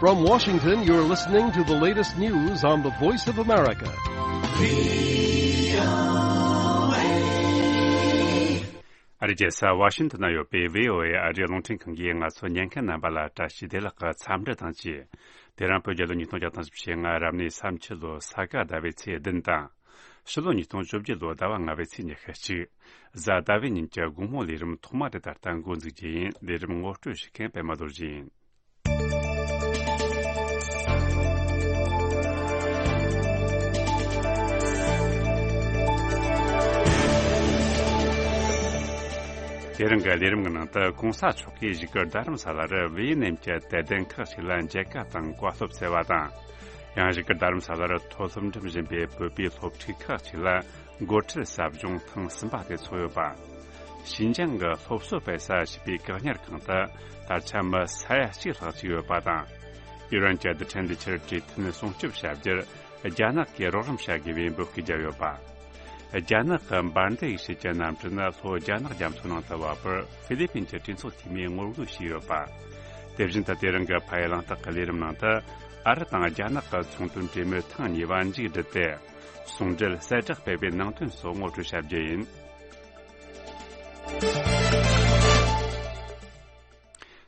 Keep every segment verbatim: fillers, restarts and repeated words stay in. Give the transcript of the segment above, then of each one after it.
From Washington, you're listening to the latest news on the Voice of America. ཨ་རི་རྒྱལ་ས་ཝ་ཤིང་ཏོན་ན་ཡོད་པའི་བྷི་ཨོ་ཨེ་ཨ་རིའི་རླུང་འཕྲིན་ཁང་གིས་ང་ཚོ་ཉན་མཁན་རྣམ་པ་ལ་བཀྲ་ཤིས་བདེ་ལེགས་ཀྱི་འཚམས་འདྲི་དང་བཅས། དེ་རིང་བོད་རྒྱལ་ལོ་ཉིས་སྟོང་བརྒྱ་དང་བཞི་བཅུ་ཞེ་ལྔ་རབ་གནས་སུམ་ཅུ་ལོ་ས་ག་ཟླ་བའི་ཚེས་བདུན་དང་། ཕྱི་ལོ་ཉིས་སྟོང་བཅོ་བརྒྱད་ལོ་ཟླ་བ་ལྔ་པའི་ཚེས་ཉི་ཤུ་གཅིག་གཟའ་ཟླ་བའི་ཉིན་གྱི་དགོང་མོ་ལས་རིམ་ཐོག་མ་དེ་ད་ལྟ་འགོ་འཛུགས་རྒྱུ་ཡིན། ལས་རིམ་ངོ་སྤྲོད་ཞུ་མཁན་པད་མ་རྡོ་རྗེ་ཡིན། དེ་རིང་གི་ལས་རིམ་གྱི་ནང་དུ་གོང་ས་མཆོག་གིས་བཞུགས་སྒར་རྡ་རམ་ས་ལར་ཝེ་ཡེ་ནེམ་གྱི་དད་ལྡན་ཁག་ཅིག་ལ་མཇལ་ཁ་དང་བཀའ་སློབ་སྩལ་བ་དང་། ཡང་བཞུགས་སྒར་རྡ་རམ་ས་ལར་མཐོ་སློབ་འགྲིམ་བཞིན་པའི་བོད་པའི་སློབ་ཕྲུག་ཁག་ཅིག་ལ་འགོ་ཁྲིད་ཟབ་སྦྱོང་ཐེངས་གསུམ་པ་དེ་ཚོགས་ཡོད་པ། ཞིན་ཅང་གི་སློབ་གསོ་སྤེལ་ས་ཞེས་པའི་བཀག་ཉར་ཁང་དུ་ད་ཆ་མི་ས་ཡ་གཅིག་ལྷག་ཅིག་ཡོད་པ་དང་། ཨི་རན་གྱི་རྡུལ་ཕྲན་འདི་ཕྱིར་གྲོས་མཐུན་སྲུང་སྐྱོབ་བྱ་རྒྱུར་རྒྱ་ནག་གིས་རོགས་རམ་བྱ་དགོས་པའི་འབོད་སྐུལ་བརྒྱབ་ཡོད་པ། རྒྱ་ནག་གི་འབར་མདེལ་ཡེ་ཤུ་ཅན་གནམ་གྲུ་ནི་ལྷོ་རྒྱ་ནག་རྒྱ་མཚོ་ནང་དུ་བབས་པར་ཧྥི་ལི་པིན་གྱི་གྲོས་ཚོགས་འཐུས་མིས་ངོ་རྒོལ་བྱས་ཡོད་པ། དེ་བཞིན་དུ་དེ་རིང་གི་ཕ་ཡུལ་གླེང་སྟེགས་ཀྱི་ལས་རིམ་ནང་དུ་ཨ་རི་དང་རྒྱ་ནག་གི་ཚོང་དོན་གྲོས་མོལ་ཐེངས་གཉིས་པ་མཇུག་བསྒྲིལ་ཏེ། ཟུང་འབྲེལ་གསལ་བསྒྲགས་སྤེལ་བའི་ནང་དོན་སོགས་ངོ་སྤྲོད་བྱ་རྒྱུ་ཡིན།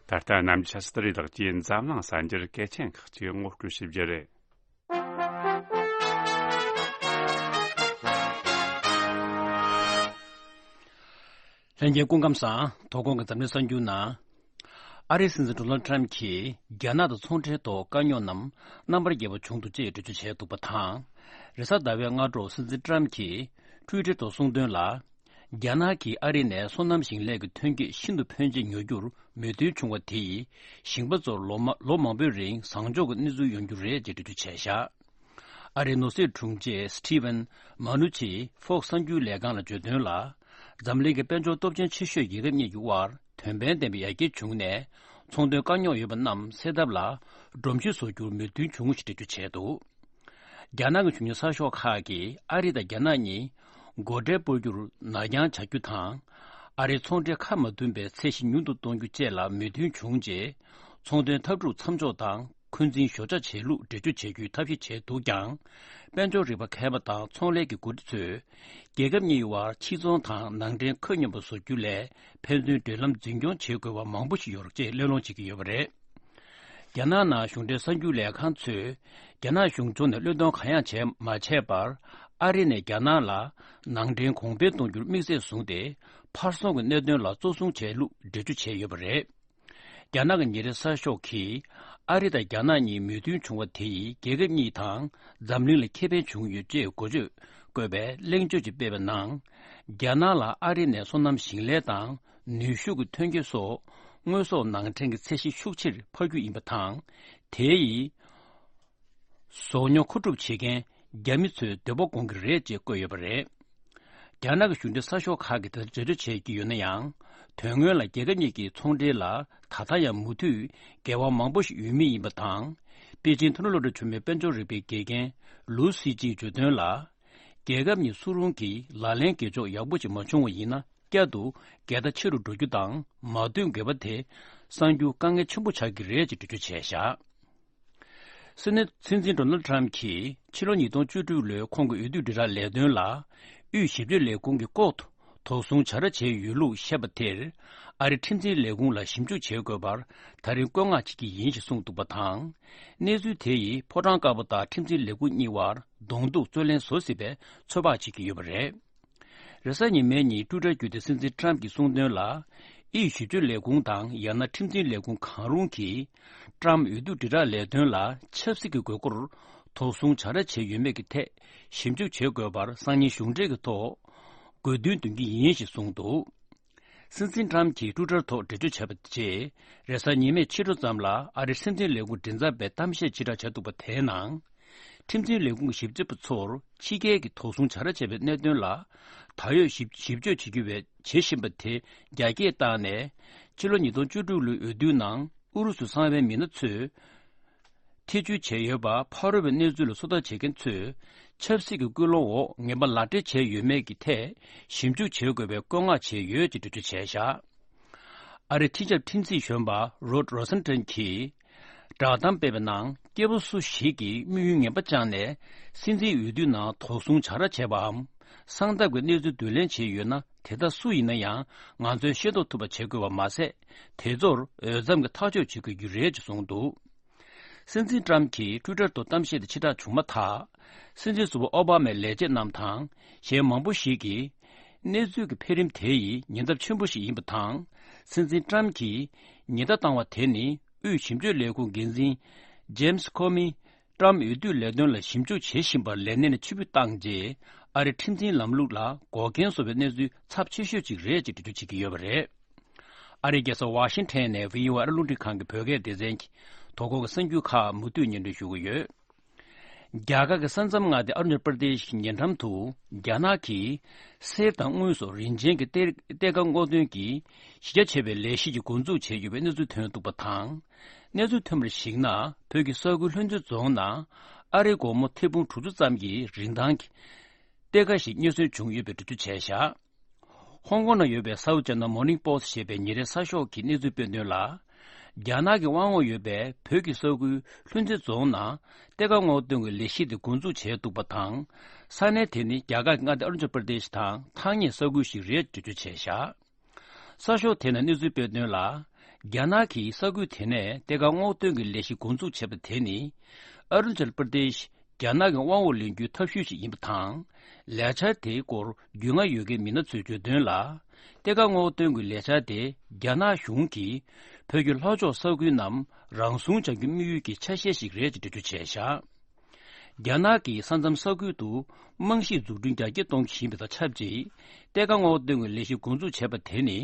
ད་ལྟ་གནམ་གྱི་ཆ་ཤས་ཏི་རི་ལགས་ཀྱིས་འཛམ་གླིང་གསར་འགྱུར་གལ་ཆེན་ཁག་ཅིག་ངོ་སྤྲོད་བྱེད་རྒྱུ་རེད། ལྷན་རྒྱས་སྐུ་ཁམས་བཟང་། དོ་དགོང་གི་འཛམ་གླིང་གསར་འགྱུར་ནང་། ཨ་རིའི་སྲིད་འཛིན་ཌོ་ནལ་ཊམ་གྱིས་རྒྱ་ནག་དང་ཚོང་འབྲེལ་ཐོག་དཀའ་རྙོག་རྣམས་རྣམ་པར་རྒྱལ་བ་བྱུང་འདུག་ཅེས་འགྲེལ་བརྗོད་བྱས་འདུག་པ་དང་། རེས་གཟའ་ཟླ་བའི་སྔ་དྲོ་སྲིད་འཛིན་ཊམ་གྱིས་ཊུའི་ཊར་ཐོག་གསུངས་དོན་ལ། རྒྱ་ནག་གིས་ཨ་རི་ནས་སོ་ནམ་ཞིང་ལས་ཀྱི་ཐོན་སྐྱེད་ཤིན་ཏུ་ཕོན་ཆེ་ཉོ་རྒྱུར་མོས་མཐུན་བྱུང་བ་དེ་ཡིས་ཞིང་པ་ཚོར་ལོ་མ་ལོ་མང་པོའི་རིང་བཟང་ཕྱོགས་ཀྱི་གནས་ཚུལ་ཡོང་རྒྱུ་རེད་ཅེས་འགྲེལ་བརྗོད་བྱས་བཞག་ཨ་རིའི་ནོར་སྲིད་དྲུང་ཆེ་སི་ཊི་ཝན་མ་ནུ་ཆིས་ཧྥོག་གསར་འགྱུར་ལས་ཁང་ལ་བརྗོད་དོན་ལ། འཛམ་གླིང་གི་དཔལ་འབྱོར་སྟོབས་ཆེན་ཆེ་ཤོས་རྒྱལ་ཁབ་གཉིས་ཀྱི་དབར་དོན་ཕན་ལྡན་པའི་ཡར་རྒྱས་བྱུང་ནས། ཚོང་དོན་དཀའ་རྙོག་ཡོད་པ་རྣམས་སེལ་ཐབས་ལ་སྒྲོམ་གཞི་བཟོ་རྒྱུར་མོས་མཐུན་བྱུང་ཞེས་འགྲེལ་བརྗོད་བྱས་འདུག་རྒྱ་ནག་གི་གཞུང་འབྲེལ་གསར་ཤོག་ཁག་གིས་ཨ་རི་དང་རྒྱ་ནག་གཉིས་སྒོ་ཁྲལ་སྤོ་རྒྱུར་ནར་འགྱངས་བྱ་རྒྱུ་དང་། ཨ་རིའི་ཚོང་འབྲེལ་ཁ་མ་བསྡུམ་པའི་ཚད་གཞི་ཉུང་དུ་གཏོང་རྒྱུ་བཅས་ལ་མོས་མཐུན་བྱུང་རྗེས། ཚོང་དོན་འཐབ་འཁྲུག་མཚམས་འཇོག་དང་འཁོན་འཛིན་ཞོར་འཇགས་བྱེད་ལུགས་འགྲེལ་བརྗོད་བྱེད་རྒྱུའི་ཐབས་ཤེས་བྱས་འདུག་ཀྱང་། དཔལ་འབྱོར་རིག་པ་མཁས་པ་དང་ཚོང་ལས་ཀྱི་འགོ་ཁྲིད་ཚོས། རྒྱལ་ཁབ་གཉིས་དབར་ཕྱིར་ཚོང་དང་ནང་འདྲེན་ཁོད་སྙོམས་པ་བཟོ་རྒྱུ་ལས་ཕན་ཚུན་འབྲེལ་ལམ་འཛིན་སྐྱོང་བྱེད་དགོས་པ་མང་པོ་ཞིག་ཡོད་རེད་ཅེས་གླེང་སློང་བྱེད་ཀྱི་ཡོད་པ་རེད། རྒྱ་ནག་ནང་གཞུང་འབྲེལ་གསར་འགྱུར་ལས་ཁང་ཚོས་རྒྱ་ནག་གཞུང་ཕྱོགས་ནས་བློས་གཏོང་གང་ཡང་བྱས་མ་བྱས་པར། ཨ་རི་ནས་རྒྱ་ནག་ལ་ནང་འདྲེན་གོང་འཕེལ་གཏོང་རྒྱུར་དམིགས་བསལ་བཟུང་སྟེ། ཕར་སོང་གི་གནད་དོན་ལ་གཙོ་བཟུང་བྱས་ལུགས་འགྲེལ་བརྗོད་བྱས་ཡོད་པ་རེད། རྒྱ་ནག་གི་ཉིན་རེའི་གསར་ཤོག་གིས་ཨ་རི་དང་རྒྱ་ནག་གཉིས་མོས་མཐུན་བྱུང་བ་དེ་ཡིས་རྒྱལ་ཁབ་གཉིས་དང་འཛམ་གླིང་ལ་ཁེ་ཕན་བྱུང་ཡོད་ཅེས་འགོ་བརྗོད་བཀོད་པའི་གླེང་བརྗོད་ཅིག་སྤེལ་བའི་ནང་། རྒྱ་ནག་ལ་ཨ་རི་ནས་སོ་ནམ་ཞིང་ལས་དང་ནུས་ཤུགས་ཀྱི་ཐོན་སྐྱེད་སོགས་དངོས་ཟོག་ནང་འདྲེན་གྱི་ཚད་གཞི་ཤུགས་ཆེར་འཕར་རྒྱུ་ཡིན་པ་དང་། དེ་ཡིས། ཟོག་ཉོ་མཁོ་སྒྲུབ་བྱེད་མཁན་རྒྱ་མི་ཚོའི་འདོད་པ་སྐོང་གི་རེད་ཅེས་བཀོད་ཡོད་པ་རེད། རྒྱ་ནག་གི་གཞུང་འབྲེལ་གསར་ཤོག་ཁག་གིས་དེ་ལྟར་འགྲེལ་བརྗོད་བྱེད་ཀྱི་ཡོད་ན་ཡང་། དོན་དངོས་ལ་རྒྱལ་ཁབ་གཉིས་ཀྱི་ཚོང་འབྲེལ་ལ་ད་ལྟ་ཡང་མུ་མཐུད་འགལ་བ་མང་པོ་ཞིག་ཡོད་མུས་ཡིན་པ་དང་། པེ་ཅིང་མཐོ་རིམ་སློབ་གྲྭ་ཆེན་མོའི་དཔལ་འབྱོར་རིག་པའི་དགེ་རྒན་ལུའུ་སི་ཅིས་བརྗོད་དོན་ལ། རྒྱལ་ཁབ་གཉིས་སུ་རུང་གིས་ལག་ལེན་གྱེས་ཕྱོགས་ཡག་པོ་ཞིག་མ་བྱུང་བ་ཡིན་ན། བསྐྱར་དུ་འགལ་ཟླ་ཆེ་རུ་འགྲོ་རྒྱུ་དང་མ་མཐུན་འགལ་བ་དེ་གསང་རྒྱུ་དཀའ་ངལ་ཆེན་པོ་ཆགས་ཀྱི་རེད་ཅེས་འགྲེལ་བརྗོད་བྱས་བཞག་སྲིད་ནི་སྲིད་འཛིན་ཌོ་ནལ་ཁྲམ་གྱིས་ཕྱི་ལོ་ཉིས་སྟོང་བཅུ་དྲུག་ལོའི་ཁོང་གི་འོས་བསྡུ་དྲིལ་བསྒྲགས་ལས་དོན་ལ་དབུས་ཞིབ་དཔྱོད་ལས་ཁུངས་ཀྱི་ལྐོག་ཏུ་དོགས་ཟོན་བྱ་ར་བྱས་ཡོད་ལུགས་བཤད་པ་དེར། ཨ་རིའི་ཁྲིམས་འཛིན་ལས་ཁུངས་ལ་ཞིབ་འཇུག་བྱེད་དགོས་པར་ད་རིང་བཀོད་མངགས་བྱེད་ཀྱི་ཡིན་ཞེས་གསུངས་འདུག་པ་དང་། གནས་ཚུལ་དེ་ཡིས་ཕོ་བྲང་དཀར་པོ་དང་ཁྲིམས་འཛིན་ལས་ཁུངས་གཉིས་བར་གདོང་ཐུག་རྩོད་གླེང་བཟོ་སྲིད་པའི་ཚོད་དཔག་བྱེད་ཀྱི་ཡོད་པ་རེད། རེས་གཟའ་ཉི་མའི་ཉིན་ཊུ་ཊར་བརྒྱུད་དེ་སྲིད་འཛིན་ཊམ་གྱིས་གསུངས་དོན་ལ། དབུས་ཞིབ་དཔྱོད་ལས་ཁུངས་དང་ཡང་ན་ཁྲིམས་འཛིན་ལས་ཁུངས་གང་རུང་གིས་ཊམ་འོས་བསྡུ་དྲིལ་བསྒྲགས་ལས་དོན་ལ་ཆབ་སྲིད་ཀྱི་དགོས་མཁོར་དོགས་ཟོན་བྱ་ར་བྱས་ཡོད་མེད་ཀྱི་ཐད་ཞིབ་འཇུག་བྱེད་དགོས་པར་སང་ཉིན་གཞུང་འབྲེལ་གྱི་ཐོག་དགོས་འདུན་འདོན་གྱི་ཡིན་ཞེས་གསུངས་འདུག་སྲིད་འཛིན་ཊམ་གྱིས་ཊུ་ཊར་ཐོག་འགྲེལ་བརྗོད་བྱས་པ་རྗེས། རེས་གཟའ་ཉི་མའི་ཕྱི་དྲོ་ཙམ་ལ་ཨ་རིའི་སྲིད་འཛིན་ལས་ཁུངས་མགྲིན་ཚབ་པས་གཏམ་བཤད་ཇི་ལྟར་བྱས་འདུག་པ་དེའི་ནང་། ཁྲིམས་འཛིན་ལས་ཁུངས་ཀྱི་ཞིབ་དཔྱོད་པ་ཚོར་ཕྱི་རྒྱལ་གྱི་དོགས་ཟོན་བྱ་ར་བྱས་པའི་གནད་དོན་ལ། ད་ཡོད་ཞིབ་ཞིབ་དཔྱོད་བྱེད་རྒྱུ་བས་བྱེད་བཞིན་པ་དེ་རྒྱ་སྐྱེད་བཏང་ནས། ཕྱི་ལོ་ཉིས་སྟོང་བཅུ་དྲུག་ལོའི་འོས་བསྡུའི་ནང་ཨུ་རུ་སུ་གསང་བའི་མི་སྣ་ཚོས། ཐེ་བྱུས་བྱས་ཡོད་པ་ཕ་རོལ་པོའི་གནས་ཚུལ་ལ་སོ་ལྟ་བྱེད་མཁན་ཚོས། ཆབ་སྲིད་ཀྱི་སྐུལ་སློང་འོག་ངན་པ་ལག་སྦྲེལ་བྱས་ཡོད་མེད་ཀྱི་ཐད་ཞིབ་འཇུག་བྱེད་དགོས་པའི་བཀོད་མངགས་བྱས་ཡོད་ཅེས་འགྲེལ་བརྗོད་བྱས་བཞག་ཨ་རིའི་མཐིལ་ཆབ་ཁྲིམས་རྩིས་གཞོན་པ་རོད་རོ་སན་ཊན་གྱིས། བསྒྲགས་གཏམ་སྤེལ་བའི་ནང་། སྐྱེས་བུ་སུ་ཞིག་གིས་དམིགས་ཡུལ་ངན་པ་བཅངས་ནས་སྲིད་འཛིན་འོས་བསྡུའི་ནང་དོགས་ཟོན་བྱ་ར་བྱས་པའམ། གསང་ཐབས་ཀྱི་གནས་ཚུལ་བསྡུ་ལེན་བྱས་ཡོད་ན། དེ་དག་སུ་ཡིན་ན་ཡང་ང་ཚོས་ཤེས་རྟོགས་ཐུབ་པ་བྱེད་དགོས་པ་མ་ཟད། དེ་ཚོར་འོས་འཚམ་གྱི་ཐག་གཅོད་བྱེད་དགོས་རྒྱུ་རེད་ཅེས་གསུངས་འདུག། སྲིད་འཛིན་ཏྲམ་གྱིས་ཊུའི་ཊར་དུ་གཏམ་བཤད་དེ་ཕྱིར་བསྒྲགས་བྱུང་མ་ཐག། སྲིད་འཛིན་ཟུར་པ་ཨོ་བྷ་མའི་ལས་བྱེད་རྣམས་དང་། གཞན་མང་པོ་ཞིག་གིས། གནས་ཚུལ་གྱི་འཕེལ་རིམ་དེ་ཡི་ཉེན་ཚབས་ཆེན་པོ་ཞིག་ཡིན་པ་དང་། སྲིད་འཛིན་ཏྲམ་གྱིས་ཉེན་བརྡ་བཏང་བ་དེ་ནི། དབུས་ཞིབ་དཔྱོད་ལས་ཁུངས་འགན་འཛིན་ཇེམ་སི་ཁོ་མི། ཏྲམ་འོས་བསྡུའི་ལས་དོན་ལ་ཞིབ་འཇུག་བྱེད་བཞིན་པར་ལས་གནས་ནས་ཕྱིར་འབུད་བཏང་རྗེས། ཨ་རིའི་ཁྲིམས་འཛིན་ལམ་ལུགས་ལ་འགོག་རྐྱེན་བཟོ་བའི་གནས་ཚུལ་ཚབས་ཆེ་ཤོས་ཅིག་རེད་ཅེས་འགྲེལ་བརྗོད་བྱེད་ཀྱི་ཡོད་པ་རེད། ཨ་རིའི་རྒྱལ་ས་ཝ་ཤིང་ཊོན་ནས་བྷི་ཨོ་ཨེ་ཨ་རི་རླུང་འཕྲིན་ཁང་གི་བོད་སྐད་སྡེ་ཚན་གྱི་དོ་དགོང་གི་གསར་འགྱུར་ཁག་མུ་མཐུད་སྙན་སྒྲོན་ཞུ་གི་ཡོད། རྒྱ་གར་གྱི་ས་མཚམས་མངའ་སྡེ་ཨ་རུ་ནཱ་ཅལ་པྲ་དེ་ཤི་ཉེ་འགྲམ་དུ། རྒྱ་ནག་གིས་གསེར་དང་དངུལ་སོགས་རིན་ཆེན་གྱི་གཏེར་གཏེར་ཁ་སྔོག་འདོན་གྱི་གཞི་རྒྱ་ཆེ་བའི་ལས་གཞི་ཞིག་འགོ་འཛུགས་བྱས་ཡོད་པའི་གནས་ཚུལ་ཐོན་འདུག་པ་དང་། གནས་ཚུལ་ཐོན་པར་གཞིགས་ན། བོད་ཀྱི་ས་ཁུལ་ལྷུན་རྩེ་རྫོང་ནང་ཨ་རིའི་སྒོར་མོ་ཐེར་འབུམ་དྲུག་ཅུ་ཙམ་གྱི་རིན་ཐང་གི་གཏེར་ཁ་ཞིག་རྙེད་སོན་བྱུང་ཡོད་པའི་འགྲེལ་བརྗོད་བྱས་བཞག། ཧོང་ཀོང་ནང་ཡོད་པའི་South China Morning Post ཞེས་པའི་ཉིན་རེའི་གསར་ཤོག་གིས་གནས་ཚུལ་སྤེལ་དོན་ལ། རྒྱ་ནག་གི་དབང་འོག་ཡོད་པའི་བོད་ཀྱི་ས་ཁུལ་ལྷུན་རྩེ་རྫོང་ནང་གཏེར་ཁ་སྔོག་འདོན་གྱི་ལས་གཞི་དེ་འགོ་འཛུགས་བྱས་འདུག་པ་དང་། ས་གནས་དེ་ནི་རྒྱ་གར་གྱི་མངའ་སྡེ་ཨ་རུ་ནཱ་ཅལ་པྲ་དེ་ཤི་དང་ཐག་ཉེ་ས་ཁུལ་ཞིག་རེད་འགྲེལ་བརྗོད་བྱས་བཞག། གསར་ཤོག་དེ་ནང་གནས་ཚུལ་སྤེལ་དོན་ལ། རྒྱ་ནག་གིས་ས་ཁུལ་དེ་ནས་གཏེར་ཁ་སྔོག་འདོན་གྱི་ལས་གཞི་འགོ་འཛུགས་བྱས་པ་དེ་ནི། ཨ་རུ་ནཱ་ཅལ་པྲ་དེ་ཤི་རྒྱ་ནག་གི་དབང་འོག་ལེན་རྒྱུའི་ཐབས་ཤུལ་ཞིག་ཡིན་པ་དང་། ལས་འཆར་དེའི་སྐོར་རྒྱུས་མངའ་ཡོད་མཁན་མི་སྣ་ཚོས་བརྗོད་དོན་ལ། གཏེར་ཁ་སྔོག་འདོན་གྱི་ལས་འཆར་དེ་རྒྱ་ནག་གཞུང་གིས་བོད་ཀྱི་ལྷོ་ཕྱོགས་ས་ཁུལ་རྣམས་རང་སྲུང་བྱ་རྒྱུའི་དམིགས་ཡུལ་གྱི་ཆ་ཤས་ཤིག་རེད་ཅེས་འགྲེལ་བརྗོད་བྱས་བཞག། རྒྱ་ནག་གིས་ས་མཚམས་ས་ཁུལ་དུ་རྨང་གཞིའི་འཛུགས་སྐྲུན་རྒྱ་སྐྱེད་གཏོང་གི་ཡིན་པ་དང་ཆབས་ཅིག་གཏེར་ཁ་སྔོག་འདོན་གྱི་ལས་གཞི་འགོ་འཛུགས་བྱས་པ་དེ་ནི།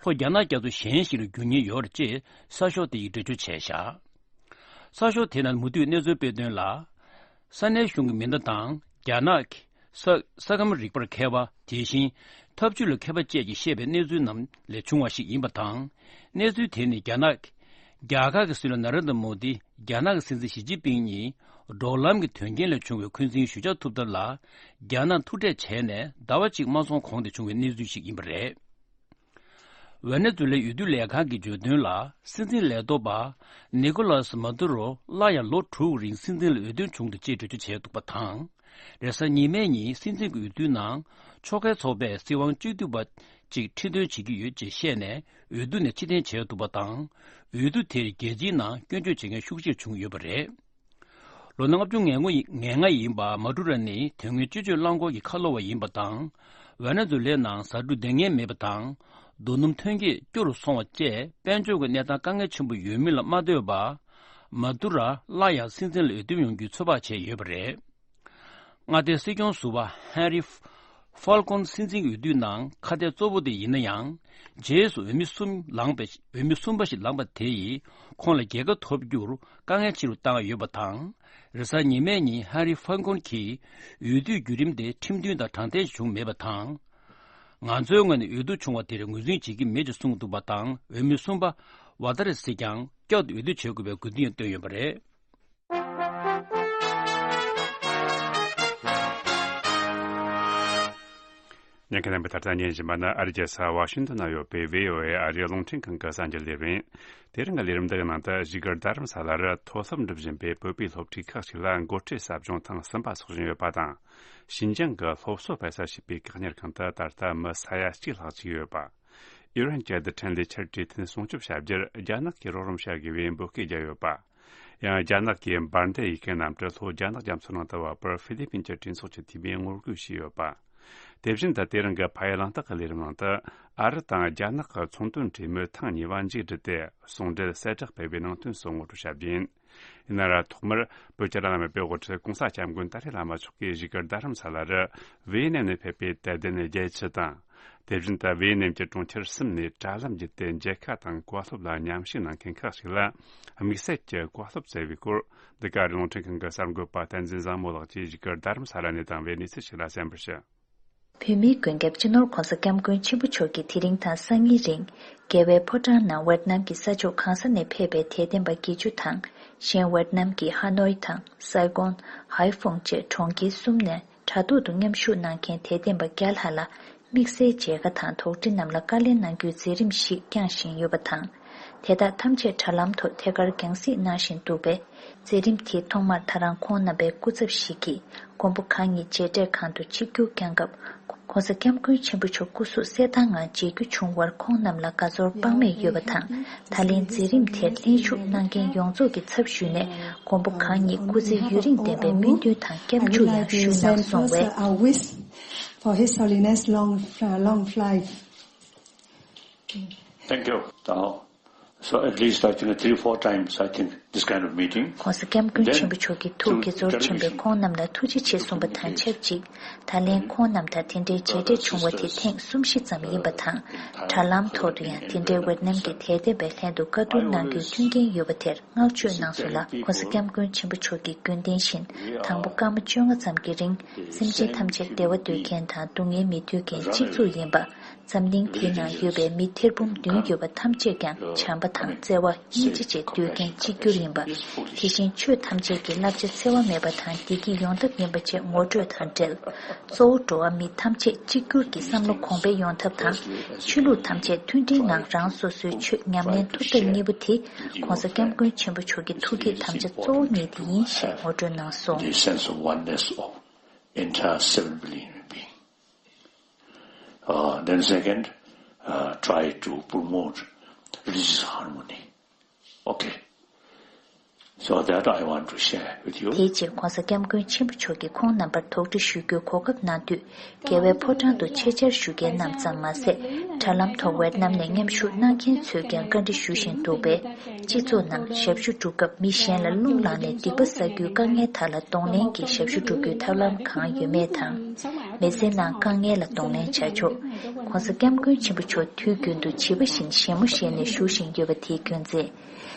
ལྷོ་རྒྱ་ནག་རྒྱ་མཚོ་གཞན་ཞིག་ལ་འགྱུར་ཉེན་ཡོད་རེད་ཅེས་གསར་ཤོག་དེ་ཡིས་འགྲེལ་བརྗོད་བྱས་བཞག། གསར་ཤོག་དེ་ནང་མུ་མཐུད་གནས་ཚུལ་སྤེལ་དོན་ལ། ས་གནས་གཞུང་གི་མི་སྣ་དང་རྒྱ་ནག་གི་ས་ས་ཁམས་རིག་པར་མཁས་པ། དེ་བཞིན་འཐབ་ཇུས་ལ་མཁས་པ་བཅས་ཀྱིས་བཤད་པའི་གནས་ཚུལ་རྣམས་ལས་བྱུང་བ་ཞིག་ཡིན་པ་དང་། གནས་ཚུལ་དེ་ནི་རྒྱ་ནག་གི་རྒྱ་གར་གྱི་སྲིད་བློན་ན་རེན་དྲ་མོ་དི། རྒྱ་ནག་གི་སྲིད་འཛིན་ཞི་ཅིན་ཕིང་གཉིས་འབྲོག་ལམ་གྱི་དོན་རྐྱེན་ལས་བྱུང་བའི་འཁོན་འཛིན་ཞི་འཇགས་ཐུབ་ཐབས་ལ་རྒྱ་ནག་ཐུག་འཕྲད་བྱས་ནས་ཟླ་བ་གཅིག་མ་སོང་གོང་དུ་བྱུང་བའི་གནས་ཚུལ་ཞིག་ཡིན་པ་རེད། ཝེ་ནེ་ཛུ་ལའི་འོས་བསྡུ་ལས་ཁང་གིས་བརྗོད་དོན་ལ། སྲིད་འཛིན་ལས་ཐོག་པ་ནི་ཀོ་ལཱས་མ་དུ་རོ་སླར་ཡང་ལོ་དྲུག་རིང་སྲིད་འཛིན་ལ་འོས་འདེམས་བྱུང་འདུག་ཅེས་འགྲེལ་བརྗོད་བྱས་འདུག་པ་དང་། རེས་གཟའ་ཉི་མའི་ཉིན་སྲིད་འཛིན་གྱི་འོས་བསྡུའི་ནང་ཕྱོགས་འགལ་ཚོགས་པས་སྲིད་དབང་གཅིག་སྡུད་པ་གཅིག་ཁྲི་འདོན་བྱེད་ཀྱི་ཡོད་ཅེས་བཤད་ནས་འོས་བསྡུ་ནས་ཕྱིར་འཐེན་བྱས་འདུག་པ་དང་། འོས་བསྡུ་དེར་རྒྱལ་སྤྱིའི་ནང་སྐྱོན་བརྗོད་བྱེད་མཁན་ཤུགས་ཆེར་བྱུང་ཡོད་པ་རེད། ལོ་ན་ལྔ་བཅུ་ང་ལྔ་ཡིན་པ་མ་ཏུ་ར་ནི་དེ་སྔོན་སྤྱི་སྤྱོད་རླངས་འཁོར་གྱི་ཁ་ལོ་བ་ཡིན་པ་དང་། ཝེ་ནེ་ཛུ་ལའི་ནང་ཟ་འབྲུ་འདེབས་མཁན་མེད་པ་དང་། རྡོ་སྣུམ་ཐོན་སྐྱེད་སྐྱོ་རུ་སོང་བ་བཅས་དཔལ་འབྱོར་གྱི་གནས་སྟངས་དཀའ་ངལ་ཆེན་པོ་ཡོད་མིན་ལ་མ་ལྟོས་པར། མ་ཏུ་ར་སླར་ཡང་སྲིད་འཛིན་ལ་འོས་འདེམས་ཡོང་རྒྱུའི་ཚོད་དཔག་བྱས་ཡོད་པ་རེད། མངའ་སྡེའི་སྲིད་སྐྱོང་ཟུར་པ་ཧན་རི་ཧྥལ་ཀོན་སྲིད་འཛིན་འོས་བསྡུའི་ནང་ཁ་གཏད་གཙོ་བོ་དེ་ཡིན་ན་ཡང་། རྗེས་སུ་འོས་མི་གསུམ་ལངས་པའི་འོས་མི་གསུམ་པ་ཞིག་ལངས་པ་དེ་ཡིས་ཁོང་ལ་རྒྱལ་ཁ་ཐོབ་རྒྱུར་དཀའ་ངལ་ཆེ་རུ་བཏང་ཡོད་པ་དང་། རེས་གཟའ་ཉི་མའི་ཉིན་ཧན་རི་ཧྥལ་ཀོན་གྱིས་འོས་བསྡུའི་བརྒྱུད་རིམ་དེ་ཁྲིམས་མཐུན་དང་དྲང་བདེན་བྱུང་མེད་པ་དང་། ང་ཚོའི་ངོས་ནས་འོས་བསྡུ་བྱུང་བ་དེར་ངོས་འཛིན་བྱེད་ཀྱི་མེད་ཅེས་གསུངས་འདུག་པ་དང་། འོས་མི་གསུམ་པ་ཝ་ཏཱ་རེ་སིས་ཀྱང་བསྐྱར་དུ་འོས་བསྡུ་བྱེད་དགོས་པའི་དགོས་འདུན་བཏོན་ཡོད་པ་རེད། ཉན་མཁན་རྣམ་པ། ད་ལྟ་ཉན་བཞིན་པ་ནི་ཨ་རིའི་རྒྱལ་ས་ཝ་ཤིང་ཏོན་ན་ཡོད་པའི་བྷི་ཨོ་ཨེ་ཨ་རིའི་རླུང་འཕྲིན་ཁང་གི་གསར་འགྱུར་ལས་རིམ་ཡིན། དེ་རིང་གི་ལས་རིམ་འདིའི་ནང་དུ་བཞུགས་སྒར་རྡ་རམ་ས་ལ་རུ་མཐོ་སློབ་འགྲིམ་བཞིན་པའི་བོད་པའི་སློབ་ཕྲུག་ཁག་ཅིག་ལ་འགོ་ཁྲིད་ཟབ་སྦྱོང་ཐེངས་གསུམ་པ་འཚོགས་བཞིན་ཡོད་པ་དང་། ཤིན་ཅང་གི་སློབ་གསོ་སྤེལ་ས་བྱེད་པའི་བཀག་ཉར་ཁང་དུ་ད་ལྟ་མི་ས་ཡ་གཅིག་ལྷག་ཅིག་ཡོད་པ། ཨི་རན་གྱི་རྡུལ་ཕྲན་ལས་འཆར་གྲོས་མཐུན་སྲུང་སྐྱོབ་བྱ་རྒྱུར་རྒྱ་ནག་གིས་རོགས་རམ་བྱ་དགོས་པའི་འབོད་སྐུལ་བརྒྱབ་ཡོད་པ། ཡང་རྒྱ་ནག་གིས་འབར་མདེལ་ཡི་གེ་གནམ་གྲུ་ལྷོ་རྒྱ་ནག་རྒྱ་མཚོ་ནང་དུ་བབས་པར་ཧྥི་ལི་པིན་གྱི་གྲོས་ཚོགས་ཀྱི་འཐུས་མིས་ངོ་རྒོལ་བྱས་ཡོད་པ། དེ་བཞིན་དུ་དེ་རིང་གི་ཕ་ཡུལ་གླེང་སྟེགས་ཀྱི་ལས་རིམ་ནང་དུ་ཨ་རི་དང་རྒྱ་ནག་གི་ཚོང་དོན་གྲོས་མོལ་ཐེངས་གཉིས་པ་མཇུག་བསྒྲིལ་ཏེ་ཟུང་འབྲེལ་གསལ་བསྒྲགས་སྤེལ་བའི་ནང་དོན་སོགས་ངོ་སྤྲོད་བྱ་རྒྱུ་ཡིན། ཡིན་ན་ར་ཐོག་མར་བོད་ཀྱི་བླ་ན་མེད་པའི་དབུ་ཁྲིད་༸གོང་ས་༸སྐྱབས་མགོན་ཏཱ་ལའི་བླ་མ་མཆོག་གིས་བཞུགས་སྒར་རྡ་རམ་ས་ལ་རུ་ཝེ་ཡེ་ནམ་ནས་ཕེབས་པའི་དད་ལྡན་རྒྱལ་སྤྱི་དང་། དེ་བཞིན་དུ་ཝེ་ཡེ་ནམ་གྱི་གྲོང་ཁྱེར་གསུམ་ནས་དྲ་ལམ་བརྒྱུད་དེ་མཇལ་ཁ་དང་བཀའ་སློབ་ལ་མཉམ་ཞུགས་གནང་མཁན་ཁག་ཅིག་ལ་དམིགས་བསལ་གྱི་བཀའ་སློབ་སྩལ་བའི་སྐོར། འདི་ག་རླུང་འཕྲིན་ཁང་གི་གསར་འགོད་པ་བསྟན་འཛིན་བཟང་མོ་ལགས་ཀྱིས་བཞུགས་སྒར་རྡ་རམ་ས་ལ་ནས་བཏང་བའི་གནས་ཚུལ་ཞིག་ལ་གསན་པར་ཞུ། བོད་མིའི་མགོན་སྐྱབས་སྤྱི་ནོར་༸གོང་ས་༸སྐྱབས་མགོན་ཆེན་པོ་མཆོག་གིས་དེ་རིང་དང་སང་ཉིན་རིང་། རྒྱལ་བའི་ཕོ་བྲང་ནང་ཝེད་ནམ་གྱི་ས་ཕྱོགས་གང་ས་ནས་ཕེབས་པའི་དད་ལྡན་པ་བརྒྱད་ཅུ་དང་། གཞན་ཝེད་ནམ་གྱི་ཧ་ནོའི་དང་སའི་ཀོན། ཧའེ་ཧྥུང་བཅས་གྲོང་ཁྱེར་གསུམ་ནས་དྲ་ཐོག་ཏུ་མཉམ་ཞུགས་གནང་མཁན་དད་ལྡན་པ་བརྒྱ་ལྷག་ལ་དམིགས་བསལ་མཇལ་ཁ་དང་དོགས་འདྲི་རྣམས་ལ་བཀའ་ལན་གནང་རྒྱུའི་མཛད་རིམ་ཞིག་བསྐྱངས་བཞིན་ཡོད་པ་དང་། དེ་དག་ཐམས་ཅད་དྲ་ལམ་ཐོག་ཐད་ཀར་རྒྱང་སྲིང་གནང་བཞིན་འདུག་པས། མཛད་རིམ་དེའི་ཐོག་མར་ད་རང་ཁོང་རྣམ་པའི་སྐུ་ཚབ་ཞིག་གིས་མགོན་པོ་གང་ཉིད་མཇལ་འཕྲད་ཁང་དུ་ཆིབས་བསྒྱུར་བསྐྱངས་སྐབས། ྋགོང་ས་ྋསྐྱབས་མགོན་ཆེན་པོ་མཆོག་སྐུ་གཟུགས་གསལ་ཐང་ངང་མཇལ་རྒྱུ་བྱུང་བར་ཁོང་རྣམས་ལ་དགའ་ཚོར་དཔག་མེད་ཡོད་པ་དང་། ད་ལན་མཛད་རིམ་དེར་ལྷན་ཞུགས་གནང་མཁན་ཡོངས་རྫོགས་ཀྱི་ཚབ་ཞུས་ནས་མགོན་པོ་གང་ཉིད་སྐུ་ཚེ་ཡུན་རིང་བརྟན་པའི་སྨོན་འདུན་དང་སྐྱབས་འཇུག་ཡང་ཞུས་གནང་སོང་བས། I would like to send first a wish for His Holiness long, uh, long life. Thank you. So at least I think three, four times I think this kind of meeting. ྋགོང་ས་ྋསྐྱབས་མགོན་ཆེན་པོ་མཆོག་གིས་ཐུགས་དགྱེས་ཚོར་ཆེན་པོས་ཁོང་རྣམས་ལ་ཐུགས་རྗེ་ཆེ་གསུངས་པ་དང་ཆབས་ཅིག་ད་ལན་ཁོང་རྣམས་དང་དེ་འདྲའི་མཇལ་འཕྲད་བྱུང་བ་དེ་ཐེངས་གསུམ་བཞི་ཙམ་ཡིན་པ་དང་། དྲ་ལམ་ཐོག་ཏུ་ཡང་དེ་འདྲའི་ཝེ་ཏི་ནམ་གྱི་དད་ལྡན་པའི་ལྷན་དུ་བཀའ་བསྡུར་གནང་རྒྱུའི་མཐུན་རྐྱེན་ཡོད་པ་དེར་བསྔགས་བརྗོད་གནང་སོང་ལ། ྋགོང་ས་ྋསྐྱབས་མགོན་ཆེན་པོ་མཆོག་གིས་རྒྱུན་ལྡན་བཞིན་དང་པོ་སྐར་མ་བཅོ་ལྔ་ཙམ་གྱི་རིང་སེམས་ཅན་ཐམས་ཅད་བདེ་བ་འདོད་མཁན་དང་སྡུག་བསྔལ་མི་འདོད་མཁན་གཅིག་མཚུངས་ཡིན་པ། འཛམ་གླིང་དེའི་ནང་ཡོད་པའི་མི་ཐེར་འབུམ་བདུན་ཡོད་པ་ཐམས་ཅད་ཀྱང་བྱམས་པ་དང་བརྩེ་བ་སྙིང་རྗེ་བཅས་འདོད་མཁན་གཅིག་གྱུར་ཡིན་པ། དེ་བཞིན་ཆོས་ཐམས་ཅད་ཀྱི་བསླབ་བྱ་འཚེ་བ་མེད་པ་དང་བདེ་སྐྱིད་ཡོང་ཐབས་ཡིན་པ་བཅས་ངོ་སྤྲོད་དང་འབྲེལ། གཙོ་བོ་འགྲོ་བ་མི་ཐམས་ཅད་གཅིག་གྱུར་གྱི་བསམ་བློ་གོང་འཕེལ་ཡོང་ཐབས་དང་། ཆོས་ལུགས་ཐམས་ཅད་མཐུན་སྒྲིལ་ངང་རང་སོ་སོའི་ཆོས་ཉམས་ལེན་ཐུབ་ཐབས་གཉིས་པོ་དེ་ྋགོང་ས་ྋསྐྱབས་མགོན་ཆེན་པོ་མཆོག་གི་ཐུགས་བསྐྱེད་དམ་བཅའ་གཙོ་བོ་གཉིས་དེ་ཡིན་ཞེས་ངོ་སྤྲོད་གནང་སོང་། The sense of oneness of entire seven billion human being. Uh, then second, uh, try to promote religious harmony. Okay. So that I want to share with you. དེའི་རྗེས་ྋགོང་ས་ྋསྐྱབས་མགོན་ཆེན་པོ་མཆོག་གིས་ཁོང་རྣམ་པར་དོགས་འདྲི་ཞུ་རྒྱུའི་གོ་སྐབས་གནང་དུས། རྒྱལ་བའི་ཕོ་བྲང་དུ་ཆེད་བཅར་ཞུ་མཁན་རྣམས་ཙམ་མ་ཟད། དྲ་ལམ་ཐོག་ཝེ་ཏི་ནམ་ནས་མཉམ་ཞུགས་གནང་མཁན་ཚོས་ཀྱང་བཀའ་འདྲི་ཞུ་བཞིན་འདུག་པས། སྤྱི་ཚོགས་ནང་ཞབས་ཞུ་སྒྲུབ་སྐབས་མི་གཞན་ལ་རླུང་ལངས་ནས་སྡིག་པ་བསགས་རྒྱུའི་དཀའ་ངལ་དག་ལ་གདོང་ལེན་གྱིས་ཞབས་ཞུ་སྒྲུབ་རྒྱུའི་ཐབས་ལམ་གང་ཡོད་མེད་དང་། མི་ཚེའི་ནང་དཀའ་ངལ་ལ་གདོང་ལེན་བྱ་ཕྱོགས། ྋགོང་ས་ྋསྐྱབས་མགོན་ཆེན་པོ་མཆོག་དུས་རྒྱུན་དུ་བྱིས་པ་བཞིན་བཞད་མོ་བཞད་ནས་བཞུགས་བཞིན་ཡོད་པ་དེའི་རྒྱུ་མཚན།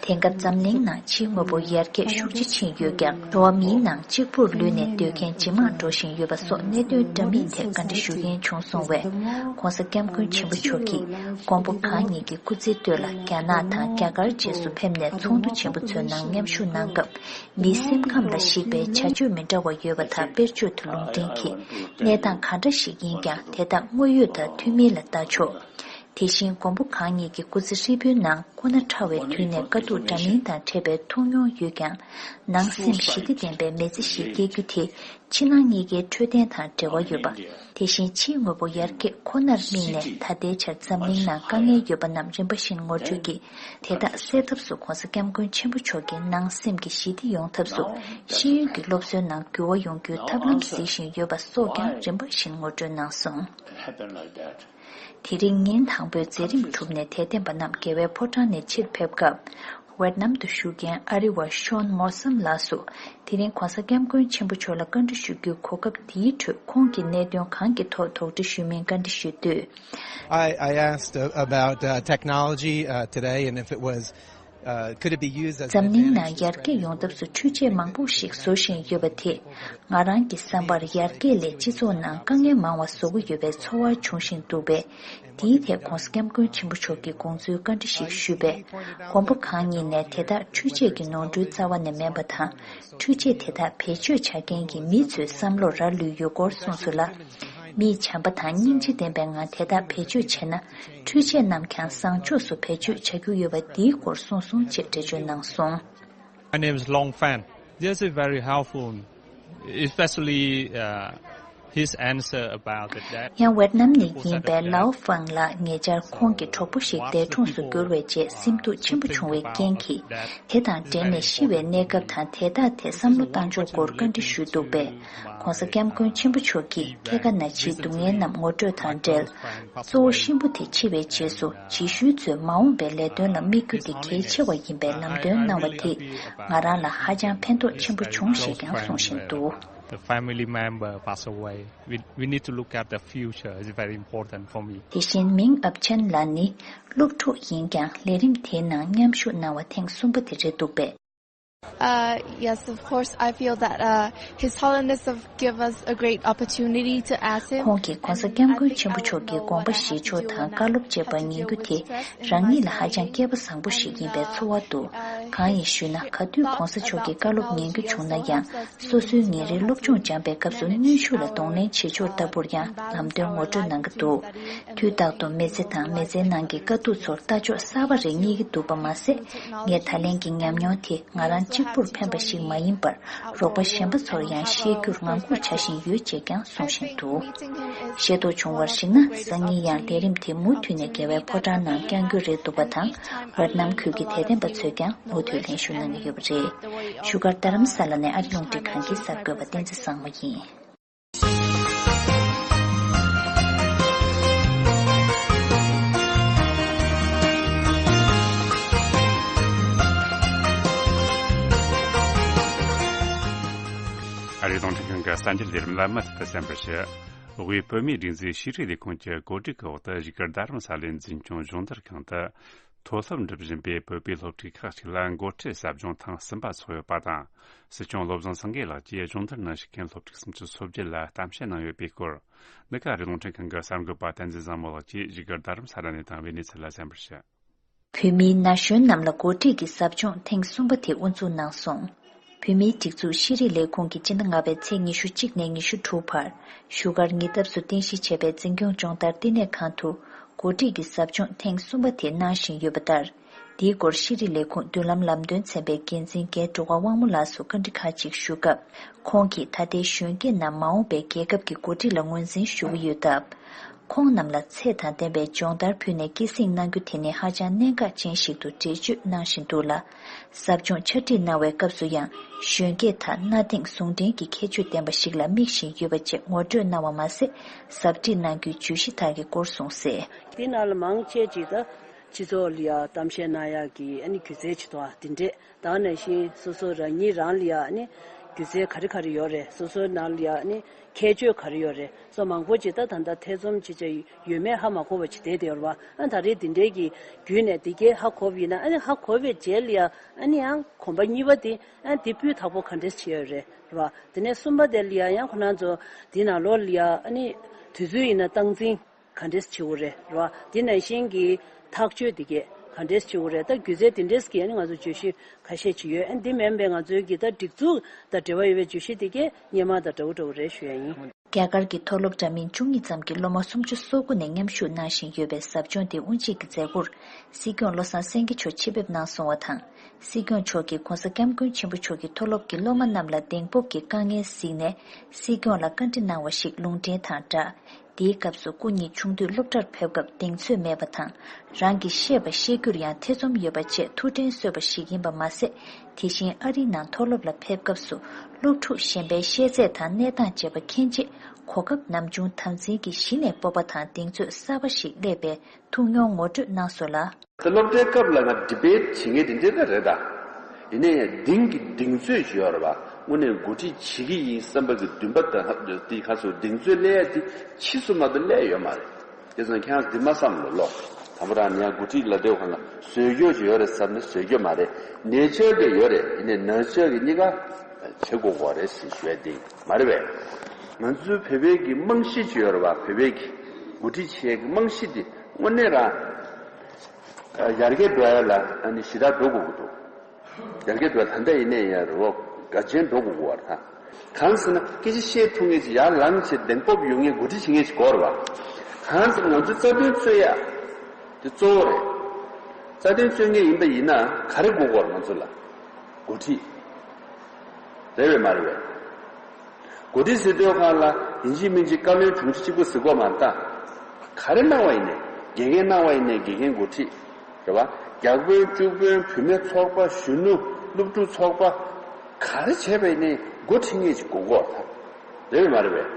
དེང་སྐབས་འཛམ་གླིང་ནང་ཕྱིའི་དངོས་པོ་ཡར་རྒྱས་ཤུགས་ཆེ་ཕྱིན་ཡོད་ཀྱང་། འགྲོ་བ་མིའི་ནང་གཅིག་པུར་ལུས་ནས་སྡོད་མཁན་ཇེ་མང་འགྲོ་བཞིན་ཡོད་པ་སོགས་གནད་དོན་འདྲ་མིན་ཐད་བཀའ་འདྲི་ཞུ་མཁན་བྱུང་སོང་བས། ྋགོང་ས་ྋསྐྱབས་མགོན་ཆེན་པོ་མཆོག་གིས་མགོན་པོ་གང་ཉིད་ཀྱི་སྐུ་ཚེའི་སྟོད་ལ་རྒྱ་ནག་དང་རྒྱ་གར་བཅས་སུ་ཕེབས་ནས་ཚོགས་འདུ་ཆེན་པོ་ཚོའི་ནང་མཉམ་ཞུགས་གནང་སྐབས། མིའི་སེམས་ཁམས་ལ་གཞིགས་པའི་བྱ་སྤྱོད་མི་འདྲ་བ་ཡོད་པ་དག་དཔེར་བརྗོད་དུ་ལུང་འདྲེན་གྱིས། གནས་སྟངས་ག་འདྲ་ཞིག་ཡིན་ཀྱང་དེ་དག་དངོས་ཡོད་དང་མཐུན་མིན་ལ་ལྟ་ཆོག་དེ་བཞིན་མགོན་པོ་གང་ཉིད་ཀྱི་སྐུ་ཚེ་ཧྲིལ་པོའི་ནང་ཁོ་ན་ཕྲ་བའི་དུས་ནས་དཀའ་སྡུག་འདྲ་མིན་དང་འཕྲད་པའི་ཐུག་མྱོང་ཡོད་ཀྱང་། ནང་སེམས་ཞི་བདེ་ལྡན་པའི་མི་ཚེ་ཞིག་སྐྱེལ་རྒྱུ་དེ་ཕྱི་ནང་གཉིས་ཀའི་འཕྲོད་བསྟེན་དང་འབྲེལ་བ་ཡོད་པ། དེ་བཞིན་ཕྱིའི་དངོས་པོ་ཡར་རྒྱས་ཁོ་ནར་དམིགས་ནས་ད་ལྟའི་ཆར་འཛམ་གླིང་ནང་དཀའ་ངལ་ཡོད་པ་རྣམས་རིམ་པ་བཞིན་ངོ་སྤྲོད་ཀྱིས། དེ་དག་སེལ་ཐབས་སུ་ྋགོང་ས་ྋསྐྱབས་མགོན་ཆེན་པོ་མཆོག་གིས་ནང་སེམས་ཀྱི་ཞི་བདེ་ཡོང་ཐབས་སུ་ཤེས་ཡོན་གྱི་སློབ་གསོའི་ནང་འགྱུར་བ་ཡོང་རྒྱུའི་ཐབས་ལམ་གཟིགས་བཞིན་ཡོད་པ་སོགས་ཀྱང་རིམ་པ་བཞིན་ངོ་སྤྲོད་གནང་སོང་། དེ་རིང་ཉིན་དང་པོའི་མཛད་རིམ་གྲུབ་ནས་དད་ལྡན་པ་རྣམས་རྒྱལ་བའི་ཕོ་བྲང་ནས་ཕྱིར་ཕེབས་སྐབས། ཝེ་ཏི་ནམ་དུ་བཞུགས་མཁན་ཨ་རི་བ་ཤོན་མོ་སམ་ལགས་སུ། དེ་རིང་ྋགོང་ས་ྋསྐྱབས་མགོན་ཆེན་པོ་མཆོག་ལ་བཀའ་འདྲི་ཞུ་རྒྱུའི་གོ་སྐབས་འདིའི་ཁྲོད་ཁོང་གིས་གནད་དོན་གང་གི་ཐོག་དོགས་འདྲི་ཞུས་མིན་བཀའ་འདྲི་ཞུས་དུས། I, I asked, uh, about, uh, technology, uh, today, and if it was, uh, could it be used as an འཛམ་གླིང་ནང་advantage to ཡར་རྒྱས་ཡོང་ཐབས་སུ་འཕྲུལ་ཆས་མང་པོ་ཞིག་བཟོ་བཞིན་ཡོད་པ་དེས། ང་རང་གི་བསམ་པར་ཡར་རྒྱས་ལས་སྤྱི་ཚོགས་ནང་དཀའ་ངལ་མང་བ་བཟོ་གི་ཡོད་པའི་ཚོར་བ་བྱུང་བཞིན་འདུག་པས། དེའི་ཐད་ྋགོང་ས་ྋསྐྱབས་མགོན་ཆེན་པོ་མཆོག་གིས་དགོངས་ཚུལ་བཀའ་འདྲི་ཞིག་ཞུས་པས། མགོན་པོ་གང་ཉིད་ནས་དེ་དག་འཕྲུལ་ཆས་ཀྱི་ནོར་འཁྲུལ་རྩ་བ་ནས་མིན་པ་དང་། འཕྲུལ་ཆས་དེ་དག་བེད་སྤྱོད་བྱ་མཁན་གྱི་མི་ཚོའི་བསམ་བློར་རག་ལུས་ཡོད་སྐོར་གསུངས་སོང་ལ། མིས་བྱམས་པ་དང་སྙིང་རྗེ་ལྡན་པའི་ངང་དེ་དག་བེད་སྤྱོད་བྱས་ན། འཕྲུལ་ཆས་རྣམས་ཀྱང་བཟང་ཕྱོགས་སུ་བེད་སྤྱོད་བྱ་རྒྱུ་ཡོད་པ་འདིའི་སྐོར་གསུངས་སོང་ཅེས་འགྲེལ་བརྗོད་གནང་སོང་། My name is Long Fan. This is very helpful, especially, uh, his answer about the debt. ཡང་ཝེ་ཏི་ནམ་ནས་ཡིན་པའི་ལའོ་ཧྥང་ལགས་ཉེ་ཆར་ཁོང་གི་གྲོགས་པོ་ཞིག་འདས་གྲོངས་སུ་གྱུར་བའི་རྗེས་སེམས་སྡུག་ཆེན་པོ་བྱུང་བའི་རྐྱེན་གྱིས། དེ་དང་འབྲེལ་ནས་ཤི་བའི་གནས་སྐབས་དང་དེ་དག་ཐད་བསམ་བློ་བཏང་ཕྱོགས་སྐོར་བཀའ་འདྲི་ཞུས་འདུག་པས། ྋགོང་ས་ྋསྐྱབས་མགོན་ཆེན་པོ་མཆོག་གིས་སྐྱེ་རྒ་ན་འཆིའི་སྡུག་བསྔལ་རྣམས་ངོ་སྤྲོད་དང་འབྲེལ། གཙོ་བོ་གཤིན་པོ་དེ་འཆི་བའི་རྗེས་སུ་རྗེས་ཤུལ་ཚོས་མ་འོངས་པའི་ལས་དོན་ལ་དམིགས་རྒྱུ་དེ་གལ་ཆེ་བ་ཡིན་པའི་ལམ་སྟོན་གནང་བ་དེས་ང་རང་ལ་ཧ་ཅང་ཕན་ཐོགས་ཆེན་པོ་བྱུང་ཞེས་ཀྱང་གསུང་བཞིན་འདུག The family member pass away. We, we need to look at the future. It's very important for me. དེ་བཞིན་མིང་ཨབ་ཆན་ལགས་ནི་སློབ་ཕྲུག་ཡིན་ཀྱང་ལས་རིམ་དེའི་ནང་མཉམ་ཞུགས་གནང་བ་ཐེངས་གསུམ་པ་དེ་རེད་འདུག་པས། Uh, yes, of course, I feel that uh, His Holiness have give us a great opportunity to ask Him. ཁོང་གིས་༸གོང་ས་༸སྐྱབས་མགོན་ཆེན་པོ་མཆོག་གི་དགོངས་པ་བཞེས་ཕྱོགས་དང་བཀའ་སློབ་བཅས་པ་ཉན་རྒྱུ་དེ་རང་ཉིད་ལ་ཧ་ཅང་སྐལ་པ་བཟང་པོ་ཞིག་ཡིན་པའི་ཚོར་བ་འདུག་གང་ཡིན་ཞུས་ན། ག་དུས་༸གོང་ས་མཆོག་གི་བཀའ་སློབ་ཉན་རྒྱུ་བྱུང་ན་ཡང་། སོ་སོའི་ཉིན་རེའི་སློབ་སྦྱོང་སྦྱངས་པའི་སྐབས་སུ་གནོན་ཤུགས་ལ་གདོང་ལེན་བྱེད་ཕྱོགས་ལྟ་བུར་ཡང་ལམ་སྟོན་ངོ་སྤྲོད་གནང་གི་འདུག་དུས་རྟག་ཏུ་མི་ཚེ་དང་མི་ཚེའི་ནང་གི་དཀའ་སྡུག་ཚོར་ལྟ་ཕྱོགས་གསར་པ་རེ་རྙེད་ཀྱི་འདུག་པ་མ་ཟད། ངས་ད་ལན་གྱི་ཉམས་མྱོང་དེ་ང་རང་གཅིག་པུར་ཕན་པ་ཞིག་མ་ཡིན་པར། རོགས་པ་གཞན་པ་ཚོར་ཡང་བཤད་རྒྱུར་ངང་སྒུག་བྱ་བཞིན་ཡོད་ཅེས་ཀྱང་གསུང་བཞིན་འདུག་ཤེས་རྟོགས་བྱུང་བར་གཞིགས་ན། སང་ཉིན་ཡང་ལས་རིམ་དེ་མུ་མཐུད་ནས་རྒྱལ་བའི་ཕོ་བྲང་ནང་བསྐྱང་རྒྱུ་རེད་འདུག་པ་དང་། ཝེཊ་ནམ་ཁུལ་གྱི་དད་ལྡན་པ་ཚོས་ཀྱང་མུ་མཐུད་ལེན་ཞུ་གནང་གི་ཡོད་པ་རེད། བཞུགས་སྒར་རྡ་རམ་ས་ལ་ནས་ཨ་རི་རླུང་འཕྲིན་ཁང་གི་གསར་འགོད་པ་བསྟན་འཛིན་བཟང་མོ་ཡིན། ཨ་རིའི་རླུང་འཕྲིན་ཁང་གི་གསར་འགྱུར་ལས་རིམ་ལ་མུ་མཐུད་དུ་གསན་པར་ཞུ། དབུས་བོད་མིའི་སྒྲིག་འཛུགས་ཤེས་རིག་ལས་ཁུངས་ཀྱི་གོ་སྒྲིག་གི་འོག་ཏུ། བཞུགས་སྒར་རྡ་རམ་ས་ལའི་འཛིན་སྐྱོང་སྦྱོང་བརྡར་ཁང་དུ། མཐོ་སློབ་འགྲིམ་བཞིན་པའི་བོད་པའི་སློབ་ཕྲུག་ཁག་ཅིག་ལ་འགོ་ཁྲིད་ཟབ་སྦྱོང་ཐེངས་གསུམ་པ་ཚོགས་ཡོད་པ་དང་། སྲིད་སྐྱོང་བློ་བཟང་སེང་གེ་ལགས་ཀྱིས་སྦྱོང་བརྡར་གནང་བཞིན་མཁན་སློབ་ཕྲུག་སུམ་ཅུ་སོ་བརྒྱད་ལ་གཏམ་བཤད་གནང་ཡོད་པའི་སྐོར། འདི་ག་ཨ་རིའི་རླུང་འཕྲིན་ཁང་གི་གསར་འགོད་པ་བསྟན་འཛིན་བཟང་མོ་ལགས་ཀྱིས་བཞུགས་སྒར་རྡ་རམ་ས་ལ་ནས་དང་བའི་གནས་ཚུལ་ལ་གསན་པར་ཞུ། བོད་མིའི་ན་གཞོན་རྣམས་ལ་འགོ་ཁྲིད་ཀྱི་ཟབ་སྦྱོང་ཐེངས་གསུམ་པ་དེ་དབུ་འཛུགས་གནང་སོང་། བོད་མིའི་སྒྲིག་འཛུགས་ཤེས་རིག་ལས་ཁུངས་ཀྱིས་སྤྱི་ཟླ་ལྔ་པའི་ཚེས་ཉི་ཤུ་གཅིག་ནས་ཉི་ཤུ་དྲུག་བར། བཞུགས་སྒར་ཉེ་འདབས་སུ་རྟེན་གཞི་བྱས་པའི་འཛིན་སྐྱོང་སྦྱོང་བརྡར་བསྟི་གནས་ཁང་དུ། འགོ་ཁྲིད་ཀྱི་ཟབ་སྦྱོང་ཐེངས་གསུམ་པ་དེ་གནང་བཞིན་ཡོད་པ་ལྟར། འདིའི་སྐོར་ཤེས་རིག་ལས་ཁུངས་མདུན་ལམ་ལམ་སྟོན་ཚན་པའི་འགན་འཛིན་རྒན་འགྲོ་བ་དབང་མོ་ལགས་སུ་བཀའ་འདྲི་ཁག་ཅིག་ཞུ་སྐབས། ཁོང་གིས་ད་ལྟའི་གཞོན་སྐྱེས་རྣམས་མ་འོངས་པའི་རྒྱལ་ཁབ་ཀྱི་འགོ་ཁྲིད་ལ་ངོས་འཛིན་ཞུ་གི་ཡོད་སྟབས། ཁོང་རྣམས་ལ་ཚད་དང་ལྡན་པའི་སྦྱོང་བརྡར་ཕུལ་ནས་སྐྱེད་སྲིང་གནང་རྒྱུ་དེ་ནི་ཧ་ཅང་གནད་འགག་ཅན་ཞིག་ཏུ་འགྲེལ་བརྗོད་གནང་བཞིན་འདུག་ལ། ཟབ་སྦྱོང་ཕྱག་བྲིས་གནང་བའི་སྐབས་སུ་ཡང་གཞོན་སྐྱེས་དག་གནའ་དེང་ཟུང་འབྲེལ་གྱི་ཁྱད་ཆོས་ལྡན་པ་ཞིག་ལ་དམིགས་བཞིན་ཡོད་པ་བཅས་ངོ་སྤྲོད་གནང་བ་མ་ཟད། ཟབ་ཁྲིད་གནང་རྒྱུའི་བརྗོད་གཞི་དག་གི་སྐོར་གསུངས་གསལ། འདི་ནང་ལ་མང་ཆེ་ཅིག་ད་སྤྱི་ཚོགས་ལ་ཡ་གཏམ་བཤད་གནང་ཡག་གི་ཨ་ནི་སྒྱུ་རྩལ་ཅིག་དང་དེ་འདྲས། ད་ནང་བཞིན་སོ་སོ་རང་ཉིད་རང་ལ་ཡ་ཨ་ནི་སྒྱུ་རྩལ་ག་རེ་ག་རེ་ཡོད་རེད། སོ་སོའི་ནང་ལ་ཡ་ཨ་ནི་ཁྱད་ཆོས་ག་རེ་ཡོད་རེད། སོ་མང་པོ་ཅིག་ད་ད་ལྟ་ཐེ་ཚོམ་ཅིག་ཅིག་ཡོད་མེད་ཧ་མ་གོ་བ་ཅིག་བསྡད་དེ་ཡོད་རེད་བ། ཨ་ད་རེས་འདི་འདྲའི་གི་བརྒྱུད་ནས་འདི་གས་ཧ་གོ་བ་ཡིན་ན། ཨ་ནི་ཧ་གོ་བའི་རྗེས་ལ་ཡ་ཨ་ནི་ཡང་གོམ་པ་གཉིས་པ་དེ་ཨ་འདི་སྤུས་དག་པོ་ག་འདྲས་བྱས་ཡོད་རེད་རེད་བ། དེ་ནས་གསུམ་པ་དེ་ལ་ཡ་ཡང་ཁོ་རང་ཚོ་འདི་ནང་ལོགས་ལ་ཡ་ཨ་ནི་དུས་ཚོད་ཡིན་ན་སྟངས་འཛིན་ག་འདྲས་བྱེད་དགོས་རེད་རེད་བ། དེ་ནང་བཞིན་གྱི་ཐག་གཅོད་དེ་གས་ག་འདྲས་བྱེད་དགོས་རེད། ད་སྒྱུ་རྩལ་དེ་འདྲས་ཀྱི་ཨ་ནི་ང་ཚོ་བརྗོད་གཞི་ཁ་ཤས་ཅིག་ཡོད། ཨ་འདི་མིན་པའི་ང་ཚོའི་གི་ད་སྒྲིག་འཛུགས་དང་འབྲེལ་བ་ཡོད་པའི་བརྗོད་གཞི་དེ་གས་སྔོན་མ་དང་འདྲ་བོ་འདྲ་བོ་རེད་ཞུ་ཡ་ཡིན། རྒྱ་གར་གྱི་མཐོ་སློབ་འདྲ་མིན་བཅུ་གཉིས་ཙམ་གྱི་སློབ་མ་སུམ་ཅུ་སོ་དགུ་ནས་མཉམ་ཞུགས་གནང་བཞིན་ཡོད་པའི་ཟབ་སྦྱོང་དེ་དབུ་འབྱེད་ཀྱི་མཛད་སྒོར་སྲིད་སྐྱོང་བློ་བཟང་སེང་གེ་མཆོག་ཆེད་ཕེབས་གནང་སོང་བ་དང་། སྲིད་སྐྱོང་མཆོག་གིས་༸གོང་ས་༸སྐྱབས་མགོན་ཆེན་པོ་མཆོག་གིས་མཐོ་སློབ་ཀྱི་སློབ་མ་རྣམས་ལ་གདེང་སྤོབས་ཀྱི་དཀའ་ངལ་གཟིགས་ནས་སྲིད་སྐྱོང་ལ་བཀའ་འདྲི་གནང་བ་ཞིག་ལུང་འདྲེན་དང་སྦྲགས། དེའི་སྐབས་སུ་སྐུ་ཉིད་ཆུང་དུས་སློབ་གྲྭར་ཕེབས་སྐབས་གདེང་ཚོད་མེད་པ་དང་། རང་གིས་བཤད་པ་ཤེས་རྒྱུར་ཡང་ཐེ་ཚོམ་ཡོད་པ་བཅས་ཐུགས་དྲན་གསོས་པ་ཞིག་ཡིན་པ་མ་ཟད། དེ་བཞིན་ཨ་རིའི་ནང་མཐོ་སློབ་ལ་ཕེབས་སྐབས་སུ་སློབ་ཕྲུག་གཞན་པའི་ཤེས་ཚད་དང་གནས་སྟངས་བཅས་པ་མཁྱེན་རྗེས་གོ་སྐབས་ནམ་བྱུང་དམ་འཛིན་གྱིས་གཞི་ནས་སྤོབས་པ་དང་གདེང་ཚོད་གསར་པ་ཞིག་སླེབས་པའི་ཐུགས་མྱོང་ངོ་སྤྲོད་གནང་སོང་ལ། ད་སློབ་གྲྭའི་སྐབས་ལ་ང་ཌི་བེཊ་བྱེད་མཁན་དེ་འདྲ་ད་རེད་ད། ཡིན་ནའི་གདེང་གི་གདེང་ཚོད་ཅིག་ཡོད་རེད་པ། དངོས་གནས་འགོ་ཁྲིད་བྱེད་ཀྱི་ཡིན་བསམ་པ་གི་འདུན་པ་དང་ཧ་དེ་ག་ཚོད་གདེང་ཚོད་སླེབས་ཡ་དེ་ཕྱིས་སུ་མ་གཏོགས་སླེབས་ཡོད་མ་རེད། དེ་ཙང་ཁྱེད་རང་འདི་མ་བསམ་ལོ་ལོ། དང་པོ་རང་ནས་ཡང་འགོ་ཁྲིད་ལ་དེ་ག་ལ་བཟོད་རྒྱུ་ཅིག་ཡོད་རེད་བསམ་ན་བཟོད་རྒྱུ་མ་རེད། ནེ་ཅར་དེ་ཡོད་རེད། ཡིན་ནའི་ནར་ཅར་གི་གཉིས་ཀ་བྱེད་དགོས་དགོས་རེད་ཟེར་ཞུ་ཡ་དེ་མ་རེད་པས། ང་ཚོའི་བོད་པའི་གི་རྨང་གཞི་ཅིག་ཡོད་རེད་པ། བོད་པའི་གི་འགོ་ཁྲིད་བྱེད་ཀྱི་རྨང་གཞི་དེ་དངོས་གནས་རང་ཡར་རྒྱས་འགྲོ་ཡ་ལ་ཨ་ནི་ཞེ་དྲག་འགྲོ་དགོས་ཀྱི་འདུག་ཡར་རྒྱས་འགྲོ་ད་ལྟ་ཡིན་ནའི་ཡང་རེ་བ་འགའ་ཅན་འགྲོ་དགོས་ཀྱི་ཡོད་རེད་ད། གང་ཟེར་ན་སྐད་ཆ་བཤད་ཐུབ་མཁན་ཅིག་ཡར་ལངས་བྱས་གདེང་སྤོབས་ཡོད་མཁན་འགོ་ཁྲིད་བྱེད་མཁན་ཅིག་དགོས་རེད་པ། གང་ཟེར་ན་ང་ཚོའི་རྩ་དོན་རྩོད་ཡ་དེ་གཙོ་བོ་རེད། རྩ་དོན་རྩོད་མཁན་ཡིན་པ་ཡིན་ན་ག་རེ་དགོས་ཀྱི་ཡོད་རེད། ང་ཚོ་ལ་འགོ་ཁྲིད་རེད་པས་མ་རེད་པས། འགོ་ཁྲིད་ཟེར་དུས་སྒང་ལ་ཡིན་གཅིག་མིན་གཅིག་བཀའ་བློན་དྲུང་ཆེ་གཅིག་པུ་ཟེར་དགོས་མ་རེད་ད། ག་རེ་གནང་བ་ཡིན་ནའི་དགེ་རྒན་གནང་བ་ཡིན་ནའི་དགེ་རྒན་འགོ་ཁྲིད་རེད་པ། བརྒྱ་དཔོན་བཅུ་དཔོན་བུད་མེད་ཚོགས་པ་གཞོན་ནུ་སློབ་ཕྲུག་ཚོགས་པ་ག་རེ་བྱས་པ་ཡིན་ནའི་འགོ་ཁྲིད་མཁན་ཅིག་དགོས་ཀྱི་ཡོད་རེད་ད། རེད་པས་མ་རེད་པས།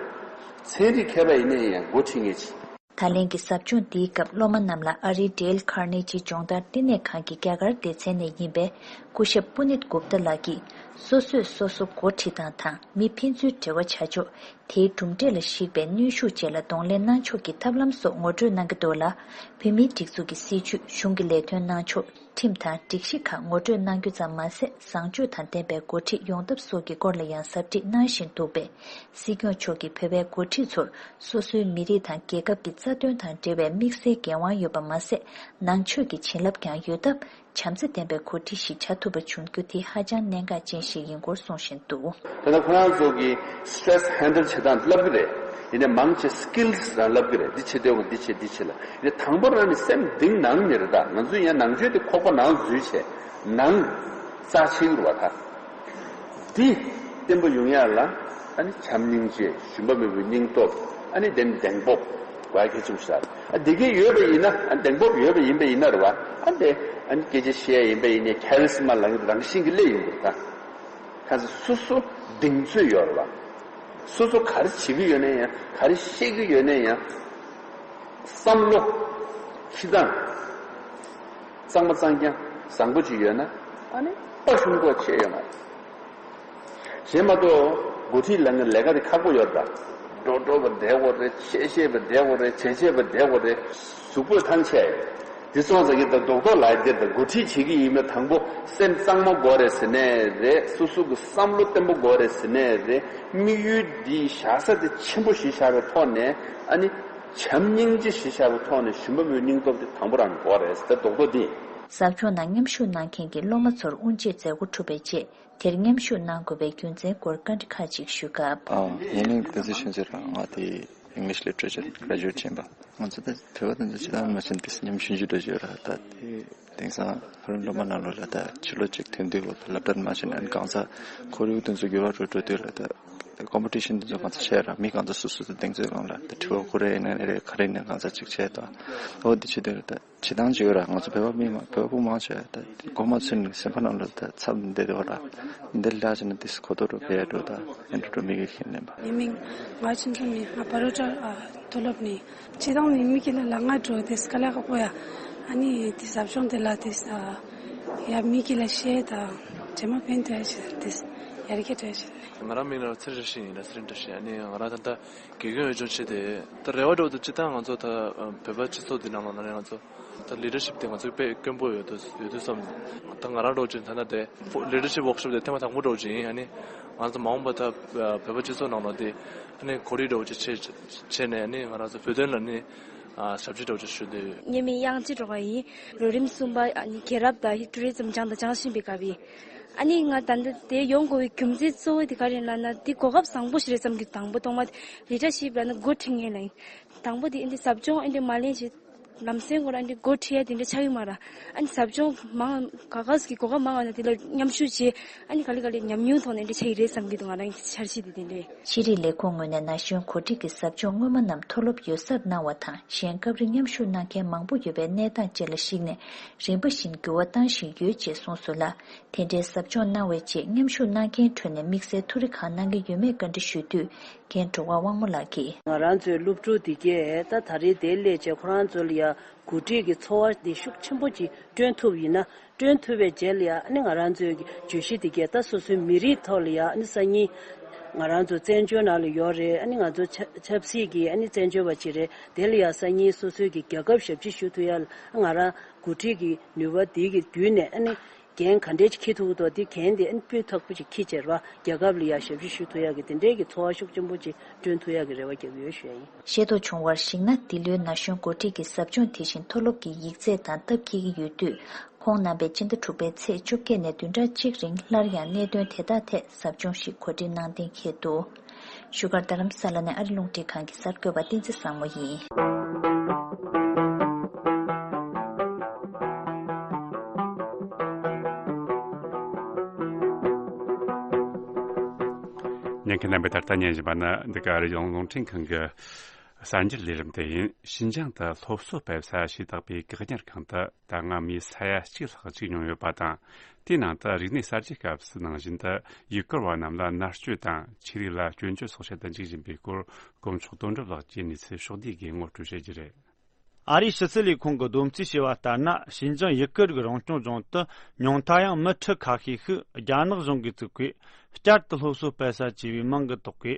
ཚན་རིག་མཁས་པ་ཡིན་ནའི་ཡང་འགོ་ཁྲིད་མཁན་ཅིག་ད་ལན་གྱི་ཟབ་སྦྱོང་འདིའི་སྐབས་སློབ་མ་རྣམས་ལ་ཨ་རིའི་ཌེལ་ཁར་ནེ་ཇི་སྦྱོང་བརྡར་བསྟི་གནས་ཁང་གི་རྒྱ་གར་སྡེ་ཚན་ནས་ཡིན་པའི་སྐུ་ཞབས་པུ་ནིད་གུབ་ཏཱ་ལགས་ཀྱིས། སོ་སོས་སོ་སོ་འགོ་ཁྲིད་སྟངས་དང་མི་ཕན་ཚུན་འབྲེལ་བ་བྱ་ཕྱོགས། དེའི་གྲུབ་འབྲས་ལ་གཞིགས་པའི་གནོན་ཤུགས་བཅས་ལ་གདོང་ལེན་གནང་ཕྱོགས་ཀྱི་ཐབས་ལམ་སོགས་ངོ་སྤྲོད་གནང་གི་འདུག་ལ། བོད་མིའི་སྒྲིག་འཛུགས་ཀྱི་སྲིད་བྱུས། གཞུང་གི་ལས་དོན་གནང་ཕྱོགས། ཁྲིམས་དང་སྒྲིག་གཞི་ཁག་ངོ་སྤྲོད་གནང་རྒྱུ་ཙམ་མ་ཟད། བཟང་སྤྱོད་དང་ལྡན་པའི་འགོ་ཁྲིད་ཡོང་ཐབས་སོགས་ཀྱི་སྐོར་ལ་ཡང་ཟབ་ཁྲིད་གནང་བཞིན་འདུག་པས། སྲིད་སྐྱོང་མཆོག་གིས་བོད་པའི་འགོ་ཁྲིད་ཚོར་སོ་སོའི་མི་རིགས་དང་རྒྱལ་ཁབ་ཀྱི་རྩ་དོན་དང་འབྲེལ་བའི་དམིགས་བསལ་འགན་དབང་ཡོད་པ་མ་ཟད། ནང་ཆོས་ཀྱི་བྱིན་རླབས་ཀྱང་ཡོད་སྟབས། བྱམས་བརྩེ་ལྡན་པའི་འགོ་ཁྲིད་ཞིག་བྱ་ཐུབ་པ་བྱུང་རྒྱུ་དེ་ཧ་ཅང་གནད་འགག་ཅན་ཞིག་ཡིན་སྐོར་གསུངས་བཞིན་འདུག། ད་ལྟ་ཁོ་རང་ཚོ་གི་སི་ཊེ་རེ་སི་ཧེན་ཌལ་བྱེད་སྟངས་བསླབ་ཀྱི་རེད། ཡིན་ནའི་མང་ཆེ་སི་ཀིལ་སི་རང་བསླབ་ཀྱི་རེད། འདི་བྱེད་འདོད་པ་འདི་བྱེད་འདི་བྱེད་ལ། ཡིན་ནའི་དང་པོ་རང་ནས་སེམས་གཏིང་ནང་ནས་རེད། ད་ང་ཚོས་ཡང་ནང་ཆོས་དེ་ཁོག་པ་ནང་འཛུལ་བྱས་ནང་རྩ་ཆེ་གི་རེད་བ། ད་འདི་བརྟན་པོ་ཡོང་ཡག་ལ་ཨ་ནི་བྱམས་སྙིང་རྗེ། ཞུམ་པ་མེད་པའི་སྙིང་སྟོབས། ཨ་ནི་དེ་ནི་གདེང་སྤོབས་དགོས་གལ་ཆེན་པོ་ཞིག་རེད། ཨ་འདི་གས་ཡོད་པ་ཡིན་ན། ཨ་གདེང་སྤོབས་ཡོད་པ་ཡིན་པ་ཡིན་ན་རེད་བ། ཨ་འདི་ཨ་ནི་སྐད་ཆ་བཤད་ཡ་ཡིན་པ་ཡིན་ནའི་ཁ་རི་སི་མ་ལབ་མཁན་རང་བཞིན་གྱི་སླེབས་ཡོང་གི་རེད། ད་གང་ཟེར་སོ་སོ་གདེང་ཚོད་ཡོད་རེད་བ། སོ་སོ་ག་རེ་བྱེད་ཀྱི་ཡོད་ན་ཡང་། ག་རེ་བཤད་ཀྱི་ཡོད་ན་ཡང་། བསམ་བློ་ཁྱི་སྟངས་གཙང་མ་གཙང་རྐྱང་བཟང་པོ་ཅིག་ཡོད་ན། ཨ་ནི་དཔའ་ཞུམ་དགོས་ཆེ་ཡོད་མ་རེད། གཞན་མ་གཏོགས་འགོ་ཁྲིད་ལབ་མཁན་ལས་ཀ་དེ་ཁག་པོ་ཡོད་རེད། ད་འགྲོ་འགྲོ་བ་བསྡད་དགོས་རེད། ཆེ་ཤེས་པ་བསྡད་དགོས་རེད། བྱེད་ཆེས་པ་བསྡད་དགོས་རེད། གཟུགས་པོས་ཐང་ཆད། དེ་སོང་ཙང་གི་ད་རྡོག་རྡོག་ལ་འདིར་ད་འགོ་ཁྲིད་བྱེད་ཀྱི་ཡིན་ན་དང་པོ་སེམས་གཙང་མ་དགོས་རེད་ཟེར་ནའི་རེད། སོ་སོ་གི་བསམ་བློ་བརྟན་པོ་དགོས་རེད་ཟེར་ནའི་རེད། དམིགས་ཡུལ་འདི་བཞག་ས་དེ་ཆེན་པོ་གཞི་བཞག་པའི་ཐོག་ནས། ཨ་ནི་བྱམས་སྙིང་རྗེ་གཞི་བཞག་པའི་ཐོག་ནས་ཞུམ་པ་མེད་སྙིང་སྟོབས་དེ་དང་པོ་རང་དགོས་རེད་ཟེར། ད་རྡོག་རྡོག་འདི། ཟབ་སྦྱོང་ནང་མཉམ་ཞུགས་གནང་མཁན་གྱི་སློབ་མ་ཚོར་དབུ་འབྱེད་མཛད་སྒོ་གྲུབ་པའི་རྗེས། དེར་མཉམ་ཞུགས་གནང་དགོས་པའི་རྒྱུ་མཚན་སྐོར་བཀའ་འདྲི་ཁག་ཅིག་ཞུས་སྐབས། ཨ། ངའི་མིང་བསྟན་འཛིན་ཆོས་འཛིན་རེད། ང་དེ་English Literature Graduate་ཕྱིན་པ། ང་ཚོ་ད་བོད་པ་དེ་ཚོ་ཇི་ལྟར་མ་བྱན་ཏེ་མཉམ་ཞུགས་ཞུ་འགྲོ་ཡོད་ར། ད་དེ་དེང་སང་ཧ་རུ་སློབ་མ་ནང་ལོགས་ལ་ད་ཕྱི་ལོ་གཅིག་ཐོན་དུས་འོག་ཏུ་སློབ་གྲྭར་མ་ཕྱིན་ཨ་ནི་གང་ཟག་ཁོར་ཡུག་དེ་ཚོ་འགྱུར་བ་འགྲོ་འགྲོ་དུས་ར། ད་competition་དེ་ཚོ་གང་ཚ་བྱས་ར། མི་གང་ཚ་སོ་སོ་དེ་གདེང་ཚོད་གང་ལ་ད་དྲི་བ་ཁོ་རེ་ཡིན་ན་རེ་ག་རེ་ཡིན་ན་གང་ཚ་གཅིག་བྱས་ད་འོ་དེ་བྱེད་དུས་ར། ད་བྱེད་སྟངས་ཅིག་ཡོད་ར། ང་ཚོ་བོད་པ་མི་མང་བོད་པ་མང་ཆེ་ད་མགོ་མ་ཚོས་ནས་སེམས་པ་ནང་ལ་ད་འཚབ་འདི་དེ་བ་ར། འདི་ལ་ཅི་ན་དེ་གོ་ཐོག་རུ་ཕེ་འགྲོ་ད་ཨེ་འགྲོ་འགྲོ་མི་གི་ཤེས་ནས་པ། ངའི་མིང་ང་ཆུང་ཆུང་ནས་ང་བ་རོ་ཊ་མཐོ་སློབ་ནས་བྱེད་སྟངས་ནི་མི་གི་ལ་ལ་ང་འགྲོ་དེ་སྐ་ལ་ཁ་པོ་ཡ། ཨ་ནི་དེ་ཟབ་སྦྱོང་དེ་ལ་དེ་ཡ་མི་གི་ལ་ཤེས་ད་ཇེ་མ་ཕན་ཐོགས་ཡ་ཆེ་དེ་ཡ་རི་ཁེ་ཐོགས་ཡ་ཆེ། ང་རང་མིང་ལ་ཚེ་རིང་བཀྲ་ཤིས་ཡིན་ལ། ཚེ་རིང་བཀྲ་ཤིས། ཨ་ནི་ང་རང་ད་ལྟ་དགེ་རྒན་འོས་སྦྱོང་བྱས་ཏེ། ད་རེ་བ་འདྲ་བོ་དེ་སྤྱིར་བཏང་ང་ཚོ་ད་བོད་པ་སྤྱི་ཚོགས་འདི་ནང་ལ་ན་རེ་ང་ཚོ་ད་ལི་ཌར་ཤིབ་དེ་ང་ཚོ་དཔེ་དཀོན་པོ་ཡོད་དུས་ཡོད་དུས་བསམ། ད་ང་རང་འདྲ་བོ་ཅིག་ད་ལྟ་དེ་ལི་ཌར་ཤིབ་ཝོག་ཤོབ་དེ་ཐེངས་མ་དང་པོ་འདྲ་བོ་ཅིག་ཡིན། ཨ་ནི་ང་ཚོ་མ་འོངས་པ་ད་བོད་པ་སྤྱི་ཚོགས་ནང་ལ་དེ་ཨ་ནི་གོ་སྒྲིག་འདྲ་བོ་ཅིག་བྱས་བྱས་ནས། ཨ་ནི་ང་རང་ཚོ་བོད་དོན་ལ་ནི་ཞབས་ཕྱི་འདྲ་བོ་ཅིག་ཞུ་འདོད་ཡོད། ངའི་མིང་དབྱངས་ཅན་སྒྲོལ་དཀར་ཡིན། ལོ་རིམ་གསུམ་པ་ཨ་ནི་རྒྱལ་རབས་དང་ཊུ་རི་ཛིམ་སྦྱངས་དང་སྦྱང་བཞིན་པའི་སྐབས་ཡིན། ཨ་ནི་ང་ད་ལྟ་དེ་ཡོང་དགོས་པའི་རྒྱུ་མཚན་གཙོ་བོ་དེ་ག་རེ་ལབ་ན། འདི་གོ་སྐབས་བཟང་པོ་ཞིག་རེད་བསམ་གྱི། དང་པོ་ཐོག་མ་ལི་ཌར་ཤིབ་ལབ་ན་འགོ་ཁྲིད་མཁན་ལ་ཡིན། དང་པོ་དེ་འདི་ཟབ་སྦྱོང་འདི་མ་ལེན་ཞིག་ལམ་སེང་སྐོར་འདི་འགོ་ཁྲིད་ཡ་དེ་འདྲ་ཆགས་ཀྱི་མ་རེད། ཨ་ནི་ཟབ་སྦྱོང་མང་ག་ག་ཟིག་གི་གོ་སྐབས་མང་བ་ན་དེ་ལ་མཉམ་ཞུགས་བྱས། ཨ་ནི་ག་ལེ་ག་ལེ་ཉམས་མྱོང་ཐོག་ནས་འདི་འདྲ་ཆགས་ཀྱི་རེད་བསམ་གྱི་འདུག། ང་རང་གི་འཆར་གཞི་དེ་དེ་འདྲ་རེད། ཤེས་རིག་ལས་ཁུངས་ངོས་ནས་ན་གཞོན་གོ་སྒྲིག་གི་ཟབ་སྦྱོང་སྔོན་མ་རྣམས་མཐོ་སློབ་ཡོད་སར་གནང་བ་དང་། གཞན་སྐབས་རེ་མཉམ་ཞུགས་གནང་མཁན་མང་པོ་ཡོད་པའི་གནས་སྟངས་བཅས་ལ་གཞིགས་ནས་རིམ་པ་བཞིན་འགྱུར་བ་བཏང་བཞིན་ཡོད་ཅེས་གསུངས་སོང་ལ། དེ་འདྲའི་ཟབ་སྦྱོང་གནང་བའི་རྗེས་མཉམ་ཞུགས་གནང་མཁན་ཁྲོད་ནས་དམིགས་བསལ་ཐུགས་རེ་གང་གནང་གི་ཡོད་མེད་བཀའ་འདྲི་ཞུས་དུས། རྒན་འབྲོག་པ་དབང་མོ་ལགས་ཀྱིས། ང་རང་ཚོའི་སློབ་ཕྲུག་འདི་གས་ད་ད་རེས་དེ་སླེབས་བྱས་ཁོ་རང་ཚོ་ལ་ཡ་གོ་སྒྲིག་གི་ཚོར་བ་འདི་ཤུགས་ཆེན་པོ་ཅིག་བསྐྲུན་ཐུབ་ཡིན་ན། བསྐྲུན་ཐུབ་པའི་རྗེས་ལ་ཡ་ཨ་ནི་ང་རང་ཚོའི་གི་བརྗོད་གཞི་འདི་གས་ད་སོ་སོའི་མི་རིགས་ཐོག་ལ་ཡ་ཨ་ནི་སང་ཉིན་ང་རང་ཚོ་བཙན་བྱོལ་ནང་ལ་ཡོད་རེད། ཨ་ནི་ང་ཚོ་ཆབ་ཆབ་སྲིད་ཀྱི་ཨ་ནི་བཙན་བྱོལ་བ་ཅིག་རེད། དེ་ལ་ཡ་སང་ཉིན་སོ་སོའི་གི་རྒྱལ་ཁབ་ཞབས་ཕྱི་ཞུ་ཐུབ་ཡ་ང་རང་གོ་སྒྲིག་གི་ནུས་པ་འདི་གི་བརྒྱུད་ནས་ཨ་ནི། འགན་ག་འདྲས་ཅིག་འཁྱེར་ཐུབ་ཀྱི་འདུག། དེ་འགན་དེ་ཨ་ནི་སྤུས་དག་པོ་ཅིག་འཁྱེར་བྱས་ར་རྒྱལ་ཁབ་ལ་ཡ་ཞབས་ཕྱི་ཞུ་ཐུབ་ཡག་གི་དེ་འདྲས་ཀྱི་ཚོར་བ་ཤུགས་ཆེན་པོ་ཅིག་བསྐྲུན་ཐུབ་ཡག་གི་རེ་བ་རྒྱག་གི་ཡོད་ཞུ་ཡ་ཡིན། ཤེས་རྟོགས་བྱུང་བར་གཞིགས་ན། འདི་ལོའི་ན་གཞོན་འགོ་ཁྲིད་ཀྱི་ཟབ་སྦྱོང་དེ་བཞིན་མཐོ་སློབ་ཀྱི་ཡིག་ཚད་དང་སྟབས་འཁེལ་གྱི་ཡོད་དུས། ཁོང་རྣམ་པས་སྤྱི་ཟླ་དྲུག་པའི་ཚེས་བཅོ་བརྒྱད་ནས་བདུན་ཕྲག་གཅིག་རིང་སླར་ཡང་གནད་དོན་དེ་དག་ཐད་ཟབ་སྦྱོང་ཞིག་གོ་སྒྲིག་གནང་གཏན་འཁེལ་འདུག། བཞུགས་སྒར་རྡ་རམ་ས་ལ་ནས་ཨ་རི་རླུང་འཕྲིན་ཁང་གི་གསར་འགོད་པ་བསྟན་འཛིན་བཟང་མོ་ཡིན། ཉན་མཁན་རྣམ་པས་ད་ལྟ་ཉན་བཞིན་པ་ནི་འདི་ག་ཨ་རི་རླུང་འཕྲིན་ཁང་གི་གསར་འགྱུར་ལས་རིམ་དེ་ཡིན། ཞིན་ཅང་དུ་སློབ་གསོ་སྤེལ་ས་ཞེས་བཏགས་པའི་བཀག་ཉར་ཁང་དུ་ད་སྔ་མོའི་ས་ཡ་གཅིག་ལྷག་བཅུག་མྱོང་ཡོད་པ་དང་། དེའི་ནང་དུ་རིག་གནས་གསར་བརྗེའི་སྐབས་སུ་ནང་བཞིན་དུ་ཡུལ་སྐོར་བ་རྣམས་ལ་མནར་གཅོད་དང་ཆོས་ལུགས་ལ་སྐྱོན་བརྗོད་སོགས་བྱེད་དུ་འཇུག་བཞིན་པའི་སྐོར། དཀོན་མཆོག་དོན་གྲུབ་ལགས་ཀྱིས་གནས་ཚུལ་ཕྱོགས་བསྡུས་སྒོས་ངོ་སྤྲོད་བྱེད་རྒྱུ་རེད། ཨ་རིའི་ཕྱི་སྲིད་ལས་ཁུངས་ཀྱིས་བསྡོམས་རྩིས་བྱས་པ་ལྟར་ན། ཞིན་ཅང་ཡུ་གུར་གྱི་རང་སྐྱོང་ལྗོངས་དུ་ཉུང་མཐའ་ཡང་མི་ཁྲི་ཁ་ཤས་ཤིག་རྒྱ་ནག་གཞུང་གིས་བཙུགས་པའི་བསྐྱར་དུ་སློབ་གསོ་སྤེལ་ས་ཅེས་པའི་མིང་གི་ཐོག་གི་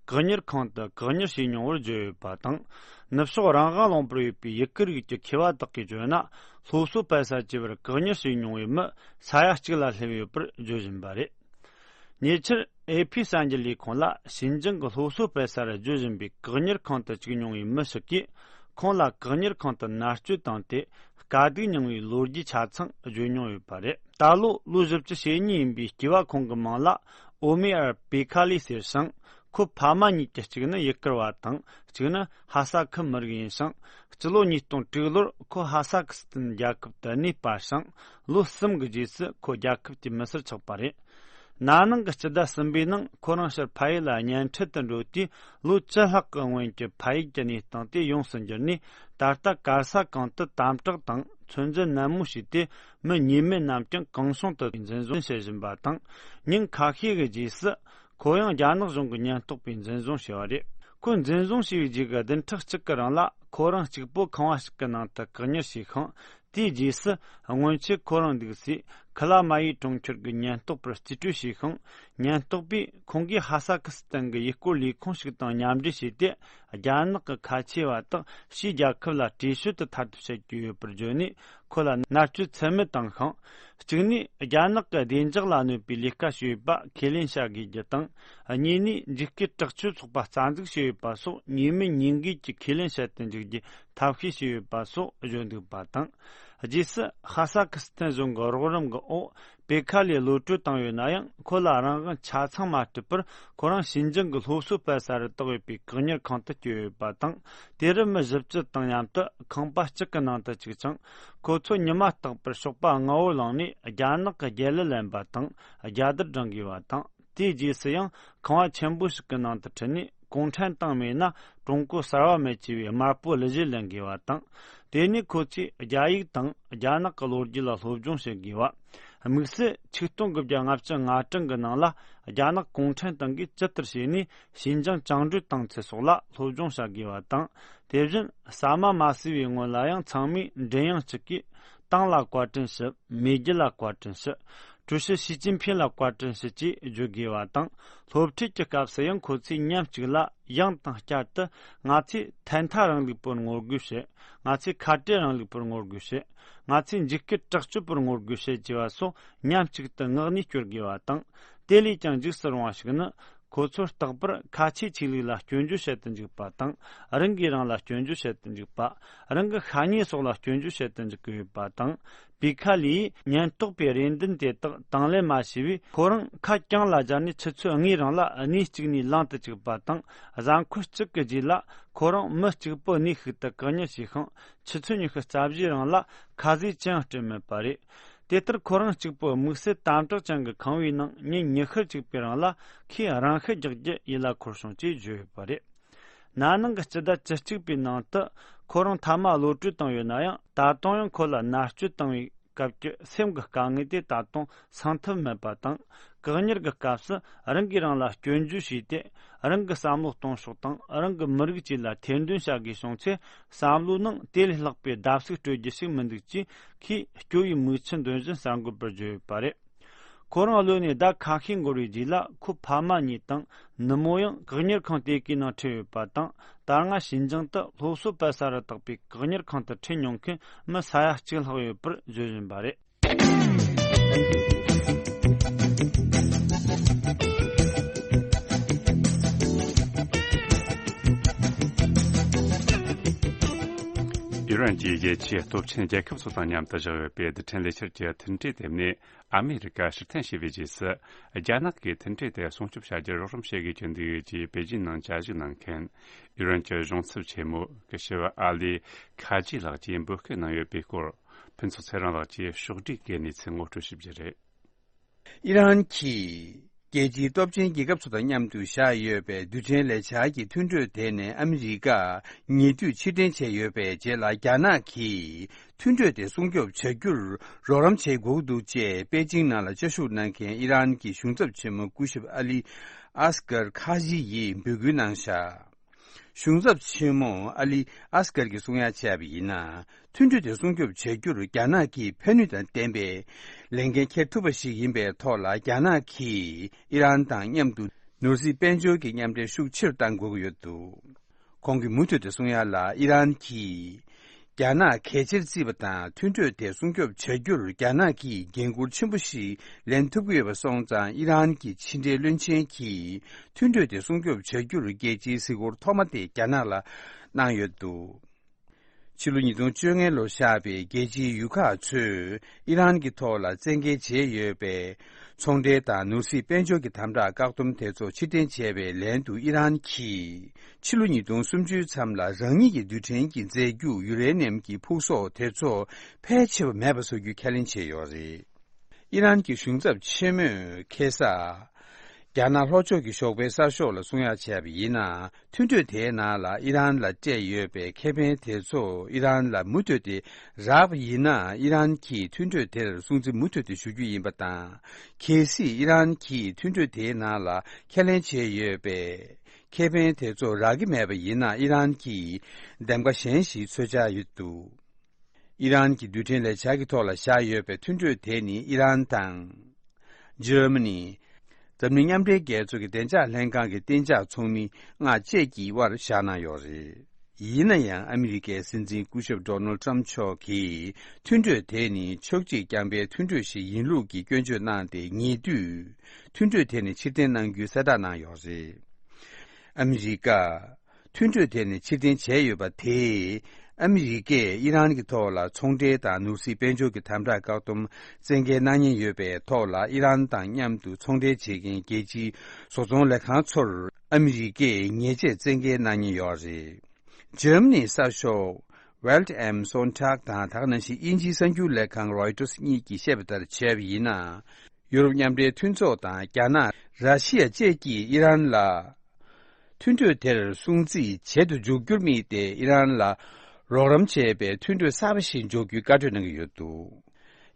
བཀག་ཉར་ཁང་དུ་བཀག་ཉར་བྱས་མྱོང་བར་བརྗོད་ཡོད་པ་དང་། ནུབ་ཕྱོགས་རང་དབང་ལུང་པར་ཡོད་པའི་ཡུ་གུར་ཡུལ་གྱི་མཁས་པ་དག་གིས་བརྗོད་ན། སློབ་གསོ་སྤེལ་ས་བཅས་པར་བཀག་ཉར་བྱས་མྱོང་བའི་མི་ས་ཡ་གཅིག་ལ་སླེབས་ཡོད་པར་བརྗོད་བཞིན་པ་རེད། ཉེ་ཆར་ཨེ་ཕི་གསར་འགྱུར་ལས་ཁུངས་ལ་ཞིན་ཅང་གི་སློབ་གསོ་སྤེལ་སར་བརྗོད་བཞིན་པའི་བཀག་ཉར་ཁང་དུ་བཅུག་མྱོང་བའི་མི་ཞིག་གིས། ཁོང་ལ་བཀག་ཉར་ཁང་དུ་མནར་གཅོད་བཏང་སྟེ། དཀའ་སྡུག་མྱངས་པའི་ལོ་རྒྱུས་ཆ་ཚང་བརྗོད་མྱོང་ཡོད་པ་རེད། ད་ལོ་ལོ་བཞི་བཅུ་ཞེ་གཉིས་ཡིན་པའི་སྐྱེས་པ་ཁོང་གི་མིང་ལ་ཨོ་མེ་ཨར་པེ་ཁ་ལི་ཟེར་ཞིང་། ཁོའི་ཕ་མ་གཉིས་ཀྱི་གཅིག་ནི་ཡུ་གུར་བ་དང་། གཅིག་ནི་ཧ་ས་ཁི་མི་རིགས་ཡིན་ཞིང་། སྤྱི་ལོ་ཉིས་སྟོང་དྲུག་ལོར་ཁོ་ཧ་ས་ཁི་སི་ཐན་རྒྱལ་ཁབ་ཏུ་གནས་སྤར་ཞིང་། ལོ་གསུམ་གྱི་རྗེས་སུ་ཁོ་རྒྱལ་ཁབ་ཀྱི་མི་སེར་ཆགས་པ་རེད། ན་ནིང་གི་སྤྱི་ཟླ་གསུམ་པའི་ནང་ཁོ་རང་ཕྱིར་ཕ་ཡུལ་ལ་གཉེན་འཕྲད་དུ་འགྲོ་དུས། ལོ་བཅུ་ལྷག་གི་སྔོན་གྱི་ཕ་ཡུལ་གྱི་གནས་སྟངས་དེ་ཡོངས་སུ་འགྱུར་ནས། ད་ལྟ་གར་ས་གང་དུ་དམ་དྲག་དང་ཚོད་འཛིན་ནན་མོ་བྱས་ཏེ། མི་ཉེས་མེད་རྣམས་ཀྱང་གང་བྱུང་དུ་འཛིན་བཟུང་བྱེད་བཞིན་པ་དང་། ཉིན་ཁ་ཤས་ཀྱི་རྗེས་སུ། ཁོ་ཡང་རྒྱ་ནག་གཞུང་གི་ཉེན་རྟོག་པས་འཛིན་བཟུང་བྱས་པ་རེད། ཁོ་འཛིན་བཟུང་བྱས་པའི་རྗེས་ཀྱི་བདུན་ཕྲག་གཅིག་གི་རིང་ལ། ཁོ་རང་གཅིག་པོ་ཁང་བ་ཞིག་གི་ནང་དུ་བཀག་ཉར་བྱས་ཤིང་། དེའི་རྗེས་སུ། སྔོན་ཆད་ཁོ་རང་འདུག་སའི་ཁི་ལ་མ་ཡི་གྲོང་ཁྱེར་གྱི་ཉེན་རྟོག་པར་རྩིས་སྤྲོད་བྱས་ཤིང་། ཉེན་རྟོག་པས་ཁོང་གིས་ཧ་ས་ཁི་སི་ཐན་གྱི་ཡུལ་སྐོར་ལས་ཁུངས་ཤིག་དང་མཉམ་འབྲེལ་བྱས་ཏེ། རྒྱ་ནག་གི་ཁ་ཆེ་བ་དག་ཕྱིའི་རྒྱལ་ཁབ་ལ་བྲོས་བྱོལ་དུ་ཐར་ཐབས་བྱེད་ཀྱི་ཡོད་པར་བརྗོད་ནས། ཁོ་ལ་མནར་གཅོད་ཚད་མེད་བཏང་ཤིང་། གཅིག་ནས་རྒྱ་ནག་གི་བདེ་འཇགས་ལ་གནོད་པའི་ལས་ཀ་བྱས་ཡོད་པ་ཁས་ལེན་བྱ་དགོས་རྒྱུ་དང་། གཉིས་ནས་འཇིགས་སྐུལ་དྲག་སྤྱོད་ཚོགས་པ་རྩ་འཛུགས་བྱས་ཡོད་པ་སོགས་ཉེས་མེད་ཉེས་འགེལ་གྱི་ཁས་ལེན་བྱ་དུ་འཇུག་རྒྱུའི་ཐབས་ཤེས་བྱས་ཡོད་པ་སོགས་བརྗོད་འདུག་པ་དང་། རྗེས་སུ་ཧ་ས་ཁི་སི་ཐན་གཞུང་གི་རོགས་རམ་གྱི་འོག་པེ་ཁ་ལིར་གློད་བཀྲོལ་བཏང་ཡོད་ན་ཡང་། ཁོ་ལ་རང་དབང་ཆ་ཚང་མ་སྤྲད་པར། ཁོ་རང་ཞིན་ཅང་གི་སློབ་གསོ་སྤེལ་ས་རུ་བཏགས་ཡོད་པའི་བཀག་ཉར་ཁང་དུ་བསྐྱོད་ཡོད་པ་དང་། དེ་རུ་མི་བཞི་བཅུ་དང་མཉམ་དུ་ཁང་པ་གཅིག་གི་ནང་དུ་བཅུག་ཅིང་། ཁོ་ཚོ་ཉི་མ་རྟག་པར་ཞོགས་པ་སྔ་བོར་ལངས་ནས། རྒྱ་ནག་གི་རྒྱལ་གླུ་ལེན་པ་དང་། རྒྱལ་དར་བསྒྲེང་དགོས་པ་དང་། དེའི་རྗེས་སུ་ཡང་ཁང་བ་ཆེན་པོ་ཞིག་གི་ནང་དུ་ཁྲིད་ནས། གུང་ཁྲན་ཏང་མེད་ན་ཀྲུང་གོ་གསར་བ་མེད་ཅེས་པའི་དམར་པོ་གླུ་གཞས་ལེན་དགོས་པ་དང་། དེ་ནས་ཁོ་ཚོས་རྒྱ་ཡིག་དང་རྒྱ་ནག་གི་ལོ་རྒྱུས་ལ་སློབ་སྦྱོང་བྱེད་དགོས་པ། དམིགས་བསལ་ཆིག་སྟོང་དགུ་བརྒྱ་ལྔ་བཅུ་ང་གྲངས་ཀྱི་ནང་ལ། རྒྱ་ནག་གུང་ཁྲན་ཏང་གིས་ཇི་ལྟར་བྱས་ནས་ཞིན་ཅང་བཅིངས་འགྲོལ་བཏང་ཚུལ་སོགས་ལ་སློབ་སྦྱོང་བྱ་དགོས་པ་དང་། དེ་བཞིན་ཟ་མ་མ་ཟོས་པའི་སྔོན་ལ་ཡང་ཚང་མས་མགྲིན་དབྱངས་གཅིག་གིས། ཏང་ལ་བཀའ་དྲིན་ཞུ། མེས་རྒྱལ་ལ་བཀའ་དྲིན་ཞུ། ཀྲུའུ་ཞི་ཞི་ཅིན་ཕིང་ལ་བཀའ་དྲིན་ཞུ་ཅེས་བརྗོད་དགོས་པ་དང་། སློབ་ཁྲིད་ཀྱི་སྐབས་སུ་ཡང་ཁོ་ཚོས་མཉམ་གཅིག་ལ་དབྱངས་དང་བསྐྱར་དུ། ང་ཚོས་ཐན་ཐ་རིང་ལུགས་པར་ངོ་རྒོལ་བྱེད། ང་ཚོས་ཁ་བྲལ་རིང་ལུགས་པར་ངོ་རྒོལ་བྱེད། ང་ཚོས་འཇིགས་སྐུལ་དྲག་སྤྱོད་པར་ངོ་རྒོལ་བྱེད་ཅེས་པ་སོགས་མཉམ་གཅིག་ཏུ་ངག་ནས་སྐྱོར་དགོས་པ་དང་། དེ་ལས་ཀྱང་འཇིགས་སུ་རུང་བ་ཞིག་ནི། ཁོ་ཚོར་རྟག་པར་ཁ་ཆེའི་ཆོས་ལུགས་ལ་སྐྱོན་བརྗོད་བྱེད་དུ་འཇུག་པ་དང་། རང་གིས་རང་ལ་སྐྱོན་བརྗོད་བྱེད་དུ་འཇུག་པ། རང་གི་ཤ་ཉེ་སོགས་ལ་སྐྱོན་བརྗོད་བྱེད་དུ་འཇུག་གི་ཡོད་པ་དང་། པི་ཁ་ལིས་ཉེན་རྟོག་པའི་རེ་འདུན་དེ་དག་དང་ལེན་མ་བྱས་པས། ཁོ་རང་ཁ་གྱང་ལ་སྦྱར་ནས་ཆུ་ཚོད་ལྔའི་རིང་ལ་གནས་གཅིག་ནས་ལངས་དུ་བཅུག་པ་དང་། གཟའ་འཁོར་གཅིག་གི་རྗེས་ལ་ཁོ་རང་མི་གཅིག་པུ་གནས་ཤིག་ཏུ་བཀག་ཉར་བྱས་ཤིང་། ཆུ་ཚོད་ཉི་ཤུ་རྩ་བཞིའི་རིང་ལ་ཁ་ཟས་ཅི་ཡང་སྤྲད་མེད་པ་རེད། དེ་ལྟར་ཁོ་རང་གཅིག་པུ་དམིགས་བསལ་དམ་དྲག་ཅན་གྱི་ཁང་བའི་ནང་ཉིན་ཉི་ཤུར་གཅིག་པའི་རིང་ལ་ཁོས་རང་ཤི་རྒྱག་རྒྱུ་ཡིད་ལ་འཁོར་བྱུང་ཅེས་བརྗོད་ཡོད་པ་རེད། ན་ནིང་གི་སྤྱི་ཟླ་བཅུ་གཅིག་པའི་ནང་དུ་ཁོ་རང་མཐའ་མ་གློད་བཀྲོལ་བཏང་ཡོད་ན་ཡང་། ད་དུང་ཡང་ཁོ་ལ་མནར་གཅོད་བཏང་བའི་སྐབས་ཀྱི་སེམས་ཀྱི་དཀའ་ངལ་དེ་ད་དུང་སངས་ཐབས་མེད་པ་དང་། བཀག་ཉར་གྱི་སྐབས་སུ་རང་གིས་རང་ལ་སྐྱོན་བརྗོད་བྱས་ཏེ། རང་གི་བསམ་བློ་གཏོང་ཕྱོགས་དང་རང་གི་མི་རིགས་བཅས་ལ་ཐེར་འདོན་བྱ་དགོས་བྱུང་ཚེ། བསམ་བློའི་ནང་དེ་ལས་ལྷག་པའི་བརྡབ་གསིག་སྤྲོད་རྒྱུ་ཞིག་མི་འདུག་ཅེས་ཁོས་སྐྱོ་བའི་མིག་ཆུ་འདོན་བཞིན་གསར་འགོད་པར་བརྗོད་ཡོད་པ་རེད། ཁོ་རང་གློད་ནས་ཟླ་ཁ་ཤས་འགོར་བའི་རྗེས་ལ། ཁོའི་ཕ་མ་གཉིས་དང་ནུ་མོ་ཡང་བཀག་ཉར་ཁང་དེ་གའི་ནང་ཁྲིད་ཡོད་པ་དང་། ད་སྔ་ཞིན་ཅང་དུ་སློབ་གསོ་སྤེལ་ས་རུ་བཏགས་པའི་བཀག་ཉར་ཁང་དུ་ཁྲིད་མྱོང་མཁན་མི་ས་ཡ་གཅིག་ལྷག་ཡོད་པར་བརྗོད་བཞིན་པ་རེད། ཨི་རན་གྱིས་རྒྱལ་སྤྱིའི་སྟོབས་ཆེན་རྒྱལ་ཁབ་ཚོ་དང་མཉམ་དུ་བཞག་ཡོད་པའི་རྡུལ་ཕྲན་ལས་འཆར་གྱི་མཐུན་གྲོས་དེ་ནི། ཨ་མེ་རི་ཀ་ཕྱིར་འཐེན་བྱས་པའི་རྗེས་སུ། རྒྱ་ནག་གིས་མཐུན་གྲོས་དེ་སྲུང་སྐྱོབ་བྱ་རྒྱུར་རོགས་རམ་བྱེད་དགོས་ཀྱི་འདུག་ཅེས་པེ་ཅིན་ནང་བཅའ་བཞུགས་གནང་མཁན་ཨི་རན་གྱི་གཞུང་ཚབ་ཆེན་མོ་ཀི་ཤི་ཝ་ཨ་ལི་ཁ་ཇི་ལགས་ཀྱིས་འབོད་སྐུལ་གནང་ཡོད་པའི་སྐོར། ཕུན་ཚོགས་ཚེ་རིང་ལགས་ཀྱིས་ཕྱོགས་བསྒྲིགས་ཀྱི་གནས་ཚུལ་ངོ་སྤྲོད་ཞུ་རྒྱུ་རེད། ཨི་རན་གྱིས་རྒྱལ་སྤྱིའི་སྟོབས་ཆེན་རྒྱལ་ཁབ་ཚོ་དང་མཉམ་དུ་བཞག་ཡོད་པའི་རྡུལ་ཕྲན་ལས་འཆར་གྱི་མཐུན་གྲོས་དེ་ནས་ཨ་མི་རི་ཀ་ཉེ་དུས་ཕྱིར་འཐེན་བྱས་ཡོད་པའི་རྗེས་ལ། རྒྱ་ནག་གིས་མཐུན་གྲོས་དེ་སྲུང་སྐྱོབ་བྱ་རྒྱུར་རོགས་རམ་བྱེད་དགོས་འདུག་ཅེས་པེ་ཅིང་ནང་ལ་བཅའ་བཞུགས་གནང་མཁན་ཨི་རན་གྱི་གཞུང་ཚབ་ཆེན་མོ་སྐུ་ཞབས་ཨ་ལི་ཨས་ཀར་ཁ་ཇི་ཡིས་འབོད་སྐུལ་གནང་བཞག་གཞུང་ཚབ་ཆེན་མོ་ཨ་ལི་ཨས་ཀར་གྱིས་གསུང་ཡ་བྱས་པ་ཡིན་ན། མཐུན་གྲོས་དེ་སྲུང་སྐྱོབ་བྱ་རྒྱུར་རྒྱ་ནག་གིས་ཕན་ནུས་དང་ལྡན་པའི་ལས་འགན་འཁྱེར་ཐུབ་པ་ཞིག་ཡིན་པའི་ཐོག་ལ། རྒྱ་ནག་གིས་ཨི་རན་དང་མཉམ་དུ་ནོར་སྲིད་དཔལ་འབྱོར་གྱི་མཉམ་འབྲེལ་ཤུགས་ཆེ་རུ་གཏང་དགོས་ཀྱི་ཡོད་འདུག་ཁོང་གིས་མུ་མཐུད་དུ་གསུང་ཡ་ལ། ཨི་རན་གྱིས་ རྒྱ་ནག་གལ་ཆེར་བརྩིས་པ་དང་། མཐུན་གྲོས་དེ་སྲུང་སྐྱོབ་བྱ་རྒྱུར་རྒྱ་ནག་གིས་འགན་འཁུར་ཆེན་པོ་ཞིག་ལེན་ཐུབ་ཀྱི་ཡོད་པ་སོང་ཙང་། ཨི་རན་གྱི་ཕྱི་འབྲེལ་བློན་ཆེན་གྱིས་མཐུན་གྲོས་དེ་སྲུང་སྐྱོབ་བྱ་རྒྱུར་རྒྱལ་སྤྱིའི་གཟིགས་སྐོར་ཐོག་མ་དེ་རྒྱ་ནག་ལ་གནང་ཡོད་འདུག་ཕྱི་ལོ་ཉིས་སྟོང་བཅོ་ལྔ་ལོར་བཞག་པའི་རྒྱལ་སྤྱིའི་ཡུལ་ཁག་ཚོས་ཨི་རན་གྱི་ཐོག་ལ་བཙན་འགེལ་བྱས་ཡོད་པའི་ཚོང་འབྲེལ་དང་ནོར་སྲིད་དཔལ་འབྱོར་གྱི་དམ་དྲག་བཀག་སྡོམ་དེ་ཚོ་ཕྱིར་འཐེན་བྱས་པའི་ལན་དུ། ཨི་རན་གྱིས་ཕྱི་ལོ་ཉིས་སྟོང་སུམ་ཅུའི་མཚམས་ལ་རང་ཉིད་ཀྱི་རྡུལ་ཕྲན་གྱི་རྫས་རྒྱུ་ཡུ་རེ་ནི་ཡམ་གྱི་ཕུག་གསོག་དེ་ཚོ་ཕལ་ཆེ་བ་མེད་པ་བཟོ་རྒྱུའི་ཁས་ལེན་བྱས་ཡོད་རེད། ཨི་རན་གྱི་གཞུང་ཚབ་ཆེན་མོས་ཁ་སང་རྒྱ་ནག་ལྷོ་ཕྱོགས་ཀྱི་ཞོགས་པའི་གསར་ཤོག་ལ་གསུང་ཡག་བྱས་པ་ཡིན་ན། མཐུན་གྲོས་དེའི་ནང་ལ་ཨི་རན་ལ་སྤྲད་ཡོད་པའི་ཁེ་ཕན་དེ་ཚོ་ཨི་རན་ལ་མུ་མཐུད་དེ་རག་པ་ཡིན་ན། ཨི་རན་གྱིས་མཐུན་གྲོས་དེར་སྲུང་བརྩི་མུ་མཐུད་དེ་ཞུ་རྒྱུ་ཡིན་པ་དང་། གལ་སྲིད་ཨི་རན་གྱིས་མཐུན་གྲོས་དེའི་ནང་ལ་ཁས་ལེན་བྱས་ཡོད་པའི་ཁེ་ཕན་དེ་ཚོ་རག་གི་མེད་པ་ཡིན་ན། ཨི་རན་གྱིས་འདེམས་ཀ་གཞན་ཞིག་འཚོལ་འཆར་ཡོད་འདུག་ཨི་རན་གྱི་རྡུལ་ཕྲན་ལས་འཆར་གྱི་ཐོག་ལ་བཞག་ཡོད་པའི་མཐུན་གྲོས་དེ་ནི། ཨི་རན་དང་། འཇར་མ་ནི། འཛམ་གླིང་མཉམ་འབྲེལ་རྒྱལ་ཚོགས་ཀྱི་བདེ་འཇགས་ལྷན་ཁང་གི་གཏན་འཇགས་ཚོགས་མི་ལྔ་བཅས་ཀྱི་དབར་བཞག་གནང་ཡོད་རེད། ཡིན་ན་ཡང་། ཨ་མི་རི་ཀའི་སྲིད་འཛིན་སྐུ་ཞབས་ཌོ་ནལ་ཊམ་མཆོག་གིས་མཐུན་གྲོས་དེ་ནི་ཕྱོགས་གཅིག་རྐྱང་པའི་མཐུན་གྲོས་ཤིག་ཡིན་ལུགས་ཀྱི་སྐྱོན་བརྗོད་གནང་སྟེ། ཉེ་དུས་མཐུན་གྲོས་དེ་ནི་ཕྱིར་འཐེན་གནང་རྒྱུའི་གསལ་བསྒྲགས་གནང་ཡོད་རེད། ཨ་མི་རི་ཀ་མཐུན་གྲོས་དེ་ནི་ཕྱིར་འཐེན་བྱས་ཡོད་པ་དེས། ཨ་མི་རི་ཀས་ཨི་རན་གྱི་ཐོག་ལ་ཚོང་འབྲེལ་དང་ནོར་སྲིད་དཔལ་འབྱོར་གྱི་དམ་དྲག་བཀག་སྡོམ་བཙན་འགེལ་གནང་ཉེན་ཡོད་པའི་ཐོག་ལ། ཨི་རན་དང་མཉམ་དུ་ཚོང་འབྲེལ་བྱེད་མཁན་རྒྱལ་སྤྱིའི་བཟོ་ཚོང་ལས་ཁང་ཚོར་ཨ་མི་རི་ཀས་ཉེས་ཆད་བཙན་འགེལ་གནང་ཉེན་ཡོད་རེད། འཇར་མ་ནིའི་གསར་ཤོག་Welt am Sonntag དང་། དེ་ག་ནང་བཞིན་དབྱིན་ཇིའི་གསར་འགྱུར་ལས་ཁང་Reuters གཉིས་ཀྱིས་བཤད་པ་ལྟར་བྱས་པ་ཡིན་ན། ཡུ་རོབ་མཉམ་འབྲེལ་མཐུན་ཚོགས་དང་རྒྱ་ནག་ར་ཤི་ཡ་བཅས་ཀྱིས་ཨི་རན་ལ་མཐུན་གྲོས་དེར་སྲུང་བརྩི་བྱེད་དུ་འཇུག་རྒྱུར་དམིགས་ཏེ། ཨི་རན་ལ་རོགས་རམ་བྱས་པའི་མཐུན་གྲོས་གསར་པ་ཞིག་འཇོག་རྒྱུའི་བཀའ་གྲོས་གནང་གི་ཡོད་འདུག་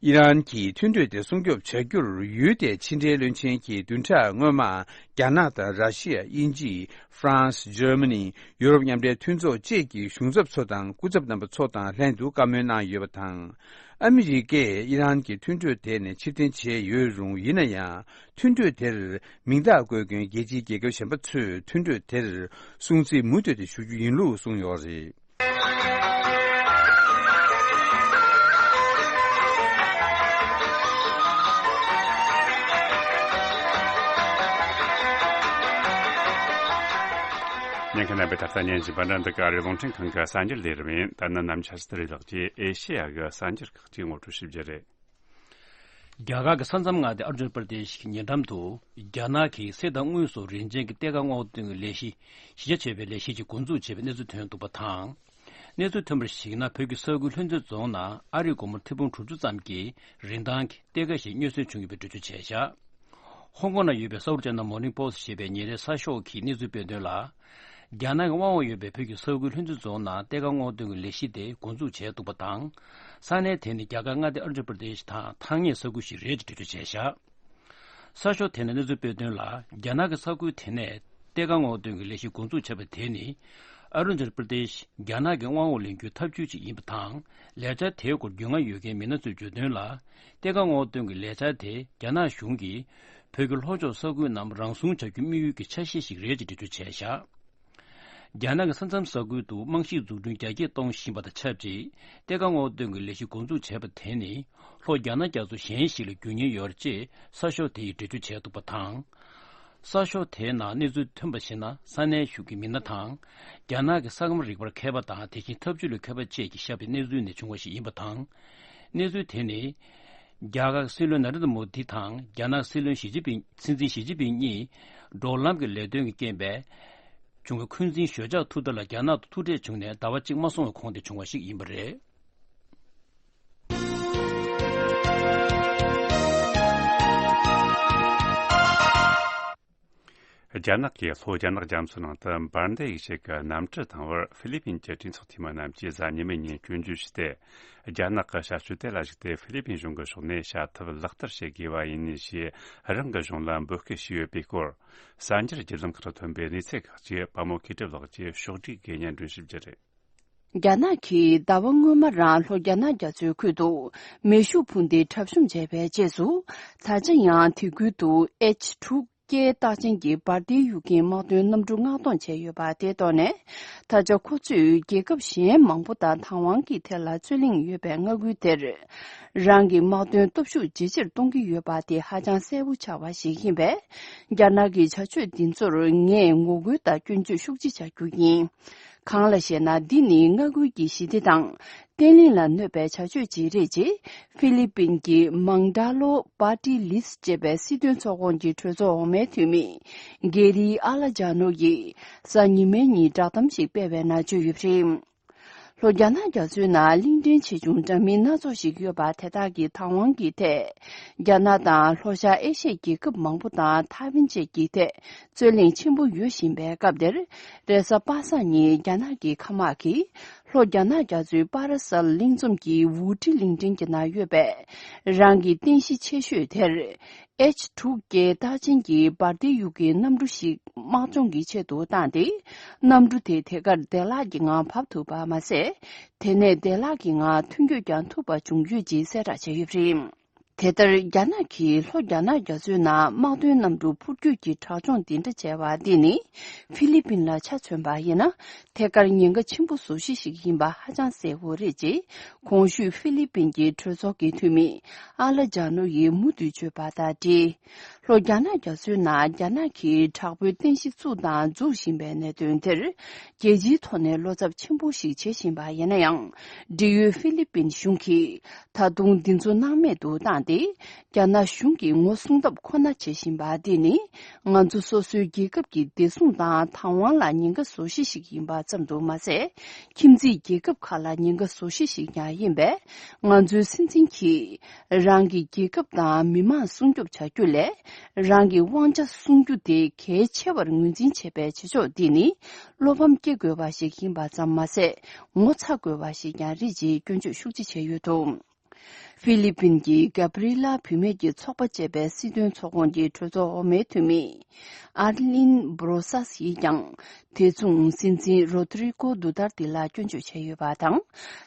ཨི་རན་གྱིས་མཐུན་གྲོས་དེ་སྲུང་སྐྱོབ་བྱ་རྒྱུར། ཡུལ་དེའི་ཕྱི་འབྲེལ་བློན་ཆེན་གྱིས་བདུན་ཕྲག་སྔོན་མ་རྒྱ་ནག་དང་། ར་ཤི་ཡ། དབྱིན་ཇི། ཧྥ་རན་སི། འཇར་མ་ནི། ཡུ་རོབ་མཉམ་འབྲེལ་མཐུན་ཚོགས་བཅས་ཀྱི་གཞུང་ཚབ་ཚོ་དང་། སྐུ་ཚབ་རྣམ་པ་ཚོ་དང་ལྷན་དུ་བཀའ་མོལ་གནང་ཡོད་པ་དང་། ཨ་མི་རི་ཀས་ཨི་རན་གྱི་མཐུན་གྲོས་དེ་ནས་ཕྱིར་འཐེན་བྱས་ཡོད་རུང་། ཡིན་ན་ཡང་། མཐུན་གྲོས་དེར་མིང་རྟགས་བཀོད་མཁན་རྒྱལ་སྤྱིའི་རྒྱལ་ཁབ་གཞན་པ་ཚོས་མཐུན་གྲོས་དེར་སྲུང་བརྩི་མུ་མཐུད་དེ་ཞུ་རྒྱུ་ཡིན་ལུགས་གསུངས་ཡོད་རེད། ཉན་མཁན་རྣམ་པས་ད་ལྟ་ཉན་བཞིན་པ་འདི་ཨ་རིའི་རླུང་འཕྲིན་ཁང་གི་གསར་འགྱུར་ལས་རིམ་ཡིན། ད་ནི་ནམ་ཆ་སི་ཏི་རི་ལགས་ཀྱིས་ཨེ་ཤེ་ཡ་གི་གསར་འགྱུར་ཁག་ཅིག་ངོ་སྤྲོད་ཞུ་རྒྱུ་རེད། རྒྱ་གར་གྱི་ས་མཚམས་མངའ་སྡེ་ཨ་རུ་ནཱ་ཅལ་པྲ་དེཤ་གི་ཉེ་འགྲམ་དུ་རྒྱ་ནག་གིས་གསེར་དང་དངུལ་སོགས་རིན་ཅན་གྱི་གཏེར་ཁ་སྔོག་འདོན་གྱི་ལས་གཞི་གཞི་རྒྱ་ཆེ་བའི་ལས་གཞི་ཅིག་འགོ་འཛུགས་བྱས་པའི་གནས་ཚུལ་ཐོན་འདུག་པ་དང་། གནས་ཚུལ་ཐོན་པར་གཞིགས་ན། བོད་ཀྱི་ས་ཁུལ་ལྷུན་རྩེ་རྫོང་ནང་ཨ་རིའི་སྒོར་མོ་ཁྲི་འབུམ་དྲུག་ཅུ་ཙམ་གྱི་རིན་ཐང་གི་གཏེར་ཁ་ཞིག་རྙེད་སོན་བྱུང་ཡོད་པའི་འགྲེལ་བརྗོད་བྱས་བཞག་ཧོང་ཀོང་ནང་ཡོད་པའི་South China Morning Post ཞེས་པའི་ཉིན་རེའི་གསར་ཤོག་གིས་གནས་ཚུལ་སྤེལ་དོན་ལ། རྒྱ་ནག་གི་དབང་འོག་ཡོད་པའི་བོད་ཀྱི་ས་ཁུལ་ལྷུན་རྩེ་རྫོང་ནང་གཏེར་ཁ་སྔོག་འདོན་གྱི་ལས་གཞི་དེ་འགོ་འཛུགས་བྱས་འདུག་པ་དང་། ས་གནས་དེ་ནི་རྒྱ་གར་མངའ་སྡེ་ཨ་རུ་ནཱ་ཅལ་པྲ་དེཤ་དང་ཐག་ཉེ་ས་ཁུལ་ཞིག་རེད་ཅེས་འགྲེལ་བརྗོད་བྱས་བཞག་གསར་ཤོག་དེ་ནས་གནས་ཚུལ་སྤེལ་དོན་ལ། རྒྱ་ནག་གི་ས་ཁུལ་དེ་ནས་གཏེར་ཁ་སྔོག་འདོན་གྱི་ལས་གཞི་འགོ་འཛུགས་བྱས་པ་དེ་ནི། ཨ་རུ་ནཱ་ཅལ་པྲ་དེཤ་རྒྱ་ནག་གི་དབང་འོག་ལེན་རྒྱུའི་ཐབས་ཇུས་ཅིག་ཡིན་པ་དང་། ལས་འཆར་དེའི་སྐོར་རྒྱུས་མངའ་ཡོད་མཁན་མི་སྣ་ཚོས་བརྗོད་དོན་ལ། གཏེར་ཁ་སྔོག་འདོན་གྱི་ལས་འཆར་དེ་རྒྱ་ནག་གཞུང་གིས་བོད་ཀྱི་ལྷོ་ཕྱོགས་ས་ཁུལ་རྣམས་རང་སྲུང་བྱ་རྒྱུའི་དམིགས་ཡུལ་གྱི་ཆ་ཤས་ཤིག་རེད་ཅེས་འགྲེལ་བརྗོད་བྱས་བཞག་རྒྱ་ནག་གི་ས་མཚམས་ས་ཁུལ་དུ་རྨང་གཞིའི་འཛུགས་སྐྲུན་རྒྱ་སྐྱེད་གཏོང་བཞིན་པ་དང་ཆབས་ཅིག་གཏེར་ཁ་སྔོག་འདོན་གྱི་ལས་གཞི་འགོ་འཛུགས་བྱས་པ་དེ་ནི། ལྷོ་རྒྱ་ནག་རྒྱ་མཚོ་གཞན་ཞིག་ལ་འགྱུར་ཉེན་ཡོད་རེད་ཅེས་གསར་ཤོག་དེ་ཡིས་འགྲེལ་བརྗོད་བྱས་འདུག་པ་དང་། གསར་ཤོག་དེའི་ནང་གནས་ཚུལ་ཐོན་པར་གཞིགས་ན། ས་གནས་གཞུང་གི་མི་སྣ་དང་། རྒྱ་ནག་གི་ས་ཁམས་རིག་པར་མཁས་པ་དང་། དེ་བཞིན་འཐབ་ཇུས་ལ་མཁས་པ་བཅས་ཀྱིས་བཞག་པའི་གནས་ཚུལ་ནས་བྱུང་བ་ཞིག་ཡིན་པ་དང་། གནས་ཚུལ་དེ་ནི། རྒྱ་གར་སྲིད་བློན་ན་རེན་དྲ་མོ་དི་དང་། རྒྱ་ནག་སྲིད་བློན་ཞི་ཅིན་ཕིང་། སྲིད་འཛིན་ཞི་ཅིན་ཕིང་གཉིས་འབྲོག་ལམ་གྱི་ལས་དོན་གྱི་རྐྱེན་པས་བྱུང་བའི་འཁོན་འཛིན་ཞོད་འཇགས་ཐུག་རྟགས་ལ་རྒྱ་ནག་ཏུ་ཐུག་འཕྲད་བྱུང་ནས་ཟླ་བ་གཅིག་མ་སོང་བའི་གོང་དེ་བྱུང་བ་ཞིག་ཡིན་པ་རེད། རྒྱ་ནག་གིས་ལྷོ་རྒྱ་ནག་རྒྱ་མཚོའི་ནང་དུ་འབར་མདེལ་ཡིས་ཞིག་གི་གནམ་གྲུ་བཏང་བར་ཧྥི་ལི་པིན་གྱི་གྲོས་ཚོགས་འཐུས་མི་རྣམས་ཀྱིས་གཟའ་ཉི་མའི་ཉིན་སྐྱོན་བརྗོད་བྱས་ཏེ། རྒྱ་ནག་གི་བྱ་སྤྱོད་དེ་ལ་གཞིགས་ཏེ་ཧྥི་ལི་པིན་གཞུང་གི་ཕྱོགས་ནས་བྱ་ཐབས་ལག་བསྟར་བྱེད་དགོས་པ་ཡིན་ཞེས་རང་གི་གཞུང་ལ་འབོད་སྐུལ་བྱས་ཡོད་པའི་སྐོར། གསར་འགྱུར་བརྒྱུད་ལམ་ཁག་ཐོན་པའི་གནས་ཚུལ་ཁག་ཅིག་པ་མོ་མཁས་གྲུབ་ལགས་ཀྱིས་ཕྱོགས་བསྒྲིགས་སྒོ་ནས་སྒྲོན་ཞིབ་རྒྱུ་རེད། རྒྱ་ནག་གིས་ཟླ་བ་སྔོན་མ་རང་ལྷོ་རྒྱ་ནག་རྒྱ་མཚོའི་ཁུལ་དུ་མེ་ཤུགས་འཕུར་མདེལ་འཁྲབ་གཞུང་བྱས་པའི་རྗེས་སུ། ད་ཆ་ཡང་དེ་ཁུལ་དུ་ཨེཆ་དྲུག་སྐྱེས་རྟགས་ཅན་གྱི་འབར་མདེལ་གཡུག་མཁན་དམག་དོན་གནམ་གྲུ་མངགས་གཏོང་བྱས་ཡོད་པ་དེའི་ཐོག་ནས། ད་ཆ་ཁོ་ཚོས་རྒྱལ་ཁབ་གཞན་མང་པོ་དང་དང་དབང་གི་ཐད་ལ་རྩོད་གླེང་ཡོད་པའི་མངའ་ཁུལ་དེར། རང་གི་དམག་དོན་སྟོབས་ཤུགས་ཇེ་ཆེར་གཏོང་གི་ཡོད་པ་དེ་ཧ་ཅང་གསལ་པོ་ཆགས་པ་ཞིག་ཡིན་པས། རྒྱ་ནག་གི་བྱ་སྤྱོད་འདི་ཚོར་ངས་ངོ་རྒོལ་དང་སྐྱོན་བརྗོད་ཤུགས་ཆེ་བྱ་རྒྱུ་ཡིན། གང་ལ་ཞེ་ན། འདི་ནི་མངའ་ཁུལ་གྱི་ཞི་བདེ་དང་བརྟན་ལྷིང་ལ་གནོད་པའི་བྱ་སྤྱོད་ཅིག་རེད། ཅེས་ཧྥི་ལི་པིན་གྱི་མང་ཌ་ལོ་པར་ཏི་ལིས་ཅེས་པའི་སྲིད་དོན་ཚོགས་ཁོངས་ཀྱི་གྲོས་ཚོགས་འོག་མའི་འཐུས་མི་གེ་རི་ཨ་ལ་ཇཱ་ནོ་ཡིས་གཟའ་ཉི་མའི་ཉིན་བསྒྲགས་གཏམ་ཞིག་སྤེལ་བའི་ནང་བརྗོད་ཡོད་པ་རེད། ལྷོ་རྒྱ་ནག་རྒྱ་མཚོའི་ནང་གླིང་ཕྲན་ཆེ་ཆུང་འདྲ་མིན་སྣ་ཚོགས་ཤིག་ཡོད་པ་དེ་དག་གི་དང་དབང་གི་ཐད། རྒྱ་ནག་དང་ལྷོ་ཤར་ཨེ་ཤི་ཡའི་རྒྱལ་ཁབ་མང་པོ་དང་ཐའེ་ཝན་བཅས་ཀྱི་ཐད་རྩོད་གླེང་ཆེན་པོ་ཡོད་བཞིན་པའི་སྐབས་འདིར། རེས་གཟའ་པ་སངས་ཉིན་རྒྱ་ནག་གི་མཁའ་དམག་གིས་ལྷོ་རྒྱ་ནག་རྒྱ་མཚོའི་པ་ར་སལ་གླིང་ཚོམ་གྱི་ཝུའུ་ཀྲི་གླིང་ཕྲན་གྱི་ནང་ཡོད་པའི་རང་གི་རྟེན་གཞི་ཆེ་ཤོས་དེར། ཨེཆ་དྲུག་ཀྱི་རྟགས་ཅན་གྱི་འབར་མདེལ་གཡུག་མཁན་གནམ་གྲུ་ཞིག་དམག་སྦྱོང་གི་ཆེད་དུ་བཏང་སྟེ། གནམ་གྲུ་དེ་དེ་གར་བདེ་བླག་གི་ངང་བབས་ཐུབ་པ་མ་ཟད། དེ་ནས་བདེ་བླག་གི་ངང་ཐོན་སྐྱོད་ཀྱང་ཐུབ་པ་བྱུང་ཡོད་ཅེས་གསལ་བསྒྲགས་བྱས་ཡོད་པ་རེད། དེ་ལྟར། རྒྱ་ནག་གིས་ལྷོ་རྒྱ་ནག་རྒྱ་མཚོའི་ནང་དམག་དོན་གནམ་གྲུ་འཕུར་སྐྱོད་ཀྱི་དྲག་སྦྱོང་འདི་འདྲ་བྱས་པ་འདི་ནི། ཧྥི་ལི་པིན་ལ་ཆ་མཚོན་པ་ཡིན་ན། ཐད་ཀར་ཉེན་ཁ་ཆེན་པོ་བཟོ་གཞི་ཞིག་ཡིན་པ་ཧ་ཅང་གསལ་པོ་རེད། ཅེས་གོང་ཞུས་ཧྥི་ལི་པིན་གྱི་གྲོས་ཚོགས་ཀྱི་འཐུས་མི་ཨ་ལ་ཇཱ་ནོ་ཡིས་མུ་མཐུད་བརྗོད་པ་དང་འབྲེལ། ལྷོ་རྒྱ་ནག་རྒྱ་མཚོའི་ནང་རྒྱ་ནག་གིས་དྲག་པོའི་རྟེན་གཞི་བཙུགས་དང་འཛུགས་བཞིན་པའི་གནད་དོན་དེར། རྒྱལ་སྤྱིའི་ཐོག་ནས་བློ་འཚབ་ཆེན་པོ་ཞིག་བྱེད་བཞིན་པ་ཡིན་ན་ཡང་། འབྲེལ་ཡོད་ཧྥི་ལི་པིན་གཞུང་གིས། ད་དུང་འདི་ཚོ་སྣང་མེད་དུ་བཏང་སྟེ། རྒྱ་ནག་གཞུང་གི་ངོ་སྲུང་ཐབས་ཁོ་ན་བྱེད་བཞིན་པ་འདི་ནི། ང་ཚོ་སོ་སོའི་རྒྱལ་ཁབ་ཀྱི་བདེ་སྲུང་དང་དང་དབང་ལ་ཉེན་ཁ་བཟོ་གཞི་ཞིག་ཡིན་པ་ཙམ་དུ་མ་ཟད། ཁྱིམ་མཚེས་རྒྱལ་ཁབ་ཁག་ལ་ཉེན་ཁ་བཟོ་གཞི་ཞིག་ཀྱང་ཡིན་པས། ང་ཚོའི་སྲིད་འཛིན་གྱིས། རང་གི་རྒྱལ་ཁབ་དང་མི་མང་སྲུང་སྐྱོབ་བྱ་རྒྱུ་ལས། རང་གི་དབང་ཆ་སྲུང་རྒྱུ་དེ་གལ་ཆེ་བར་ངོས་འཛིན་བྱེད་པའི་བྱེད་ཕྱོགས་འདི་ནི། བློ་ཕམ་སྐྱེ་དགོས་པ་ཞིག་ཡིན་པ་ཙམ་མ་ཟད། ངོ་ཚ་དགོས་པ་ཞིག་ཀྱང་རེད། ཅེས་སྐྱོན་བརྗོད་ཤུགས་ཆེ་བྱས་ཡོད་འདུག་ཧྥི་ལི་པིན་གྱི་གྷ་བྷི་རི་ལ་བུད་མེད་ཀྱི་ཚོགས་པ་ཅེས་པའི་སྲིད་དོན་ཚོགས་ཁོངས་ཀྱི་གྲོས་ཚོགས་འོག་མའི་འཐུས་མི་ཨར་ལིན་བྷོ་རོ་སཱས་ཡིས་ཀྱང་། དེ་མཚུངས་སྲིད་འཛིན་རོ་ཏྲི་ཀོ་དུ་ཏར་ཏི་ལ་སྐྱོན་བརྗོད་བྱས་ཡོད་པ་དང་།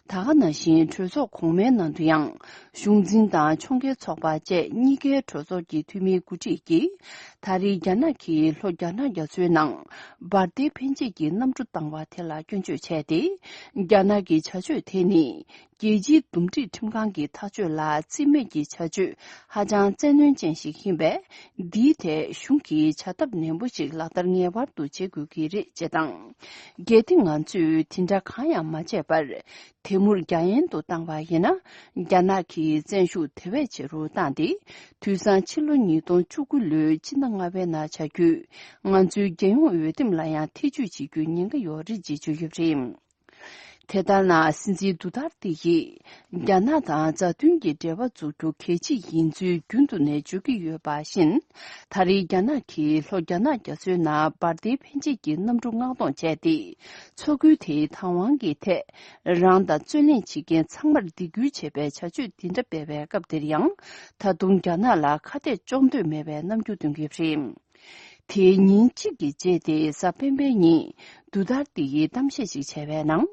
ད་ག་ནང་བཞིན་གྲོས་ཚོགས་གོང་མའི་ནང་དུ་ཡང་། གཞུང་འཛིན་དང་ཕྱོགས་འགལ་ཚོགས་པ་བཅས་གཉིས་ཀའི་གྲོས་ཚོགས་ཀྱི་འཐུས་མིའི་འགོ་ཁྲིད་ཀྱིས། ད་རེས་རྒྱ་ནག་གིས་ལྷོ་རྒྱ་ནག་རྒྱ་མཚོའི་ནང་འབར་མདེལ་འཕེན་བྱེད་ཀྱི་གནམ་གྲུ་བཏང་བ་དེ་ལ་སྐྱོན་བརྗོད་བྱས་ཏེ། རྒྱ་ནག་གི་བྱ་སྤྱོད་དེ་ནི། རྒྱལ་སྤྱིའི་འདུམ་འགྲིག་ཁྲིམས་ཁང་གི་ཐག་གཅོད་ལ་རྩིས་མེད་ཀྱི་བྱ་སྤྱོད་ཧ་ཅང་བཙན་གནོན་ཅན་ཞིག་ཡིན་པས། འདིའི་ཐད་གཞུང་གིས་བྱ་ཐབས་ནན་པོ་ཞིག་ལག་བསྟར་ངེས་པར་དུ་བྱེད་དགོས་ཀྱི་རེད། ཅེས་དང་། གལ་ཏེ་ང་ཚོས་དེ་འདྲ་གང་ཡང་མ་བྱས་པར། དེ་མུར་རྒྱ་ཡན་དུ་བཏང་བ་ཡིན་ན། རྒྱ་ནག་གིས་བཙན་ཤུགས་དེ་བས་ཆེ་རུ་བཏང་སྟེ། དུས་སང་ཕྱི་ལོ་ཉིས་སྟོང་བཅུ་དགུ་ལོའི་ཕྱི་ཟླ་ལྔ་པའི་ནང་བྱ་རྒྱུས། ང་ཚོའི་རྒྱལ་ཡོངས་འོས་འདེམས་ལ་ཡང་ཐེ་བྱུས་བྱེད་རྒྱུའི་ཉེན་ཁ་ཡོད་རེད། ཅེས་བརྗོད་ཡོད་པ་རེད། དེ་ལྟར་ན། སྲིད་འཛིན་དུ་ཏར་ཏི་ཡིས། རྒྱ་ནག་དང་མཛའ་མཐུན་གྱི་འབྲེལ་བ་འཛུགས་རྒྱུ་གལ་ཆེ་ཡིན་ཚུལ་རྒྱུན་དུ་ནས་བརྗོད་ཀྱི་ཡོད་པ་བཞིན། ད་རེས་རྒྱ་ནག་གིས་ལྷོ་རྒྱ་ནག་རྒྱ་མཚོའི་ནང་འབར་མདེལ་འཕེན་བྱེད་ཀྱི་གནམ་གྲུ་མངགས་གཏོང་བྱས་ཏེ། མཚོ་ཁུལ་དེའི་དང་དབང་གི་ཐད། རང་དང་རྩོད་གླེང་བྱེད་མཁན་ཚང་མར་སྡིགས་སྐུལ་བྱེད་པའི་བྱ་སྤྱོད་འདི་འདྲ་སྤེལ་བའི་སྐབས་འདིར་ཡང་། ད་དུང་རྒྱ་ནག་ལ་ཁ་གཏད་གཅོག་འདོད་མེད་པའི་རྣམ་འགྱུར་སྟོན་གྱི་ཡོད་པ་རེད། དེའི་ཉིན་གཅིག་གི་རྗེས་ཏེ་གཟའ་སྤེན་པའི་ཉིན། དུ་ཏར་ཏི་ཡིས་གཏམ་བཤད་ཅིག་བྱས་པའི་ནང་།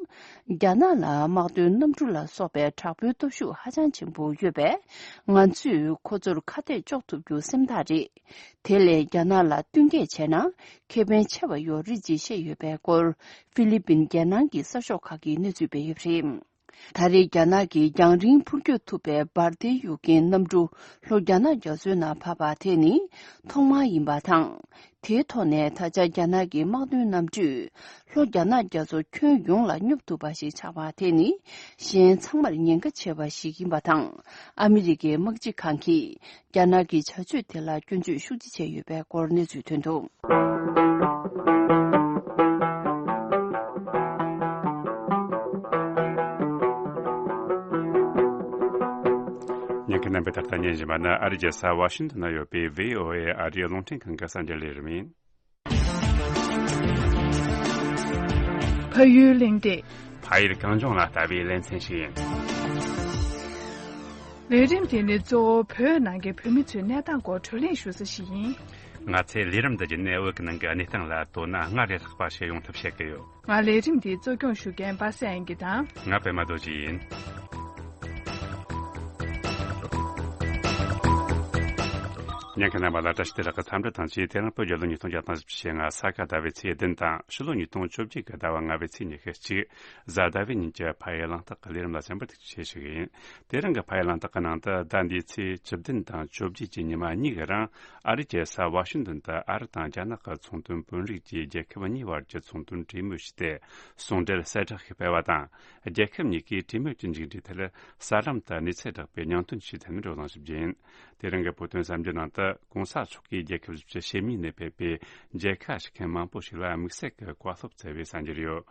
རྒྱ་ནག་ལ་དམག་དོན་གནམ་གྲུ་ལ་སོགས་པའི་དྲག་པོའི་སྟོབས་ཤུགས་ཧ་ཅང་ཆེན་པོ་ཡོད་པས། ང་ཚོས་ཁོ་ཚོར་ཁ་གཏད་གཅོག་ཐུབ་རྒྱུ་སེམས་ཐག་རེད། དེ་ལས་རྒྱ་ནག་ལ་བསྟུན་མཁས་བྱས་ན་ཁེ་ཕན་ཆེ་བ་ཡོད་རེད། ཅེས་བཤད་ཡོད་པའི་སྐོར། ཧྥི་ལི་པིན་རྒྱལ་ནང་གི་གསར་ཤོག་ཁག་གིས་གནས་ཚུལ་སྤེལ་ཡོད་པ་རེད། ད་རེས་རྒྱ་ནག་གིས་རྒྱང་རིང་འཕུར་སྐྱོད་ཐུབ་པའི་འབར་མདེལ་གཡུག་མཁན་གནམ་གྲུ་ལྷོ་རྒྱ་ནག་རྒྱ་མཚོའི་ནང་བབས་པ་དེ་ནི་ཐོག་མ་ཡིན་པ་དང་། དེའི་ཐོག་ནས་ད་ཆ་རྒྱ་ནག་གི་དམག་དོན་གནམ་གྲུས་ལྷོ་རྒྱ་ནག་རྒྱ་མཚོ་ཁྱོན་ཡོངས་ལ་སྙོབ་ཐུབ་པ་ཞིག་ཆགས་པ་དེ་ནི་གཞན་ཚང་མར་ཉེན་ཁ་ཆེ་བ་ཞིག་ཡིན་པ་དང་། ཨ་མི་རི་ཀའི་དམག་སྤྱི་ཁང་གིས། རྒྱ་ནག་གི་བྱ་སྤྱོད་དེ་ལ་སྐྱོན་བརྗོད་ཤུགས་ཆེ་བྱས་ཡོད་པའི་སྐོར་གནས་ཚུལ་ཐོན་འདུག་ཉན་མཁན་རྣམ་པས་ད་ལྟ་ཉན་བཞིན་པ་ནི་ཨ་རིའི་རྒྱལ་ས་ཝ་ཤིང་ཏོན་ན་ཡོད་པའི་བྷི་ཨོ་ཨེ་ཨ་རིའི་རླུང་འཕྲིན་ཁང་གི་གསར་འགྱུར་ལས་རིམ་ཡིན། ཕ་ཡུལ་གླེང་སྟེགས། ཕ་ཡུལ་གངས་ལྗོངས་ལ་ལྟ་བའི་ལེ་ཚན་ཞིག་ཡིན། ལས་རིམ་དེ་ནི་གཙོ་བོ་བོད་ནང་གི་བོད་མི་ཚོའི་གནས་སྟངས་སྐོར་བགྲོ་གླེང་ཞུ་ས་ཞིག་ཡིན། ང་ཚོས་ལས་རིམ་འདི་བརྒྱུད་ནས་བོད་ཀྱི་ནང་གི་གནས་སྟངས་ལ་དོ་སྣང་སྔར་ལས་ལྷག་པ་ཞིག་ཡོང་ཐབས་བྱེད་ཀྱི་ཡོད། ང་ལས་རིམ་འདི་གཙོ་སྐྱོང་ཞུ་མཁན་པ་སངས་དབྱངས་སྐྱིད་དང་། ང་པད་མ་རྡོ་རྗེ་ཡིན། ཉན་མཁན་རྣམ་པ་ལ་བཀྲ་ཤིས་བདེ་ལེགས་ཀྱི་འཚམས་འདྲི་དང་བཅས། དེ་རིང་བོད་རྒྱལ་ལོ་ཉིས་སྟོང་བརྒྱ་དང་བཞི་བཅུ་ཞེ་ལྔ་ས་ག་ཟླ་བའི་ཚེས་བདུན་དང་ཕྱི་ལོ་ཉིས་སྟོང་བཅོ་བརྒྱད་ཀྱི་ཟླ་བ་ལྔ་པའི་ཚེས་ཉི་ཤུ་གཅིག་གཟའ་ཟླ་བའི་ཉིན་གྱི་ཕ་ཡུལ་གླེང་སྟེགས་ཀྱི་ལས་རིམ་ལ་གསན་པར་ཐུགས་རྗེ་ཆེ་ཞུ་གི་ཡིན། དེ་རིང་གི་ཕ་ཡུལ་གླེང་སྟེགས་ཀྱི་ནང་དུ་ཟླ་འདིའི་ཚེས་བཅུ་བདུན་དང་བཅོ་བརྒྱད་ཀྱི་ཉི་མ་གཉིས་ཀྱི་རིང་ཨ་རིའི་རྒྱལ་ས་ཝ་ཤིང་ཏོན་དུ་ཨ་རི་དང་རྒྱ་ནག་གི་ཚོང་དོན་དཔོན་རིགས་ཀྱིས་རྒྱལ་ཁབ་གཉིས་བར་གྱི་ཚོང་དོན་གྲོས་མོལ་བྱས་ཏེ། ཟུང་འབྲེལ་གསལ་བསྒྲགས་ཤིག་སྤེལ་བ་དང་། རྒྱལ་ཁབ་གཉིས་ཀས་གྲོས་མོལ་གྱི་མཇུག་འབྲས་ཐད་གསར་ལམ་དུ་གནས་ཚུལ་བསྒྲགས་པའི་སྙིང་དོན་ཞིག་ཐད་ནས་བགྲོ་གླེང་ཞིག་བྱས་ཡིན། དེ་རིང་གི་བོད་དོན་གསར་འགྱུར་ནང་དུ་གོང་ས་མཆོག་གིས་རྒྱལ་ཁབ་བཞི་བཅུ་ཞེ་གཉིས་ནས་ཕེབས་པའི་མཇལ་ཁ་ཞུ་མཁན་མང་པོ་ཞིག་ལ་དམིགས་བསལ་གྱི་བཀའ་སློབ་སྩལ་བའི་གསར་འགྱུར་ཡོད།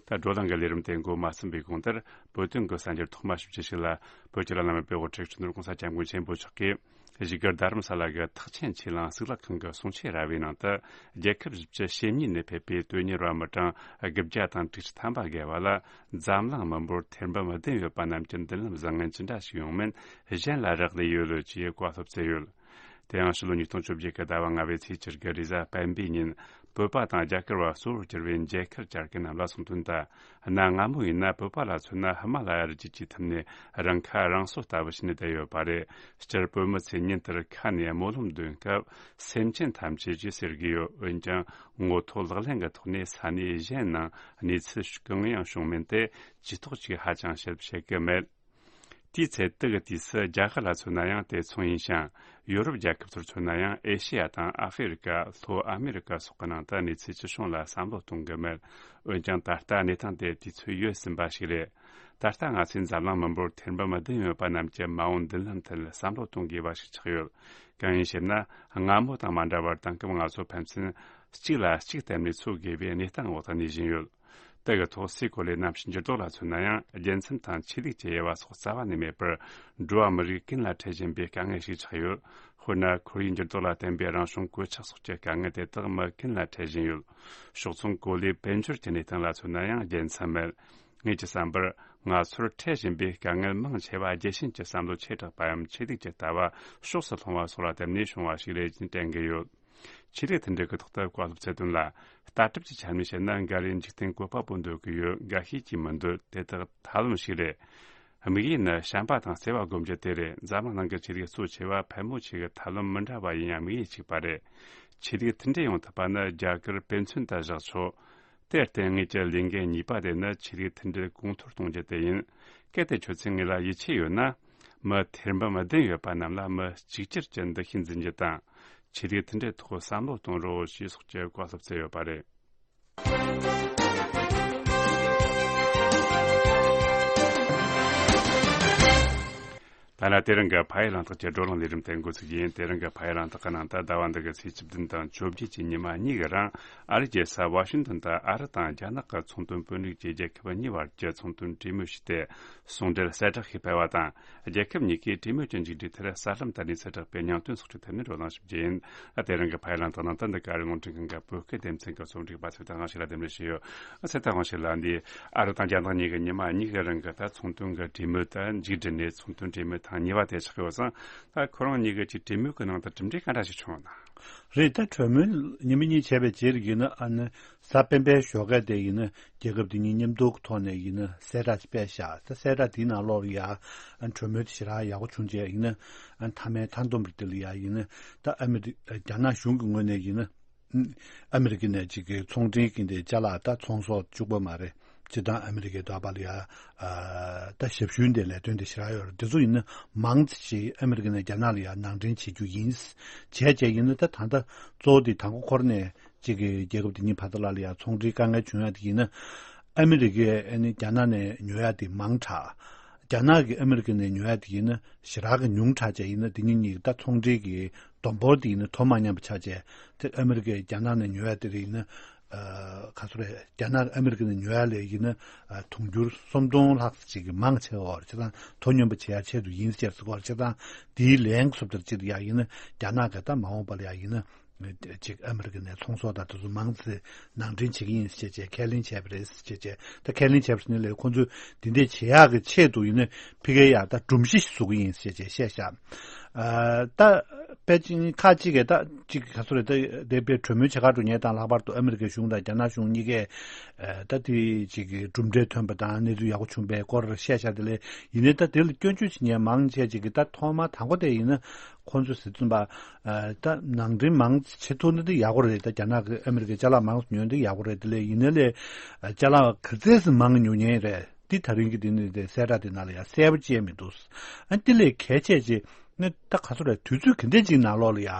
ད་བགྲོ་གླེང་གི་ལས་རིམ་དེ་འགོ་མ་ཚུགས་པའི་གོང་དུ་བོད་དོན་གྱི་གསར་འགྱུར་ཐོག་མ་ཞིག་བཅས་ཤིག་ལ། བོད་ཀྱི་བླ་ན་མེད་པའི་དབུ་ཁྲིད་སྤྱི་ནོར་༸གོང་ས་༸སྐྱབས་མགོན་ཆེན་པོ་མཆོག་གིས་བཞུགས་སྒར་རྡ་རམ་ས་ལ་གི་ཐེག་ཆེན་ཆོས་གླིང་གཙུག་ལག་ཁང་གི་གསུང་ཆོས་ར་བའི་ནང་དུ། རྒྱལ་ཁབ་བཞི་བཅུ་ཞེ་གཉིས་ནས་ཕེབས་པའི་དོན་གཉེར་བ་མི་གྲངས་དགུ་བརྒྱ་དང་དྲུག་ཅུ་ཐམ་པ་བརྒལ་བ་ལ། འཛམ་གླིང་མི་འབོར་ཐེར་འབུམ་བདུན་ཡོད་པ་རྣམས་ཀྱི་མདུན་ལམ་བཟང་ངན་ཅི་འདྲ་ཞིག་ཡོང་མིན་གཞན་ལ་རག་ལས་ཡོད་ལོས་ཀྱིས་བཀའ་སློབ་སྩལ་ཡོད། དེ་ཡང་ཕྱི་ལོ་ཉིས་སྟོང་བཅོ་བརྒྱད་ཀྱི་ཟླ་བ་ལྔ་པའི་ཚེས་བཅུ་དགུ་རེས་གཟའ་སྤེན་པའི་ཉིན། བོད་པ་དང་རྒྱ་གར་བ་གཙོ་བོར་གྱུར་བའི་མཇལ་ཁར་བཅར་མཁན་རྣམས་ལ་གསུངས་དོན་ལྟར། གནའ་སྔ་མོ་ཡིན་ན་བོད་པ་ལ་མཚོན་ན་ཧི་མ་ལ་ཡ་རི་རྒྱུད་ཀྱི་ཐུམ་ནས་རང་ཁ་རང་གསོ་ལྟ་བུ་བྱས་ནས་བསྡད་ཡོད་པ་རེད། སྤྱིར་བོད་མི་ཚོས་ཉིན་ལྟར་ཁ་ནས་སྨོན་ལམ་འདོན་སྐབས་སེམས་ཅན་ཐམས་ཅད་ཅེས་ཟེར་གྱི་ཡོད། འོན་ཀྱང་ངོ་ཐོག་ལག་ལེན་གྱི་ཐོག་ནས་ས་གནས་གཞན་ནང་གནས་ཚུལ་གང་ཡང་བྱུང་མིན་ཏེ། ཇུས་གཏོགས་ཀྱིས་ཧ་ཅང་ཞིབ་བཤད་ཀྱི་མེད། དེའི་ཚེ་དེ་གི་དུས་སུ་རྒྱ་གར་ལ་མཚོན་ན་ཡང་དེ་མཚུངས་ཡིན་ཞིང་། ཡོ་རོབ་རྒྱལ་ཁབ་ཚོར་མཚོན་ན་ཡང་ཨེ་ཤེ་ཡ་དང་ཨ་ཧྥེ་རི་ཀ། ལྷོ་ཨ་མེ་རི་ཀ་སོགས་ཀྱི་ནང་དུ་གནས་ཚུལ་ཅི་བྱུང་ལ་བསམ་བློ་གཏོང་གི་མེད། འོན་ཀྱང་ད་ལྟ་གནས་སྟངས་དེ་དུས་ཚོད་ཡོལ་ཟིན་པ་ཞིག་རེད། ད་ལྟ་ང་ཚོས་འཛམ་གླིང་མི་འབོར་ཐེར་འབུམ་བདུན་ཡོད་པ་རྣམས་ཀྱི་མ་འོངས་མདུན་ལམ་ཐད་བསམ་བློ་གཏོང་དགོས་པ་ཞིག་ཆགས་ཡོད། གང་ཡིན་ཞེ་ན། སྔ་མོ་དང་མ་འདྲ་བར་དེང་སྐབས་ང་ཚོ་ཕན་ཚུན་གཅིག་ལ་གཅིག་བརྟེན་ནས་འཚོ་དགོས་པའི་གནས་སྟངས་འོག་ཏུ་གནས་བཞིན་ཡོད། དེ་གི་ཐོག་སའི་གོ་ལའི་གནམ་གཤིས་འགྱུར་ལྡོག་ལ་མཚོན་ན་ཡང་རྒྱལ་མཚམས་དང་ཆོས་ལུགས་ཀྱི་དབྱེ་བ་སོགས་རྩ་བ་ནས་མེད་པར། འགྲོ་བ་མི་རིགས་ཀུན་ལ་འཕྲད་བཞིན་པའི་དཀའ་ངལ་ཞིག་ཆགས་ཡོད། དཔེར་ན་ཁོར་ཡུག་འགྱུར་ལྡོག་ལ་བརྟེན་པའི་རང་བྱུང་གོད་ཆག་སོགས་ཀྱི་དཀའ་ངལ་དེ་དག་མི་ཀུན་ལ་འཕྲད་བཞིན་ཡོད། ཕྱོགས་མཚུངས་གོ་ལའི་དཔལ་འབྱོར་གྱི་གནས་སྟངས་ལ་མཚོན་ན་ཡང་རྒྱལ་མཚམས་མེད། ངེད་ཀྱི་བསམ་པར། ང་ཚོར་འཕྲད་བཞིན་པའི་དཀའ་ངལ་མང་ཆེ་བ་རྒྱལ་ཞེན་གྱི་བསམ་བློ་ཆེ་དྲགས་པའམ་ཆོས་ལུགས་ཀྱི་ལྟ་བ་ཕྱོགས་སུ་ལྷུང་བ་སོགས་ལ་བརྟེན་ནས་བྱུང་བ་ཞིག་རེད་ཅེས་དྲན་གྱི་ཡོད། ཆོས་ལུགས་མཐུན་སྒྲིལ་གྱི་ཐོག་ཏུ་བཀའ་སློབ་སྩལ་དོན་ལ། ལྟ་གྲུབ་ཀྱི་ཆ་ནས་བཤད་ན་འགའ་རེས་འཇིག་རྟེན་བཀོད་པ་པོ་འདོད་ཀྱི་ཡོད། འགའ་ཤས་ཀྱིས་མི་འདོད། དེ་དག་ཐབས་ལམ་ཞིག་རེད། དམིགས་ཡུལ་ནི་བྱམས་པ་དང་བརྩེ་བ་སྒོམ་རྒྱུ་དེ་རེད། འཛམ་གླིང་ནང་གི་ཆོས་ལུགས་གཙོ་ཆེ་བ་ཕལ་མོ་ཆེ་གི་ཐབས་ལམ་མི་འདྲ་བ་ཡིན་ཡང་དམིགས་ཡུལ་གཅིག་པ་རེད། ཆོས་ལུགས་མཐུན་སྒྲིལ་ཡོང་ཐུབ་པ་ནི་རྒྱ་གར་དཔེ་མཚོན་དུ་བཞག་ཆོག་དེར་བརྟེན་ངེད་ཀྱི་ལས་འགན་གཉིས་པ་དེ་ནི་ཆོས་ལུགས་མཐུན་སྒྲིལ་གོང་མཐོར་གཏོང་རྒྱུ་དེ་ཡིན། གལ་ཏེ་ཁྱོད་ཚོས་ངེད་ལ་ཡིད་ཆེས་ཡོད་ན། མི་ཐེར་འབུམ་བདུན་ཡོད་པ་རྣམས་ལ་མི་གཅིག་གྱུར་གྱི་འདུ་ཤེས་འཛིན་རྒྱུ་དང་། ཆོས་ལུགས་མཐུན་སྒྲིལ་ཐོག་བསམ་བློ་གཏོང་རོགས་ཞེས་སོགས་ཀྱི་བཀའ་སློབ་སྩལ་ཡོད་པ་རེད། ད་ལྟ་དེ་རིང་གི་ཕ་ཡུལ་གླེང་སྟེགས་ཀྱི་བགྲོ་གླེང་ལས་རིམ་དེ་འགོ་ཚུགས་ཀྱི་ཡིན། དེ་རིང་གི་ཕ་ཡུལ་གླེང་སྟེགས་ཀྱི་ནང་དུ་ཟླ་བ་འདི་གི་ཚེས་བཅུ་བདུན་དང་བཅོ་བརྒྱད་ཀྱི་ཉི་མ་གཉིས་ཀྱི་རིང་ཨ་རིའི་རྒྱལ་ས་ཝ་ཤིང་ཏོན་དུ་ཨ་རི་དང་རྒྱ་ནག་གི་ཚོང་དོན་དཔོན་རིགས་ཀྱིས་རྒྱལ་ཁབ་གཉིས་བར་གྱི་ཚོང་དོན་གྲོས་མོལ་བྱས་ཏེ། ཟུང་འབྲེལ་གསལ་བསྒྲགས་ཤིག་སྤེལ་བ་དང་། རྒྱལ་ཁབ་གཉིས་ཀས་གྲོས་མོལ་གྱི་མཇུག་འབྲས་ཐད་གསར་ལམ་དང་གནས་ཚུལ་བསྒྲགས་པའི་སྙིང་དོན་སོགས་ཀྱི་ཐད་ནས་བགྲོ་གླེང་ཞིག་བྱས་ཡིན། ད་དེ་རིང་གི་ཕ་ཡུལ་གླེང་སྟེགས་ནང་དུ་འདི་ག་རེ་རླུང་འཕྲིན་ཁང་གི་བོད་སྐད་སྡེ་ཚན་གྱི་རྩོམ་སྒྲིག་པ་ཚེ་བརྟན་དབང་ཕྱུག་ལགས་འདེམས་ལས་ཞུས་ཡོད། ཚེ་བརྟན་དབང་ཕྱུག་ལགས། འདི་ཨ་རི་དང་རྒྱ་ནག་གཉིས་ཀྱི་ཉི་མ་གཉིས་ཀྱི་རིང་གི་ད་ཚོང་དོན་གྱི་གྲོས་མོལ་དང་མཇུག་སྒྲིལ་ནས་ཚོང་དོན་གྲོས་མོལ་ཐེངས་གཉིས་པ་དེ་ཆགས་ཡོད་ཙང་། ད་ཁོ་རང་གཉིས་ཀྱི་ཅིག་གྲོས་མོལ་གྱི་ནང་དུ་གྲུབ་འབྲས་ག་འདྲ་ཞིག་བྱུང་ཡོད་ན། རེད། ད་གྲོས་མོལ་ཉི་མ་གཉིས་བྱས་པའི་རྗེས་ལ་ཡིན་ན། ཨ་ནི་གཟའ་སྤེན་པའི་ཞོགས་ཀས་དེ་ཡིན་ན་རྒྱལ་ཁབ་དེ་གཉིས་མཉམ་འདུག་ཐོག་ནས་ཡིན་ན་གསལ་བསྒྲགས་སྤེལ་བཞག་ད་གསལ་བསྒྲགས་དེའི་ནང་ལོགས་ལ་ཡ་གྲོས་མོལ་དེ་ཞེ་དྲག་ཡག་པོ་བྱུང་རྗེས་ཡིན་ན། མཐའ་མའི་མཐའ་སྡོམ་པ་དེ་ལ་ཡ་ཡིན་ན་ད་ཨ་མི་རི་རྒྱ་ནག་གཞུང་གི་ངོས་ནས་ཡིན་ན། ཨ་མི་རི་ཀ་ནས་ཅིག་གི་ཚོང་འབྲེལ་གྱི་འདི་ཅ་ལག་ད་ཚོང་ཟོག་གཅིག་པོ་མ་རེད། སྤྱིར་བཏང་ཨ་མི་རི་ཀའི་འདོད་པ་ལ་ཡ། ཨ། ད་ཞབས་ཞུའི་འདི་ལས་དོན་དེ་ཞེ་དྲག་ཡོད་རེད། དེ་ཚོ་ཡིན་ན་མང་ཙམ་ཞིག་ཨ་མི་རི་ཀ་ནས་རྒྱ་ནག་ལ་ཡ་ནང་འདྲེན་བྱེད་རྒྱུ་ཡིན། བྱས་བྱས་ཡིན་ན་ད་ད་ལྟ་གཙོ་བོ་དེ་དང་པོ་ཁོ་རང་ནས་ཅིག་གི་རྒྱལ་ཁབ་དེ་གཉིས་བར་དུ་ལ་ལ་ཡ་ཚོང་འབྲེལ་དཀའ་ངལ་བྱུང་ཡ་དེ་ཡིན་ན། ཨ་མི་རི་ཀས་ཨ་ནི་རྒྱ་ནག་ནས་ཉོ་ཡ་དེ་མང་དྲགས། རྒྱ་ནག་གིས་ཨ་མི་རི་ཀ་ནས་ཉོ་ཡ་དེ་ཡིན་ན་ཞེ་དྲག་གི་ཉུང་དྲགས་བྱས་ཡིན་ན། དེ་གཉིས་གཉིས་ཀྱི་ད་ཚོང་འབྲེལ་གྱི་སྡོང་པོ་དེ་ཡིན་ན་དོ་མ་མཉམ་པ་ཆགས་བྱས། དེ་ཨ་མི་རི་ཀས་རྒྱ་ནག་ནས་ཉོ་ཡ་དེ་རེད་ཡིན་ན། ཨ། ག་ཚོད་རེད། རྒྱ་ནག་ཨ་མི་རི་ཀ་ནས་ཉོ་ཡ་ལས་ཡིན་ན། ཨ། དུང་ཕྱུར་སུམ་སྟོང་ལྷག་ཅིག་གི་མང་ཆེ་བ་བར་ཆ་ཚང་དོ་སྙོམས་པ་བྱེད་ཡ་ཆེད་དུ་ཡིན་ཟེར་ཟེར་བར་ཆ་ཚང་དེའི་ལན་སོབ་དར་ཅིག་ཡ་ཡིན་ན་རྒྱ་ནག་གི་ད་མ་འོངས་པ་ལ་ཡ་ཡིན་ན། ཅིག་ཨ་མི་རི་ཀ་ནས་ཚོང་ཟོག་དང་དེ་ཚོ་མང་ཙམ་ནང་འདྲེན་བྱེད་ཀྱི་ཡིན་ཞེས་བྱས་ཁས་ལེན་བྱས་པ་རེད་ཞེས་བྱས། ད་ཁས་ལེན་བྱས་པ་ནི་ལས་ཁོང་ཚོས་འདི་འདྲས་བྱེད་ཡག་གི་ཆེད་དུ་ཡིན་ན་ཕ་གིར་ཡ་ད་སྒྲོམ་གཞི་ཞིག་བཟོ་གི་ཡིན་ཞེས་བྱས་བཤད་བཞག་ཨ། ད་པེ་ཅིང་ཁག་ཅིག་གིས་ད་ཅིག་ག་ཚོད་རེད། ད་དེ་པའི་གྲོས་མོལ་བྱེད་གར་འགྲོ་མཁན་དང་ལྷག་པར་དུ་ཨ་མི་རི་ཀའི་གཞུང་དང་རྒྱ་ནག་གཞུང་གཉིས་ཀས་ད་དེ་ཅིག་གི་གྲུབ་འབྲས་ཐོན་པ་དང་གནས་ཚུལ་ཡག་པོ་བྱུང་པའི་སྐོར་བཤད་བཞག་དེ་ལས་ཡིན་ནའི་ད་དེ་ལ་སྐྱོན་བརྗོད་བྱེད་མཁན་མང་ཆེ་ཅིག་གིས་ད་ཐོག་མ་དང་པོ་དེ་ཡིན་ན། ཁོང་ཚོས་ཟེར་ཙམ་པ། ད་ནང་འདྲེན་མང་བྱེད་ཐུབ་ན་དེ་ཡག་པོ་རེད། ད་རྒྱ་ནག་གི་ཨ་མི་རི་ཀའི་ཅ་ལག་མང་ཉོས་དེ་ཡག་པོ་རེད། དེ་ལས་ཡིན་ནའི་ལས་ཅ་ལག་ག་ཚད་ཙམ་མང་ཉོ་མཁན་རེད། འདི་ད་རིང་གི་འདི་ནི་དེ་གསལ་བསྒྲགས་དེ་ནང་ལ་ཡང་གསལ་པོ་བཅད་མི་འདུག་ཨ་འདི་ལས་གལ་ཆེ་ཆེ་ནི་ད་ག་ཚོད་རེད། དུས་ཚོད་ག་འདྲ་ཅིག་ནང་ལོགས་ལ་ཡ།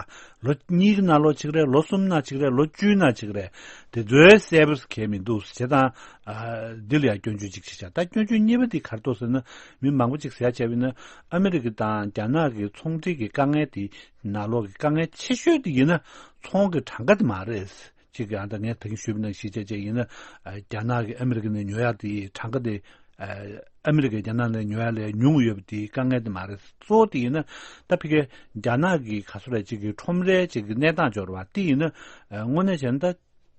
ལོ་གཉིས་ཀྱི་ནང་ལོགས་ཅིག་རེད། ལོ་གསུམ་ནང་ཅིག་རེད། ལོ་བཅུའི་ནང་ཅིག་རེད། དེ་ཚོའི་གསལ་པོ་གལ་མི་འདུག་བྱས་ཙང་། ཨ་འདི་ལ་ཡ་སྐྱོན་བརྗོད་ཅིག་བྱེད་བྱ། ད་སྐྱོན་བརྗོད་གཉིས་པ་འདི་ག་རེ་འདུག་ཟེར་ན། མི་མང་པོ་ཅིག་ཟེར་ཡ་བྱས་པ་ཡིན་ན། ཨ་མི་རི་ཀ་དང་རྒྱ་ནག་གི་ཚོང་འབྲེལ་གྱི་དཀའ་ངལ་དེ་ནང་ལོགས་ཀྱི་དཀའ་ངལ་ཆེ་ཤོས་དེ་ཡིན་ན་ཚོང་གི་གྲངས་ཀ་དེ་མ་རེད། གཅིག་གི་ཨ་ད་ངས་ད་གིན་ཞུས་པ་ནང་བཞིན་བྱས་བྱས་ཡིན་ན། ཨ་རྒྱ་ནག་གིས་ཨ་མི་རི་ཀ་ནས་ཉོ་ཡག་དེ་གྲངས་ཀ་དེ། ཨ་ཨ་མི་རི་ཀས་རྒྱ་ནག་ནས་ཉོ་ཡག་ལས་ཉུང་ཡོད་པ་དེ་དཀའ་ངལ་དེ་མ་རེད། གཙོ་བོ་དེ་ཡིན་ན་ད་ཕ་གིའི་རྒྱ་ནག་གི་ག་ཚོད་རེད། གཅིག་གི་ཁྲོམ་རའི་གཅིག་གི་གནས་སྟངས་སྦྱོར་བ་དེ་ཡིན་ན། ཨ་དངོས་གནས་བྱས་ན་ད་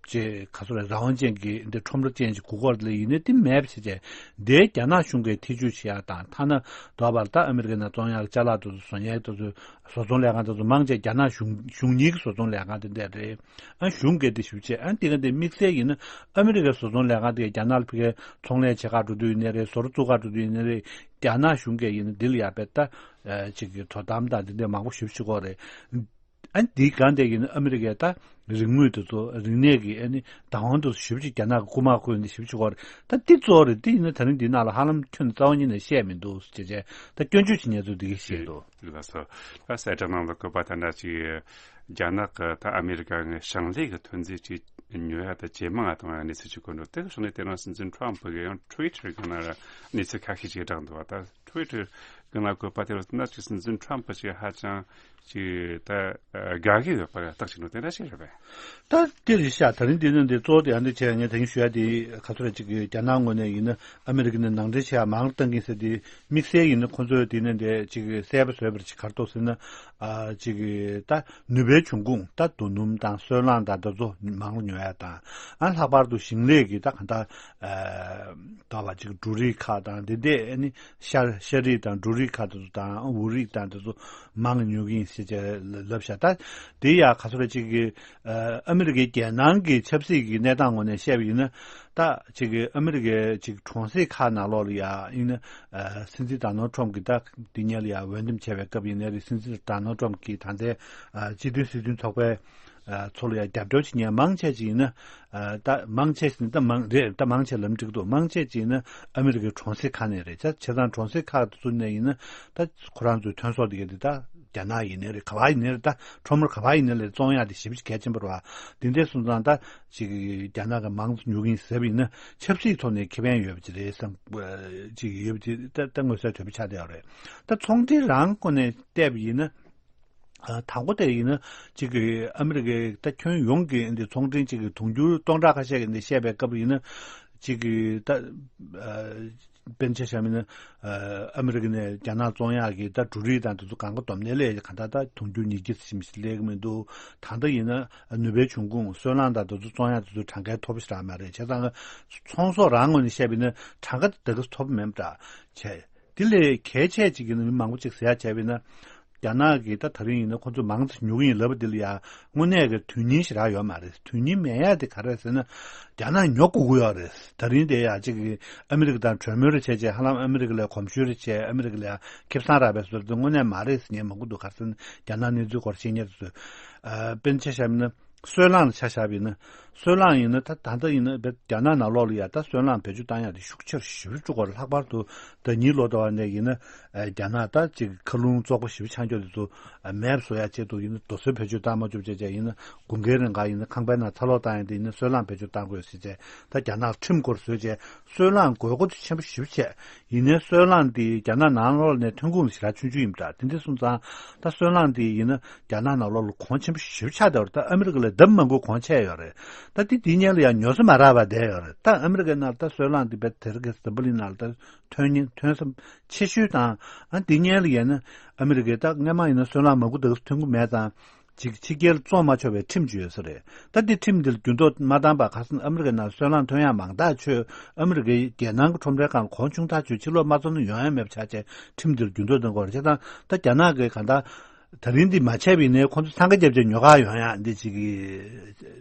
ཅེས་ག་ཚོད་རེད། རང་དབང་ཅན་གྱི་འདི་ཁྲོམ་ར་ཅན་གྱི་གུ་སྐོར་ལ་ཡིན་ནའི་དེ་མེད་པ་བྱས་བྱས། འདིའི་རྒྱ་ནག་གཞུང་གིས་ཐེ་ཇུས་བྱེད་ཡག་དང་། ཐ་ན་དོ་བར་ད་ཨ་མི་རི་ཀ་ནས་བཙོང་ཡག་ཅ་ལག་དེ་ཚོ་བཟོ་མཁན་དེ་ཚོ་བཟོ་ཚོང་ལས་ཁང་དེ་ཚོ་མང་ཆེ་རྒྱ་ནག་གཞུང་གཞུང་གཉེར་གྱི་བཟོ་ཚོང་ལས་ཁང་དེ་འདྲ་རེད། ཨ་གཞུང་གིས་དེ་ཞིབ་བྱས། ཨ་འདི་ག་དེ་དམིགས་བསལ་ཡིན་ན་ཨ་མི་རི་ཀའི་བཟོ་ཚོང་ལས་ཁང་དེ་རྒྱ་ནག་ལ་ཕ་གིའི་ཚོང་ལས་བྱེད་ག་འགྲོ་དུས་ཡིན་ནའི་རེད། བཟོ་གྲྭ་བཙུགས་ག་འགྲོ་དུས་ཡིན་ནའི་རེད། རྒྱ་ནག་གཞུང་གིས་ཡིན་ན་འདི་ལ་ཡ་བས་ད་ཨ་ཅིག་གི་དོ་དམ་དང་འདི་འདྲ་མང་པོ་ཞིབ་བྱེད་ཀྱི་ཡོད་རེད། ཨ་འདི་གང་དེ་ཡིན་ན་ཨ་མི་རི་ཀས་ད་རིག་དངོས་དེ་ཚོ་རིག་གནས་ཀྱི་ཨ་ནི་བདག་དབང་དེ་ཚོ་ཞིབ་ཅིག་རྒྱ་ནག་གི་རྐུ་མ་རྐུ་འདི་ཞིབ་ཅིག་གོ་རེད། ད་འདི་གཙོ་བོ་རེད། འདི་ཡིན་ན་ད་རིང་འདི་ནང་ལ་ཧ་ལམ་ཁྱོན་རྩ་བ་ཉིད་ནས་བཤད་མི་འདུག་ཅེས་བྱས་ད་སྐྱོན་བརྗོད་བྱེད་མཁན་ཚོ་འདི་གས་བཤད་འདུག་ལགས་སོ། ད་གསལ་བསྒྲགས་ནང་ལ་བཀོད་པ་ལྟར་ན་ཅིག་རྒྱ་ནག་གི་ད་ཨ་མི་རི་ཀ་གི་ཞིང་ལས་ཀྱི་ཐོན་རྫས་ཅིག་ཉོ་ཡ་ད་ཇེ་མང་ང་གཏོང་ཡ་གནས་ཚུལ་ཅིག་བཀོད་འདུག་དེ་གི་ཕྱོགས་ནས་དེ་རིང་སྲིད་འཛིན་ཁྲོམ་ཕུ་གིས་ཡང་ཊུ་ཝི་ཊར་གི་ནང་ལ་གནས་ཚུལ་ཁ་ཤས་ཅིག་བསྒྲགས་འདུག་བ། ད་ཊུ་ཝི་ཊར་གི་ནང་བཀོད་པ་དེ་ལ་ན་ཅིག་སྲིད་འཛིན་ཁྲོམ་ཕུ་ཅིག་ཧ་ཅང་ཅིག་ད་དགའ་གི་ཡོད་པ་རྟགས་ཅིག་འདུག་དེ་འདྲ་ཞིག་རེད་པས། ད་དེ་རེད་ཤག་ད་རིང་འདི་ནི་འདི་གཙོ་བོ་དེ་ཡང་འདི་བྱས། ངས་ད་གིན་ཞུ་ཡ་དེ་ག་ཚོད་རེད། ཅིག་རྒྱ་ནག་ངོས་ནས་ཡིན་ན་ཨ་མི་རི་ཀ་ནས་ནང་འདྲེན་བྱེད་ཡ་མང་བཏང་གིན་ཟེར་དེ་དམིགས་བསལ་ཡིན་ན་ཁོང་ཚོས་དེ་ནས་འདི་ཅིག་གསལ་པོ་བཟོས་པར་ཅིག་ག་རེ་འདུག་ཟེར་ན། ཨ་ཅིག་ད་ནུས་པའི་འབྱུང་ཁུངས་ད་རྡོ་སྣུམ་དང་སོལ་རླངས་དང་དེ་ཚོ་མང་ཉོ་ཡ་དང་། ཨ་ལྷག་པར་དུ་ཞིང་ལས་ཀྱི་ད་གང་ལྟར་ཨ་ད་བ་ཅིག་འབྲུ་རིགས་ཁག་དང་དེ་འདྲས་ཨ་ནི་ཤ་ཤ་རིགས་དང་འབྲུ་རིགས་ཁག་དེ་ཚོ་དང་འུ་རིགས་དང་དེ་ཚོ་མང་ཉོ་གིན་ཟེར་བྱས་ལབ་ཤག་ད་དེ་ཡ་ག་ཚོད་རེད། ཅིག་གི་ཨ་ཨ་མི་རི་ཀའི་རྒྱལ་ནང་གི་ཆབ་སྲིད་ཀྱི་གནས་སྟངས་ངོས་ནས་བཤད་པ་ཡིན་ན། ད་ཅིག་གི་ཨ་མི་རི་ཀའི་ཅིག་གྲོང་གསེབ་ཁག་ནང་ལོགས་ལ་ཡ་ཡིན་ན། ཨ་སྲིད་འཛིན་ཌོ་ནལ་ཊམ་གྱིས་ད་འདི་ཉིད་ལ་ཡ་འོས་འདེམས་བྱས་པའི་སྐབས་ཡིན་ནའི་རེད། སྲིད་འཛིན་ཌོ་ནལ་ཊམ་གྱིས་ད་ལྟའི་ཨ་སྤྱི་མཐུན་སྲིད་དོན་ཚོགས་པའི་ཨ་ཚོགས་ལ་ཡ་རྒྱབ་སྐྱོར་བྱེད་མཁན་མང་ཆེ་ཅིག་ཡིན་ན། ཨ་ད་མང་ཆེ་ཞིག་ད་མང་རེད། ད་མང་ཆེ་ལབ་འགྲིག་འདུག་མང་ཆེ་ཅིག་ཡིན་ན་ཨ་མི་རི་ཀའི་གྲོང་གསེབ་ཁག་ནས་རེད། ད་བྱས་ཙང་གྲོང་གསེབ་ཁག་དེ་ཚོ་ནས་ཡིན་ན་ད་ཁོ་རང་ཚོའི་ཐོན་ཟོག་དེ་ག་དེ་ད་རྒྱ་ནག་ཡིན་ནའི་རེད། ག་བ་ཡིན་ནའི་རེད། ད་ཁྲོམ་ར་ག་བ་ཡིན་ནའི་རེད། བཙོང་ཡག་དེ་ཞེ་པོ་ཅིག་གལ་ཆེན་པོ་རེད་བ། དེ་འདྲས་སོང་ཙང་ད་ཅིག་རྒྱ་ནག་གི་མང་ཙམ་ཉོ་གིན་ཟེར་བ་ཡིན་ན་ཆབ་སྲིད་ཐོག་ནས་ཁེ་ཕན་ཡོད་པ་ཅིག་རེད་བསམ་ཅིག་ཡོད་པ་ཅིག་ད་ད་མངོན་གསལ་དོད་པོ་ཆགས་བསྡད་ཡོད་རེད། ད་ཚོང་འབྲེལ་རང་སྒོ་ནས་བལྟས་པ་ཡིན་ན། ཨ་དང་པོ་དེ་ཡིན་ན་ཅིག་གི་ཨ་མི་རི་ཀའི་ད་ཁྱོན་ཡོངས་ཀྱི་འདི་ཚོང་འབྲེལ་ཅིག་གི་དུང་ཕྱུར་སྟོང་ཕྲག་ཁ་ཤས་ཀྱི་འདི་བཤད་པའི་སྐབས་ཡིན་ན་ཅིག་གི་ད་ཨ་དཔེར་ན་ཆ་བཞག་པ་ཡིན་ན་ཨ་ཨ་མི་རི་ཀ་ནས་རྒྱ་ནག་བཙོང་ཡག་གི་ད་འབྲུ་རིགས་དང་དེ་ཚོ་གང་ག་བསྡོམས་ནས་ལས་གང་ལྟར་ད་དུང་ཕྱུར་ཉིས་བརྒྱ་ཙམ་ཞིག་སླེབས་ཀྱི་མི་འདུག་ད་ལྟ་ཡིན་ན་ནུས་པའི་འབྱུང་ཁུངས་སོལ་རླངས་དང་དེ་ཚོ་བཙོང་ཡག་དེ་ཚོ་གྲངས་ཀ་ཐོབ་ཤེས་རག་མ་རེད། བྱས་ཙང་ཚོང་ཟོག་རང་ངོས་ནས་བཤད་པ་ཡིན་ན་གྲངས་ཀ་དེ་ག་ཐོབ་མེད་པ་འདྲ་བྱས། དེ་ལས་གལ་ཆེ་གཅིག་ཡིན་ན་མི་མང་པོ་ཅིག་ཟེར་ཡ་བྱས་པ་ཡིན་ན། རྒྱ་ནག་གིས་ད་ད་རིང་ཡིན་ན་ཁོ་ཚོ་མང་ཙམ་ཉོ་གི་ཡིན་ལབ་པ་འདི་ལ་ཡ་དངོས་གནས་ཀྱི་དོན་སྙིང་ཞེ་དྲག་ཡོད་མ་རེད། དོན་སྙིང་མེད་ཡ་དེ་ག་རེ་རེད་ཟེར་ན། རྒྱ་ནག་ཉོ་དགོས་ཀྱི་ཡོད་རེད། ད་རིང་དེ་ཡ་གཅིག་གིས་ཨ་མི་རི་ཀ་དང་གྲོས་མོལ་རེ་བྱས་བྱས་ཧ་ལམ་ཨ་མི་རི་ཀ་ལ་གོམས་ཤུགས་རེ་བྱས་ཨ་མི་རི་ཀ་ལ་ཡ་ཁེ་བཟང་རག་པའི་བཟོ་འདྲ་དེ་དངོས་གནས་མ་རེད་ཟེར་མཁན་མང་པོ་འདུག་ག་རེ་ཟེར་ན་རྒྱ་ནག་གནས་ཚུལ་སྐོར་ཤེས་མཁན་དེ་ཚོས། ཨ་དཔེར་ན་ཆ་བཞག་པ་ཡིན་ན། སོལ་རླངས་ལ་ཆ་བཞག་པ་ཡིན་ན། སོལ་རླངས་ཡིན་ན་ད་ད་ལྟ་ཡིན་ན་བེ་རྒྱ་ནག་ནང་ལོགས་ལ་ཡ་ད་སོལ་རླངས་བེད་སྤྱོད་བཏང་ཡག་དེ་ཤུགས་ཆེར་ཞེ་པོ་ཅིག་འགྲོ་གི་རེད། ལྷག་པར་དུ་ཟླ་ཉིན་ལོ་ཟླ་བ་ནས་ཡིན་ན་ཨ་རྒྱ་ནག་ད་ཅིག་མཁའ་རླུང་བཙོག་པ་ཞེ་པོ་ཆགས་ཀྱོག་དེ་ཚོ་ཨ་མེད་པ་བཟོ་ཡག་ཆེད་དུ་ཡིན་ན་རྡོ་སོལ་བེད་སྤྱོད་བཏང་མ་བཅུག་བྱས་བྱས་ཡིན་ན་དགུན་ཁའི་རིང་ག་ཡིན་ན་ཁང་པའི་ནང་ཚ་གློག་བཏང་ཡག་དེ་ཡིན་ན་སོལ་རླངས་བེད་སྤྱོད་བཏང་དགོས་ཟེར་བྱས་ད་རྒྱ་ནག་ཁྲིམས་སྐོར་བཟོས་བྱས་སོལ་རླངས་དགོས་མཁོ་དེ་ཆེན་པོ་ཞེ་པོ་བྱས། ཡིན་ནའི་སོལ་རླངས་དེ་རྒྱ་ནག་ནང་ལོགས་ནས་ཐོན་ཁུངས་ཞེ་དྲག་ཆུང་ཆུང་ཡིན་པ་འདྲ། དེ་འདྲ་སོང་ཙང་ད་སོལ་རླངས་དེ་ཡིན་ན་རྒྱ་ནག་ནང་ལོགས་ལ་གོང་ཆེན་པོ་ཞེ་པོ་ཆགས་བསྡད་པ་རེད། ད་ཨ་མི་རི་ཀ་ལས་ལྡབ་མང་པོ་གོང་ཆེ་ཡོད་རེད། ད་དེ་དེའི་སྔོན་ལ་ཡང་ཉོ་ས་མ་རག་པ་བསྡད་ཡོད་རེད། ད་ཨ་མི་རི་ཀའི་ནང་ལ་ད་སོལ་རླངས་དེ་བེད་དེ་རིང་གི་འཛམ་བུ་གླིང་ནང་ལ་ད་ཐོན་ཉེན་ཐོན་ས་ཆེ་ཤོས་དང་ཨ་དེའི་སྔོན་ལ་ཡིན་ན་ཨ་མི་རི་ཀས་ད་སྔོན་མ་ཡིན་ན་སོལ་རླངས་མང་པོ་འདུག་ཐོན་གྱི་མེད་ཙང་། ཅིག་ཕྱི་རྒྱལ་བཙོང་མ་ཆོག་པའི་ཁྲིམས་ཅིག་ཡོད་ས་རེད། ད་འདི་ཁྲིམས་འདིར་འགྱུར་ལྡོག་མ་བཏང་བར་ཁ་སང་ཨ་མི་རི་ཀའི་ནང་སོལ་རླངས་ཐོན་ཡག་མང་ཐག་ཆོད། ཨ་མི་རི་ཀའི་རྒྱལ་ནང་གི་ཁྲོམ་རའི་སྒང་གོང་ཆུང་ཐག་ཆོད། ཕྱི་ལོགས་མ་བཙོང་ན་ཡོང་ཡག་མེད་པ་ཆགས་བྱས་ཁྲིམས་འདིར་འགྱུར་ལྡོག་གཏོང་དགོས་རེད། བྱས་ཙང་ད་རྒྱ་ནག་གིས་གང་ལྟར་ ད་རིང་འདི་མ་བྱས་པ་ཡིན་ནའི་ཁོང་ཚོ་འཚང་ཁ་རྒྱབ་བྱས་ཉོ་གར་ཡོང་ཡག་འདི་ཅིག་གི་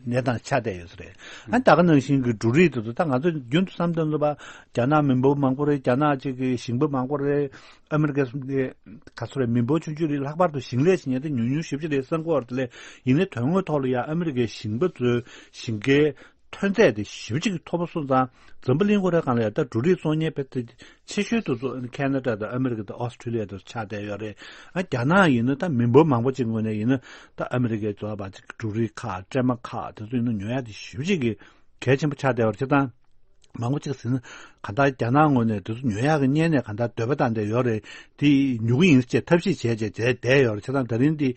གནས་སྟངས་ཆགས་བསྡད་ཡོད་ས་རེད། ཨ་ད་ག་ནང་བཞིན་གྱི་འབྲུ་རིགས་དེ་ཚོ་ད་ང་ཚོ་རྒྱུན་དུ་བསམ་བཏང་ཚུལ་བ་རྒྱ་ནག་མི་འབོར་མང་པོ་རེད། རྒྱ་ནག་ཅིག་གི་ཞིང་པ་མང་པོ་རེད། ཨ་མི་རི་ཀའི་ག་ཚོད་རེད། མི་འབོར་ཆུང་ཆུང་རེད། ལྷག་པར་དུ་ཞིང་ལས་བྱེད་མཁན་དེ་ཉུང་ཉུང་ཞེ་པོ་ཅིག་རེད་བསམ་གྱི་ཡོད་རེད། དེ་ལས་ཡིན་ནའི་དོན་དངོས་ཐོག་ལ་ཡ་ཨ་མི་རི་ཀའི་ཞིང་པ་ཚོའི་ཞིང་ཁའི་ཐོན་རྫས་དེ་ཞེ་པོ་ཅིག་མཐོ་པོ་སོང་ཙང་། འཛམ་བུ་གླིང་ཁོ་རའི་སྒང་ལ་ཡ་ད་འབྲུ་རིགས་བཙོང་མཁན་དཔེ་དེ་ཆེ་ཤོས་དེ་ཚོ་ཁེ་ན་ཌ་དང་ཨ་མི་རི་ཀ་དང་ཨོ་སི་ཁྲི་ལི་ཡ་དེ་ཚོ་ཆགས་བསྡད་ཡོད་རེད། ཨ་རྒྱ་ནག་ཡིན་ན་ད་མི་འབོར་མང་པོ་ཅིག་ངོས་ནས་ཡིན་ན་ད་ཨ་མི་རི་ཀའི་འབྲུ་རིགས་ཁག་སྲན་མ་ཁག་དེ་ཚོ་ཡིན་ན་ཉོ་ཡག་དེ་ཞེ་པོ་ཅིག་གི་གལ་ཆེན་པོ་ཆགས་བསྡད་ཡོད་རེད། བྱས་ཙང་མང་པོ་ཅིག་ཟེར་ན་གང་ལྟར་རྒྱ་ནག་ངོས་ནས་དེ་ཚོ་ཉོ་ཡག་གི་གཉེན་ནས་གང་ལྟར་འདོད་པ་བཏང་བསྡད་ཡོད་རེད། དེ་ཉོ་གི་ཡིན་ཟེར་ཐབས་ཤེས་བྱས་བྱས་བྱས་བསྡད་ཡོད་རེད། བྱས་ཙང་ད་རིང་འདི་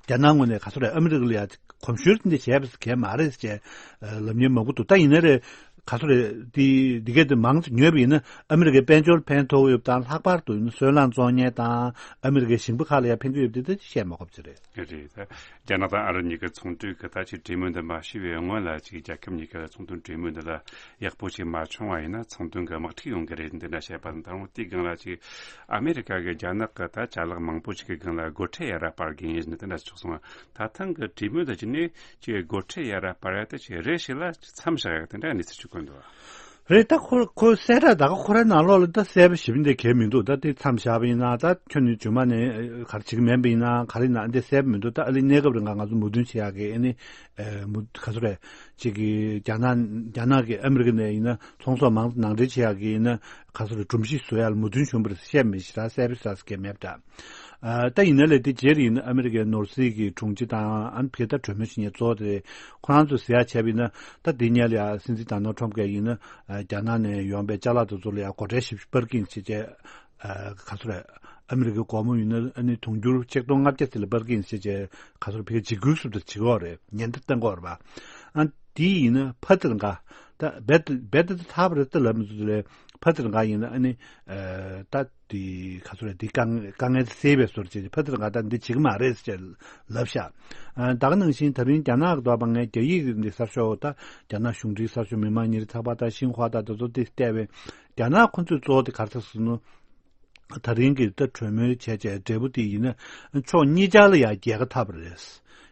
རྒྱ་ནག་ངོས་ནས་ག་ཚོད་རེད། ཨ་མི་རི་ཀ་ལ་ཡ་གོམས་ཞུར་འདི་བྱས་པ་གལ་མ་རེད་ཅེས་ལབ་མཁན་མང་པོ་འདུག་ད་ཡིན་ན་རེད། ག་ཚོད་རེད། འདི་འདི་གས་དེ་མང་ཙམ་ཉོས་པ་ཡིན་ན་ཨ་མི་རི་ཀའི་དཔལ་འབྱོར་ཕན་ཐོགས་ཡོད་པ་དང་། ལྷག་པར་དུ་ཡིན་ན་སོལ་རླངས་བཙོང་མཁན་དང་ཨ་མི་རི་ཀའི་ཞིང་པ་ཁག་ལ་ཡ་ཕན་གྱི་ཡོད་པ་འདི་ད་བཤད་མ་དགོས་པ་ཅིག་རེད། རེད། ད་རྒྱ་ནག་དང་ཨ་རི་གཉིས་ཀའི་ཚོང་འབྲེལ་གྱི་ད་ཅིག་གྲོས་མོལ་འདི་མ་ཞུས་པའི་སྔོན་ལ་ཅིག་རྒྱལ་ཁབ་གཉིས་ཀ་ཚོང་དོན་གྲོས་མོལ་འདི་ལ་ཡག་པོ་ཞིག་མ་བྱུང་བ་ཡིན་ན་ཚོང་དོན་གྱི་དམག་འཁྲུག་ཡོང་གི་རེད་འདི་འདྲ་བཤད་པ་དང་། ད་རུང་དེའི་སྒང་ལ་ཅིག་ཨ་མེ་རི་ཀ་གིས་རྒྱ་ནག་གི་ད་ཅ་ལག་མང་པོ་ཞིག་གི་སྒང་ལ་སྒོ་ཁྲལ་ཡར་ར་སྤར་གི་ཡིན་ཟེར་ནས་དེ་འདྲ་ཞིག་གསུངས། ད་ཐེངས་ཀྱི་གྲོས་མོལ་དེ་བྱས་ནས་ཅིག་སྒོ་ཁྲལ་ཡར་ར་སྤར་ཡ་དེ་ཅིག་རེ་ཞིག་ལ་མཚམས་བཞག་ཡ་དེ་འདྲ་གནས་ཚུལ་ཅིག་བཀོད་འདུག་རེད། ད་ཁོ་ཁོ་གསལ་བསྒྲགས་ད་ག་ཁོ་རའི་ནང་ལོགས་ལ་ད་གསལ་པོ་ཞེ་པོ་འདི་གས་མི་འདུག་ད་དེ་མཚམས་བཞག་པ་ཡིན་ན་ད་ཁྱོན་ནས་རྗེས་མ་ནས་ག་རེ་བྱེད་ཀྱི་མིན་པ་ཡིན་ན་ག་རེ་ཡིན་ན་འདི་གསལ་པོ་མི་འདུག་ད་ཨ་ལི་གནས་སྐབས་རིང་ང་ང་ཚོ་མོས་མཐུན་བྱེད་ཡག་གི་ཨ་ནི་ཨེ་མུ་ག་ཚོད་རེད། ཅིག་གི་རྒྱ་ནག་རྒྱ་ནག་གིས་ཨ་མི་རི་ཀ་ནས་ཡིན་ན་ཚོང་ཟོག་མང་ཙམ་ནང་འདྲེན་བྱེད་ཡག་གི་ཡིན་ན་ག་ཚོད་རེད། སྒྲོམ་གཞི་བཟོ་ཡག་ལ་མོས་མཐུན་བྱུང་བ་རེད་བཤད་མི་ཤེས། ད་གསལ་པོ་ཞེ་དྲག་གས་མེད་པ་འདྲ། ཨ་ད་ཡིན་ན་ལས་དེ་རྗེས་ལ་ཡིན་ན་ཨ་མི་རི་ཀའི་ནོར་སྲིད་ཀྱི་དྲུང་ཆེ་དང་ཨ་ནི་ཕ་གིའི་ད་གྲོས་མོལ་བྱེད་མཁན་གཙོ་བོ་དེ་རེད། ཁོ་རང་ཚོས་ཟེར་ཡག་བྱས་པ་ཡིན་ན་ད་དེ་སྔོན་ལ་ཡ་སྲིད་འཛིན་ཌོ་ནལ་ཊམ་གྱིས་ཡིན་ན་ཨ་རྒྱ་ནག་ནས་ཡོང་པའི་ཅ་ལག་དེ་ཚོ་ལ་ཡ་སྒོ་ཁྲལ་ཞིབ་ཞིབ་སྤར་གྱི་ཡིན་ཟེར་བྱས། ཨ་ག་ཚོད་རེད། ཨ་མི་རི་ཀའི་སྒོར་མོ་ཡིན་ན་ཨ་ནི་དུང་ཕྱུར་ཆིག་སྟོང་ལྔ་བརྒྱ་ཙམ་ལ་སྤར་གྱི་ཡིན་ཟེར་བྱས། ག་ཚོད་ཕ་གིར་འཇིགས་སྐུལ་སོགས་དེ་བྱེད་ཀྱི་ཡོད་རེད། ཉེན་བརྡ་བཏང་གི་ཡོད་རེད་པ། ཨ་དེ་ཡིན་ན་ཕ་དེ་ལ་འགའ་ད་རྦད་དེ་རྦད་དེ་ད་ཐག་པ་རེད་ད་ལབ་མི་ཚུལ་དེ་ལས་ཕ་དེ་ལ་འགའ་ཡིན་ན་ཨ་ནི་ཨ་ད་དེ་ག་ཚོད་རེད། དེ་དཀའ་དཀའ་ངལ་དེ་སེལ་བའི་བཟོ་འདྲ་བྱས་ཏེ་ཕ་དེ་ལ་འགའ་ད་འདི་བྱེད་ཀྱི་མ་རེད་ཟེར་ལབ་ཤག་ཨ་ད་ག་ནང་བཞིན་ད་རིང་རྒྱ་ནག་གི་འདོད་པ་ངས་རྒྱ་ཡིག་འདི་གསར་ཤོག་ད་རྒྱ་ནག་གཞུང་འབྲེལ་གསར་ཤོག་མི་དམངས་ཉིན་རེའི་ཚགས་པར་དང་ཤིན་ཧྭ་དང་དེ་ཚོ་དེ་བལྟས་པས་རྒྱ་ནག་ཁོ་ཚོས་གཙོ་བོ་དེ་ག་རེ་ཟེར་ཟེར་ན། ད་རིང་གི་ད་གྲོས་མོལ་བྱས་བྱས་འབྲས་བུ་དེ་ཡིན་ན་ཕྱོགས་གཉིས་ཆར་ལ་ཡང་རྒྱལ་ཁ་ཐོབ་པ་རེད།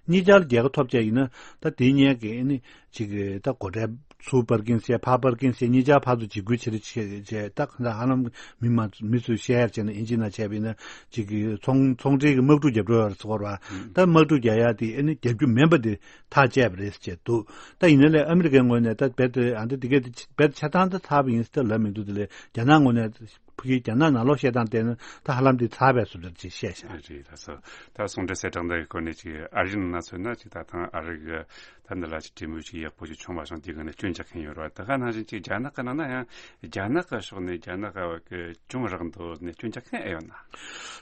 གཉིས་ཆར་རྒྱལ་ཁ་ཐོབ་བྱས་ཡིན་ན་ད་དེ་སྔོན་གྱི་ཨ་ནི་ཅིག་ད་སྒོ་ཁྲལ་ཚུར་སྤར་གྱིན་བྱས་ཕར་སྤར་གྱིན་བྱས་གཉིས་ཆར་ཕར་ཚུར་འཇིགས་སྐུལ་བྱེད་རེས་བྱས་བྱས་ད་གང་ལྟར་ཧ་ལམ་མི་མ་མི་ཚོས་བཤད་ཡར་བྱས་ན་ཨིན་ཇི་ནང་བྱས་པ་ཡིན་ན་ཅིག་གི་ཚོང་ཚོང་འབྲེལ་གྱི་དམག་འཁྲུག་རྒྱབ་འགྲོ་ཡོད་རེད་ཟེར་བ། ད་དམག་འཁྲུག་རྒྱག་ཡ་དེ་ཨ་ནི་རྒྱབ་རྒྱུ་མིན་པ་དེ་ཐག་བཅད་པ་རེད་ཟེར་བྱས་འདུག་ད་ཡིན་ན་ལས་ཨ་མི་རི་ཀའི་ངོས་ནས་ད་རྦད་དེ་ཨ་འདི་དེ་གས་དེ་རྦད་དེ་ཆ་ཚང་ད་ཚར་བ་ཡིན་ཟེར་ད་ལབ་མི་འདུག་དེ་ལས་རྒྱ་ནག་ངོས་ནས། ཕ་གིའི་རྒྱ་ནག་ནང་ལོགས་བཤད་སྟངས་བལྟས་ན་ད་ཧ་ལམ་འདི་ཚར་བའི་བཟོ་འདྲ་ཅིག་བཤད་ཤག་རེད། ད་སོ་ད་ཟུང་འབྲེལ་གསལ་བསྒྲགས་འདི་གི་སྐོར་ནས་ཅིག་ཨ་རིའི་ནང་ན་མཚོན་ན་ཅིག་ད་ཐེངས་ཨ་རི་གི་ད་འདི་ལ་ཅིག་གྲོས་མོལ་ཅིག་ཡག་པོ་ཅིག་བྱུང་མ་བྱུང་དེའི་སྒང་ནས་སྐྱོན་རྒྱག་མཁན་ཡོད་རེད་བ། ད་ག་ནང་བཞིན་ཅིག་རྒྱ་ནག་གི་ནང་ན་ཡང་རྒྱ་ནག་གི་ཕྱོགས་ནས་རྒྱ་ནག་གི་གྱོང་རག་འདུག་ནས་སྐྱོན་རྒྱག་མཁན་ཨེ་ཡོད་ན།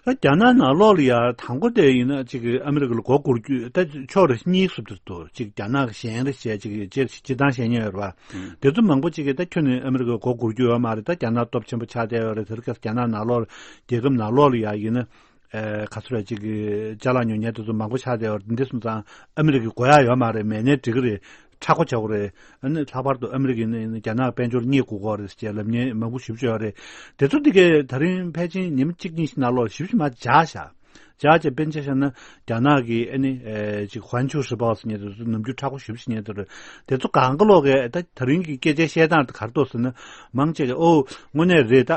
ད་རྒྱ་ནག་ནང་ལོགས་ལ་ཡ་དང་པོ་དེ་ཡིན་ན་ཅིག་ཨ་མི་རི་ཀ་ལ་མགོ་སྒུར་རྒྱུ་ད་ཕྱོགས་རེ་གཉིས་སུ་འདུག་ཅིག་རྒྱ་ནག་གི་གཞན་རེ་བྱས་ཅིག་སྤྱིར་སྤྱིར་བཏང་བཤད་མཁན་ཡོད་རེད་བ། དེ་ཚོ་མང་པོ་ཅིག་གིས་ད་ཁྱོན་ནས་ཨ་མི་རི་ཀར་མགོ་སྒུར་རྒྱུ་ཡོད་མ་རེད། ད་རྒྱ་ནག་སྟོབས་ཆེན་པོ་ཆགས་བསྡད་ཡོད་རེད། དེ་རིང་ཁ་སང་རྒྱ་ནག་ནང་ལོགས་རྒྱལ་ཁབ་ནང་ལོགས་ལ་ཡ་ཡིན་ན་ཨེ་ག་ཚོད་རེད་ཅིག་གི་ཅ་ལག་ཉོ་མཁན་དེ་ཚོ་མང་པོ་ཆགས་བསྡད་ཡོད་རེད། འདི་སོང་ཙང་ཨ་མི་རི་ཀའི་དགོས་ཡག་ཡོད་མ་རེད། མེད་ནའི་འགྲིག་གི་རེད། མཁྲེགས་པོ་བྱ་དགོས་རེད། ཨ་ནི་ལྷག་པར་དུ་ཨ་མི་རི་ཀས་ནི་རྒྱ་ནག་དཔལ་འབྱོར་རྙེད་དགོས་ཀྱི་རེད་ཅེས་ལབ་མཁན་མང་པོ་ཞེ་པོ་ཅིག་ཡོད་རེད། དེ་ཚོ་འདི་གས་ད་རིང་ཕལ་ཆེར་ཉིན་གཅིག་གཉིས་ཤིག་ནང་ལོགས་ཞེ་པོ་ཅིག་མར་འཇགས་ཤག་འཇགས་བྱས་དཔེར་ན་ཆ་བཞག་ན་རྒྱ་ནག་གི་ཨ་ནི་ཨེ་ཅིག་ཧུན་ཆུ་ཧྲི་པའོ་ཟེར་མཁན་དེ་ཚོ་ནམ་རྒྱུན་མཁྲེགས་པོ་ཞེ་པོ་ཅིག་ཉན་འདུག་རེད། དེ་ཚོ་གང་ག་ལོག་གིས་ད་ད་རིང་གི་སྐད་ཆའི་བཤད་སྟངས་དེ་ག་རེ་འདུག་ཟེར་ན། མང་ཆེ་གིས་ཨོ་དངོས་གནས་རེད། ད་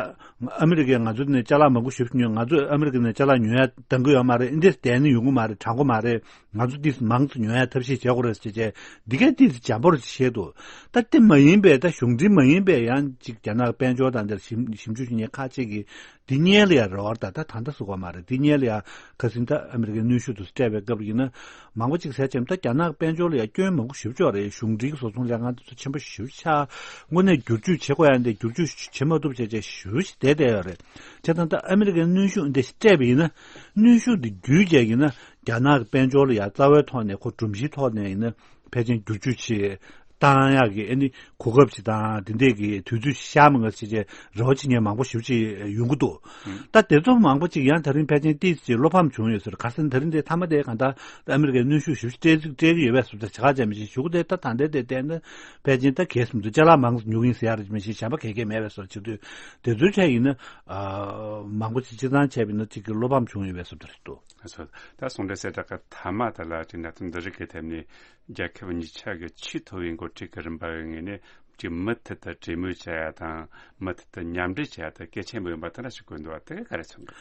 ཨ་མི་རི་ཀས་ང་ཚོ་ནས་ཅ་ལག་མང་པོ་ཞེ་པོ་ཅིག་ཉོས། ང་ཚོས་ཨ་མི་རི་ཀ་ནས་ཅ་ལག་ཉོ་ཡ་འདང་གི་ཡོད་མ་རེད། འདི་འདྲས་བསྡད་ན་ཡོང་གི་མ་རེད། དྲག་པོ་མ་རེད། ང་ཚོ་འདི་མང་ཙམ་ཉོ་ཡ་ཐབས་ཤེས་བྱེད་དགོས་རེད་ཟེར་བྱས་འདི་གས་ཏོག་ཙམ་འཇམ་པོ་རེ་བཤད་འདུག་ད་དེ་མ་ཡིན་པའི་ད་གཞུང་འབྲེལ་མ་ཡིན་པའི་ཡང་ཅིག་རྒྱ་ནག་དཔལ་འབྱོར་དང་འདིར་ཞིབ་ཞིབ་འཇུག་བྱེད་མཁན་ཁག་ཅིག་གིས་འདི་སྔོན་ལ་ཡང་རེད་བ། ད་ད་ད་ལྟ་ཟེར་དགོས་མ་རེད། འདི་སྔོན་ལ་ཡང་ཁ་སང་ད་ཨ་མི་རི་ཀའི་གནོན་ཤུགས་དེ་སྤྲད་པའི་སྐབས་ཡིན་ན་མང་པོ་ཅིག་ཟེར་བྱས་ད་རྒྱ་ནག་དཔལ་འབྱོར་ལ་ཡང་སྐྱོན་མང་པོ་ཞེ་པོ་ཅིག་ཡོད་རེད། གཞུང་འབྲེལ་གྱི་བཟོ་ཚོང་ལས་ཁང་དེ་ཚོ་ཆེན་པོ་ཞེ་པོ་ཅིག་ཆགས། དངོས་གནས་བསྒྱུར་བཅོས་བྱེད་དགོས་ཡ་འདི་བསྒྱུར་བཅོས་བྱེད་མ་ཐུབ་བྱས་བྱས་ཞེ་པོ་ཅིག་བསྡད་བསྡད་ཡོད་རེད། བྱས་ཙང་ད་ཨ་མི་རི་ཀའི་གནོན་ཤུགས་འདི་སྤྲད་པ་ཡིན་ན་གནོན་ཤུགས་འདི་བརྒྱུད་བྱས་ཡིན་ན་རྒྱ་ནག་གི་དཔལ་འབྱོར་ལ་ཡང་རྩ་བའི་ཐོག་ནས་ཁོ་སྒྲོམ་གཞིའི་ཐོག་ནས་ཡིན་ན་ཕལ་ཆེར་བསྒྱུར་བཅོས་བྱེད་ བཏང་ཡག་གི་ཨ་ནི་གོ་སྐབས་ཅིག་དང་དེ་འདྲས་ཀྱི་དུས་ཚོད་ཤར་མ་ང་ཅིག་བྱས་རེ་བ་བྱེད་མཁན་མང་པོ་ཞེ་པོ་ཅིག་ཡོང་གི་འདུག་ད་དེ་ཚོ་མང་པོ་ཅིག་ཡང་ད་རིང་ཕལ་ཆེར་ཏོག་ཙམ་བློ་ཕམ་བྱུང་ཡོད་ཟེར། ག་རེ་ཟེར་ན་ད་རིང་དེ་མཐའ་མ་དེ་གང་ལྟར་ཨ་མི་རི་ཀའི་གནོན་ཤུགས་ཞེ་པོ་ཅིག་སྤྲད་སྤྲད་ཀྱི་ཡོད་པས་སོ། ད་བྱ་ག་ཅན་མི་ཤེས་གཞུག་དེ་ད་ད་ལྟའི་དེ་བལྟས་ན་ཕལ་ཆེར་ད་གལ་སྲིད་ཅ་ལག་མང་ཙམ་ཉོ་གི་ཡིན་ཟེར་ཡག་རེད་མི་ཤེས། གཞན་པ་ག་གེ་མེད་པས་སོ། བྱེད་དུས་དེ་ཚོའི་ཆ་ཡིན་ན་མང་པོ་ཅིག་སྤྱིར་བཏང་བྱས་པ་ཡིན་ན་ཅིག་གི་བློ་ཕམ་བྱུང་ཡོད་པས་སོ། དེ་རེད་འདུག་ད་གསུང་འདྲ་གསལ་བསྒྲགས་ཀྱི་མཐའ་མ་དེ་ལ་ཅིག་གནད་དོན་འདི་རིགས་ཀྱི་ཐད་ནས། རྒྱལ་ཁབ་གཉིས་ཆ་གི་ཆེས་མཐོ་བའི་འགོ་ཁྲིད་ཀྱི་རིམ་པ་ཡི་ངོས་ནས་ཀྱི་མུ་མཐུད་དུ་གྲོས་མོལ་བྱ་ཡ་དང་མུ་མཐུད་དུ་མཉམ་འབྲེལ་བྱ་ཡ་དེ་གལ་ཆེན་པོ་ཡིན་པ་དེ་འདྲ་ཞིག་དགོས་འདུག་བ། དེ་ག་ག་རེ་མཚོན་གི།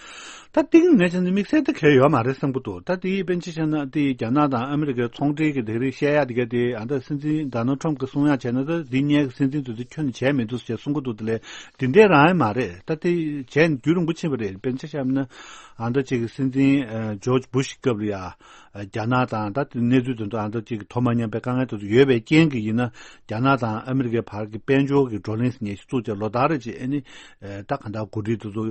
ད་ཏིང་ངེད་ཅག་ནི་དམིགས་བསལ་དུ་གལ་ཡོད་མ་རེད་བསམ་གི་འདུག་ད་དེ་དཔེར་ན་ཆ་བཞག་ན་དེ་རྒྱ་ནག་དང་ཨ་མི་རི་ཀའི་ཚོང་འབྲེལ་གྱི་དེ་རིགས་བཤད་ཡ་དེ་ག་དེ་ཨ་ད་སྲིད་འཛིན་ཌོ་ནལ་ཊམ་གྱིས་གསུང་ཡ་བྱས་ན་ད་དེ་སྔོན་གྱི་སྲིད་འཛིན་དེ་ཚོས་ཁྱོན་ནས་བྱས་མི་འདུག་ཟེར་གསུང་གི་འདུག་དེ་ལས་དེ་འདྲའི་རང་ཡང་མ་རེད། ད་དེ་བྱས་ནས་རྒྱུན་རིང་པོ་ཕྱིན་པ་རེད། དཔེར་ན་ཆ་བཞག་ན་ཨ་ད་ཅིག་སྲིད་འཛིན་ཇོརྗ་བུ་ཤི་སྐབས་ལ་ཡ། རྒྱ་ནག་དང་ད་གནས་ཚུལ་དེ་ཚོ་ཨ་ད་ཅིག་དོ་མ་མཉམ་པའི་དཀའ་ངལ་དེ་ཚོ་ཡོད་པའི་རྐྱེན་གྱིས་ཡིན་ན་རྒྱ་ནག་དང་ཨ་མི་རི་ཀའི་བར་གྱི་དཔལ་འབྱོར་གྱི་བགྲོ་གླེང་ཟེར་མཁན་ཞིག་བཙུགས་བྱས་ལོ་ལྟར་རེ་བྱས་ཨ་ནི་ད་གང་ལྟར་འགོ་ཁྲིད་དེ་ཚོ་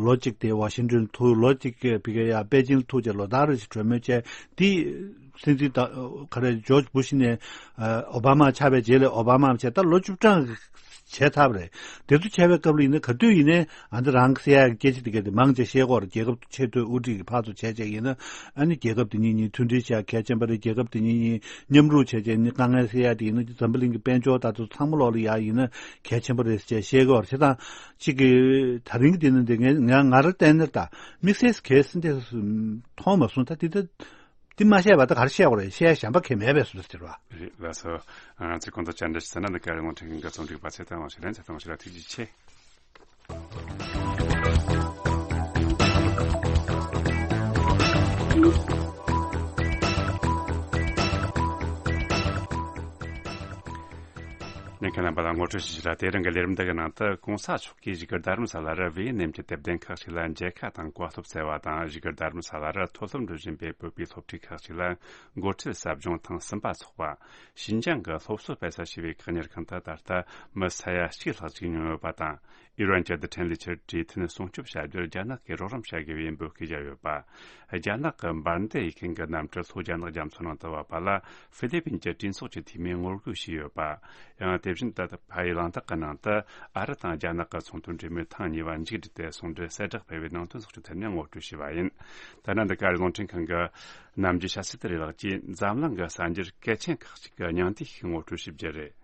ལོ་གཅིག་དེ་ཝ་ཤིང་ཏོན་ཐུག་ལོ་གཅིག་གི་ཕི་གེ་ཡ་པེ་ཅིང་ཐུག་བྱས་ལོ་ལྟར་རེ་བྱས་གྲོས་མོལ་བྱས་དེ་སྲིད་འཛིན་ད་ག་རེ་ཇོརྗ་བུ་ཤི་ནས་ཨོ་བྷ་མ་ཆགས་པའི་རྗེས་ལ་ཨོ་བྷ་མ་བྱས་ད་ལོ་བཅུ་གྲངས་བྱས་ཚར་བ་རེད། དེ་ཚོ་བྱས་པའི་སྐབས་ལ་ཡིན་ན་ག་དུས་ཡིན་ནའི་ཨ་འདི་རང་གི་སེ་ཡ་གི་སྐད་ཆ་དེ་ག་དེ་མང་ཆེ་བཤད་ཀྱི་ཡོད་རེད། རྒྱལ་ཁབ་ཆེས་མཐོའི་དབུ་ཁྲིད་ཀྱི་ཕར་ཚུར་བྱས་བྱས་ཡིན་ན་ཨ་ནི་རྒྱལ་ཁབ་དེ་གཉིས་གཉིས་མཐུན་སྒྲིལ་བྱས་གལ་ཆེན་པོ་རེད། རྒྱལ་ཁབ་དེ་གཉིས་གཉིས་མཉམ་རུབ་བྱས་བྱས་ནི་དཀའ་ངལ་སེལ་ཡ་དེ་ཡིན་ན་འཛམ་བུ་གླིང་གི་དཔལ་འབྱོར་ད་དུ་ཚང་མ་ལོག་ལ་ཡ་ཡིན་ན་གལ་ཆེན་པོ་རེད་ཟེར་བྱས་བཤད་ཀྱི་ཡོད་རེད། བྱས་ཙང་གཅིག་གི་ད་རིང་གི་དེ་ནི་འདི་ངས་ང་ང་རང་བལྟས་ན་ད་དམིགས་བསལ་གལ་སྲིད་འདི་མཐོང་མ་སོང་། ད་དེ་ད་དེ་མ་བཤད་པ་ད་ག་རེ་བཤད་དགོས་རེད། བཤད་ཡ་གཞན་པ་གལ་མེད་པས་སུ་ཟེར་བ། རེད་ལགས་སོ། ང་ཚོས་གོང་དུ་བཅར་འདྲི་ཞུས་ན་འདི་ག་རེ་ལུང་འཕྲིན་ཁང་གི་རྩོམ་སྒྲིག་པ་ཚེ་བརྟན་དབང་ཕྱུག་རེད། ཚེ་བརྟན་དབང་ཕྱུག་ལ་ཐུགས་རྗེ་ཆེ། ཉན་མཁན་རྣམ་པ་ལ་ངོ་སྤྲོད་ཞུ་རྒྱུ་ལ། དེ་རིང་གི་ལས་རིམ་འདི་གི་ནང་དུ་གོང་ས་མཆོག་གིས་བཞུགས་སྒར་རྡ་རམ་ས་ལ་རུ་བི་ཡེ་ནེམ་གྱི་དད་ལྡན་ཁག་ཅིག་ལ་མཇལ་ཁ་དང་བཀའ་སློབ་སྩལ་བ་དང་། བཞུགས་སྒར་རྡ་རམ་ས་ལ་རུ་མཐོ་སློབ་འགྲུལ་བཞིན་པའི་བོད་པའི་སློབ་ཕྲུག་ཁག་ཅིག་ལ་འགོ་ཁྲིད་ཟབ་སྦྱོང་ཐེངས་གསུམ་པ་འཚོགས་པ། ཞིན་ཅང་གི་སློབ་གསོ་སྤེལ་ས་ཞེས་པའི་བཀག་ཉར་ཁང་དུ་ད་ལྟ་མི་ས་ཡ་གཅིག་ལྷག་ཅིག་ཉུང་ཡོད་པ་དང་། ཨི་རན་གྱི་རྡུལ་ཕྲན་ལས་འཆར་གྲོས་མཐུན་སྲུང་སྐྱོབ་བྱ་རྒྱུར་རྒྱ་ནག་གིས་རོགས་རམ་བྱ་དགོས་པའི་འབོད་སྐུལ་བརྒྱབ་ཡོད་པ། རྒྱ་ནག་གི་འབར་མདེལ་ཡོད་མཁན་གྱི་གནམ་གྲུ་ལྷོ་རྒྱ་ནག་རྒྱ་མཚོ་ནང་དུ་བབས་པ་ལ་ཧྥི་ལི་པིན་གྱི་གྲོས་ཚོགས་ཀྱི་འཐུས་མིས་ངོ་རྒོལ་བྱས་ཡོད་པ། ཡང་དེ་བཞིན་དུ་ཕ་ཡི་གླེང་སྟེགས་ཀྱི་ནང་དུ་ཨ་རི་དང་རྒྱ་ནག་གི་ཚོང་དོན་གྲོས་མོལ་ཐེངས་གཉིས་པ་མཇུག་བསྒྲིལ་ཏེ་ཟུང་འབྲེལ་གསལ་བསྒྲགས་སྤེལ་བའི་ནང་དོན་སོགས་ཀྱི་ཐད་ནས་ངོ་སྤྲོད་བྱས་པ་ཡིན། ད་ནི་འདི་ག་རླུང་འཕྲིན་ཁང་གི་ནམ་རྒྱུན་ཞབས་སེ་ཏི་རེ་ལགས་ཀྱིས་འཛམ་གླིང་གི་གསར་འགྱུར་གལ་ཆེན་ཁག་ཅིག་གི་སྙིང་བསྡུས་ཤིག་ངོ་སྤྲོད་ཞུ་རྒྱུ་རེད།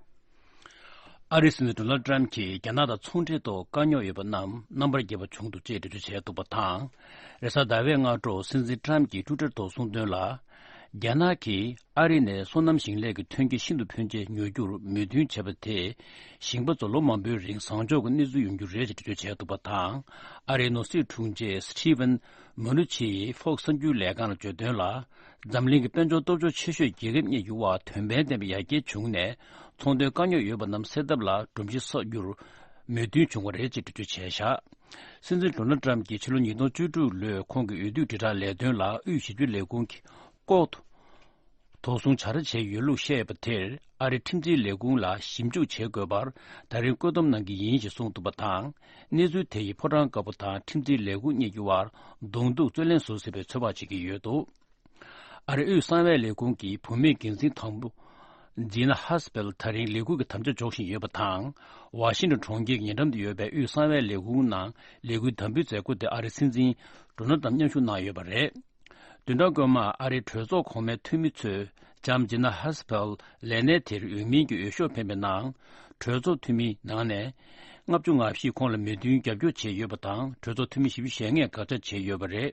ཨ་རིའི་སྲིད་འཛིན་ཌོ་ནལ་ཏྲམ་གྱིས་རྒྱ་ནག་དང་ཚོང་འབྲེལ་ཐོག་དཀའ་རྙོག་ཡོད་པ་རྣམས་རྣམ་པར་རྒྱལ་བ་བྱུང་འདུག་ཅེས་འགྲེལ་བརྗོད་བྱས་འདུག་པ་དང་། རེས་གཟའ་ཟླ་བའི་སྔ་དྲོ་སྲིད་འཛིན་ཏྲམ་གྱིས་ཊུའི་ཊར་ཐོག་གསུངས་དོན་ལ། རྒྱ་ནག་གིས་ཨ་རི་ནས་སོ་ནམ་ཞིང་ལས་ཀྱི་ཐོན་སྐྱེད་ཤིན་ཏུ་ཕོན་ཆེ་ཉོ་རྒྱུར་མོས་མཐུན་བྱས་པ་དེས་ཞིང་པ་ཚོ་ལོ་མང་པོའི་རིང་བཟང་ཕྱོགས་ཀྱི་གནས་ཚུལ་ཡོང་རྒྱུ་རེད་ཅེས་འགྲེལ་བརྗོད་བྱས་འདུག་པ་དང་། ཨ་རིའི་ནོར་སྲིད་དྲུང་ཆེ་སི་ཊི་ཝན་མུ་ནུ་ཆི་ཡིས་ཧྥོག་གསར་འགྱུར་ལས་ཁང་ལ་བརྗོད་དོན་ལ། འཛམ་གླིང་གི་དཔལ་འབྱོར་སྟོབས་ཤུགས་ཆེ་ཤོས་རྒྱལ་ཁབ་གཉིས་ཀྱི་དབར་དོན་ཕན་ལྡན་པའི་ཡར་རྒྱས་བྱུང་ནས། ཚོང་དོན་དཀའ་རྙོག་ཡོད་པ་རྣམས་སེལ་ཐབས་ལ་སྒྲོམ་གཞི་བསགས་རྒྱུར་མོས་མཐུན་བྱུང་བ་རེད་ཅེས་འགྲེལ་བརྗོད་བྱས་བཞག་སྲིད་འཛིན་ཌོ་ནལ་ཏྲམ་གྱིས་ཕྱི་ལོ་ཉིས་སྟོང་བཅུ་དྲུག་ལོའི་ཁོང་གི་འོས་བསྡུ་དྲིལ་བསྒྲགས་ལས་དོན་ལ་དབུས་ཞིབ་དཔྱོད་ལས་ཁུངས་ཀྱིས་ལྐོག་ཏུ་དོགས་ཟོན་བྱ་ར་བྱས་ཡོད་ལུགས་བཤད་པ་དེར། ཨ་རིའི་ཁྲིམས་འཛིན་ལས་ཁུངས་ལ་ཞིབ་འཇུག་བྱེད་དགོས་པར་ད་རིང་བཀོད་འདོམས་གནང་གི་ཡིན་ཞེས་གསུངས་འདུག་པ་དང་། གནས་ཚུལ་དེ་ཡིས་ཕོ་བྲང་དཀར་པོ་དང་ཁྲིམས་འཛིན་ལས་ཁུངས་གཉིས་ཀྱི་དབར་གདོང་ཐུག་རྩོད་གླེང་བཟོ་སྲིད་པའི་ཚོད་དཔག་བྱེད་ཀྱི་ཡོད་འདུག་ཨ་རིའི་དབུས་གསང་བའི་ལས་ཁུངས་ཀྱི་བུད་མེད་འགན་འཛིན་དང་པོ་ཛི་ན་ཧ་སི་པེལ་ད་རིང་ལས་ཁུར་གྱི་དམ་བཅའ་འཇོག་བཞིན་ཡོད་པ་དང་། ཝ་ཤིང་ཏོན་གྲོང་ཁྱེར་གྱི་ཉེ་འགྲམ་དུ་ཡོད་པའི་དབུས་གསང་བའི་ལས་ཁུངས་ནང་ལས་ཁུར་དམ་འབུལ་མཛད་སྒོ་དེ་ཨ་རིའི་སྲིད་འཛིན་ཌོ་ནལ་ཏྲམ་མཉམ་ཞུགས་གནང་ཡོད་པ་རེད། བདུན་ཕྲག་སྔོན་མ་ཨ་རིའི་གྲོས་ཚོགས་གོང་མའི་འཐུས་མི་ཚོས་ལྕམ་ཛི་ན་ཧ་སི་པེལ་ལས་གནས་དེར་འོས་མིན་གྱི་འོས་ཤོག་འཕེན་པའི་ནང་། གྲོས་ཚོགས་འཐུས་མིའི་ནང་ནས་ལྔ་བཅུ་ང་བཞིས་ཁོང་ལ་མོས་མཐུན་རྒྱབ་སྐྱོར་བྱས་ཡོད་པ་དང་། གྲོས་ཚོགས་འཐུས་མི་བཞི་བཅུ་ཞེ་ལྔས་དགག་བྱ་བྱས་ཡོད་པ་རེད།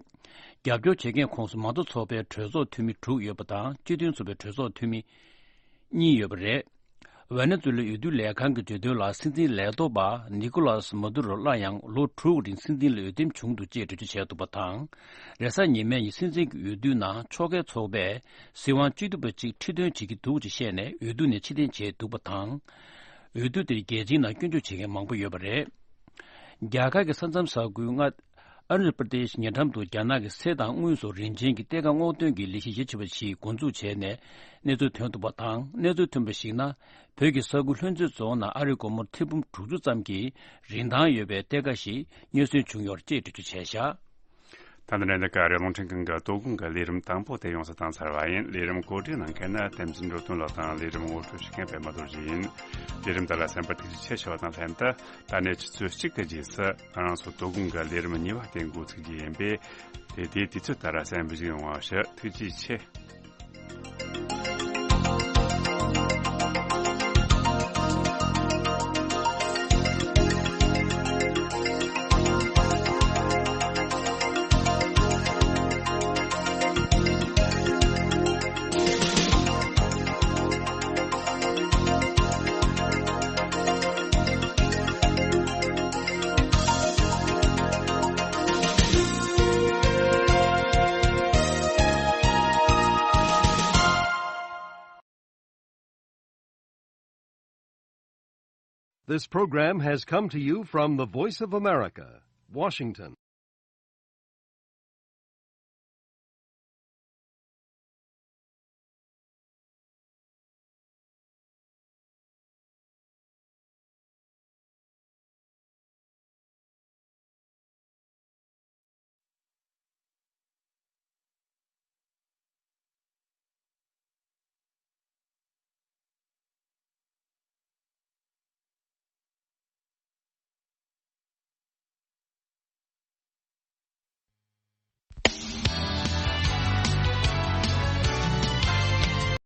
རྒྱབ་སྐྱོར་བྱེད་མཁན་ཁོངས་སུ་མང་གཙོ་ཚོགས་པའི་གྲོས་ཚོགས་འཐུས་མི་དྲུག་ཡོད་པ་དང་། སྤྱི་མཐུན་ཚོགས་པའི་གྲོས་ཚོགས་འཐུས་མི་གཉིས་ཡོད་པ་རེད། ཝེ་ནེ་ཛུ་ལའི་འོས་བསྡུ་ལས་ཁང་གིས་བརྗོད་དོན་ལ། སྲིད་འཛིན་ལས་ཐོག་པ་ནི་ཀོ་ལཱས་མ་དུ་རོ་སླར་ཡང་ལོ་དྲུག་རིང་སྲིད་འཛིན་ལ་འོས་འདེམས་བྱུང་འདུག་ཅེས་འགྲེལ་བརྗོད་བྱས་འདུག་པ་དང་། རེས་གཟའ་ཉི་མའི་ཉིན་སྲིད་འཛིན་གྱི་འོས་བསྡུའི་ནང་ཕྱོགས་འགལ་ཚོགས་པས་སྲིད་དབང་བཅུད་བསྡུ་པ་གཅིག་ཁྲི་འདོན་བྱེད་ཀྱི་འདུག་ཅེས་བཤད་ནས། འོས་བསྡུ་ནས་ཕྱིར་འཐེན་བྱས་འདུག་པ་དང་། འོས་བསྡུ་དེར་རྒྱལ་སྤྱིའི་ནང་སྐྱོན་བརྗོད་བྱེད་མཁན་མང་པོ་ཡོད་པ་རེད། རྒྱ་གར་གྱི་ས་མཚམས་ས་ཁུལ་མངའ་ཨ་རུ་ན་ཅལ་པྲ་དེཤ་ཉེ་འགྲམ་དུ་རྒྱ་ནག་གི་གསེར་དང་དངུལ་སོགས་རིན་ཆེན་གྱི་གཏེར་ཁ་སྔོག་འདོན་གྱི་ལས་གཞི་རྒྱ་ཆེ་བ་ཞིག་འགོ་འཛུགས་བྱས་ནས་གནས་ཚུལ་ཐོན་འདུག་པ་དང་། གནས་ཚུལ་ཐོན་པར་གཞིགས་ན། བོད་ཀྱི་ས་ཁུལ་ལྷུན་རྩེ་རྫོང་ནང་ཨ་རིའི་སྒོར་མོ་ཐེར་འབུམ་དྲུག་ཅུ་ཙམ་གྱི་རིན་ཐང་ཡོད་པའི་གཏེར་ཁ་ཞིག་རྙེད་སོན་བྱུང་ཡོད་ཅེས་འགྲེལ་བརྗོད་བྱས་བཞག་ད་ནི་འདི་ག་རེ་རླུང་འཕྲིན་ཁང་གི་དོ་དགོང་གི་ལས་རིམ་དང་པོ་དེ་ཡོངས་སུ་བཏང་ཚར་བ་ཡིན། ལས་རིམ་གོ་སྒྲིག་གནང་མཁན་ནི་བསྟན་འཛིན་འགྲོ་དོན་ལགས་དང་ལས་རིམ་ངོ་སྤྲོད་ཞུ་མཁན་པད་མ་རྡོ་རྗེ་ཡིན། ལས་རིམ་འདི་ལ་གསན་པར་ཐུགས་རྗེ་ཆེ་ཞུ་བ་དང་ལྷན་དུ། ད་ནས་ཆུ་ཚོད་གཅིག་གི་རྗེས་སུ་ང་རང་ཚོ་དོ་དགོང་གི་ལས་རིམ་གཉིས་པ་དེ་འགོ་ཚུགས་རྒྱུ་ཡིན་པས། དེ་དེའི་དུས་ཚོད་ལྟར་གསན་པར་གཟིགས་ཡོང་བ་ཞུ། ཐུགས་རྗེ་ཆེ། This program has come to you from the Voice of America, Washington.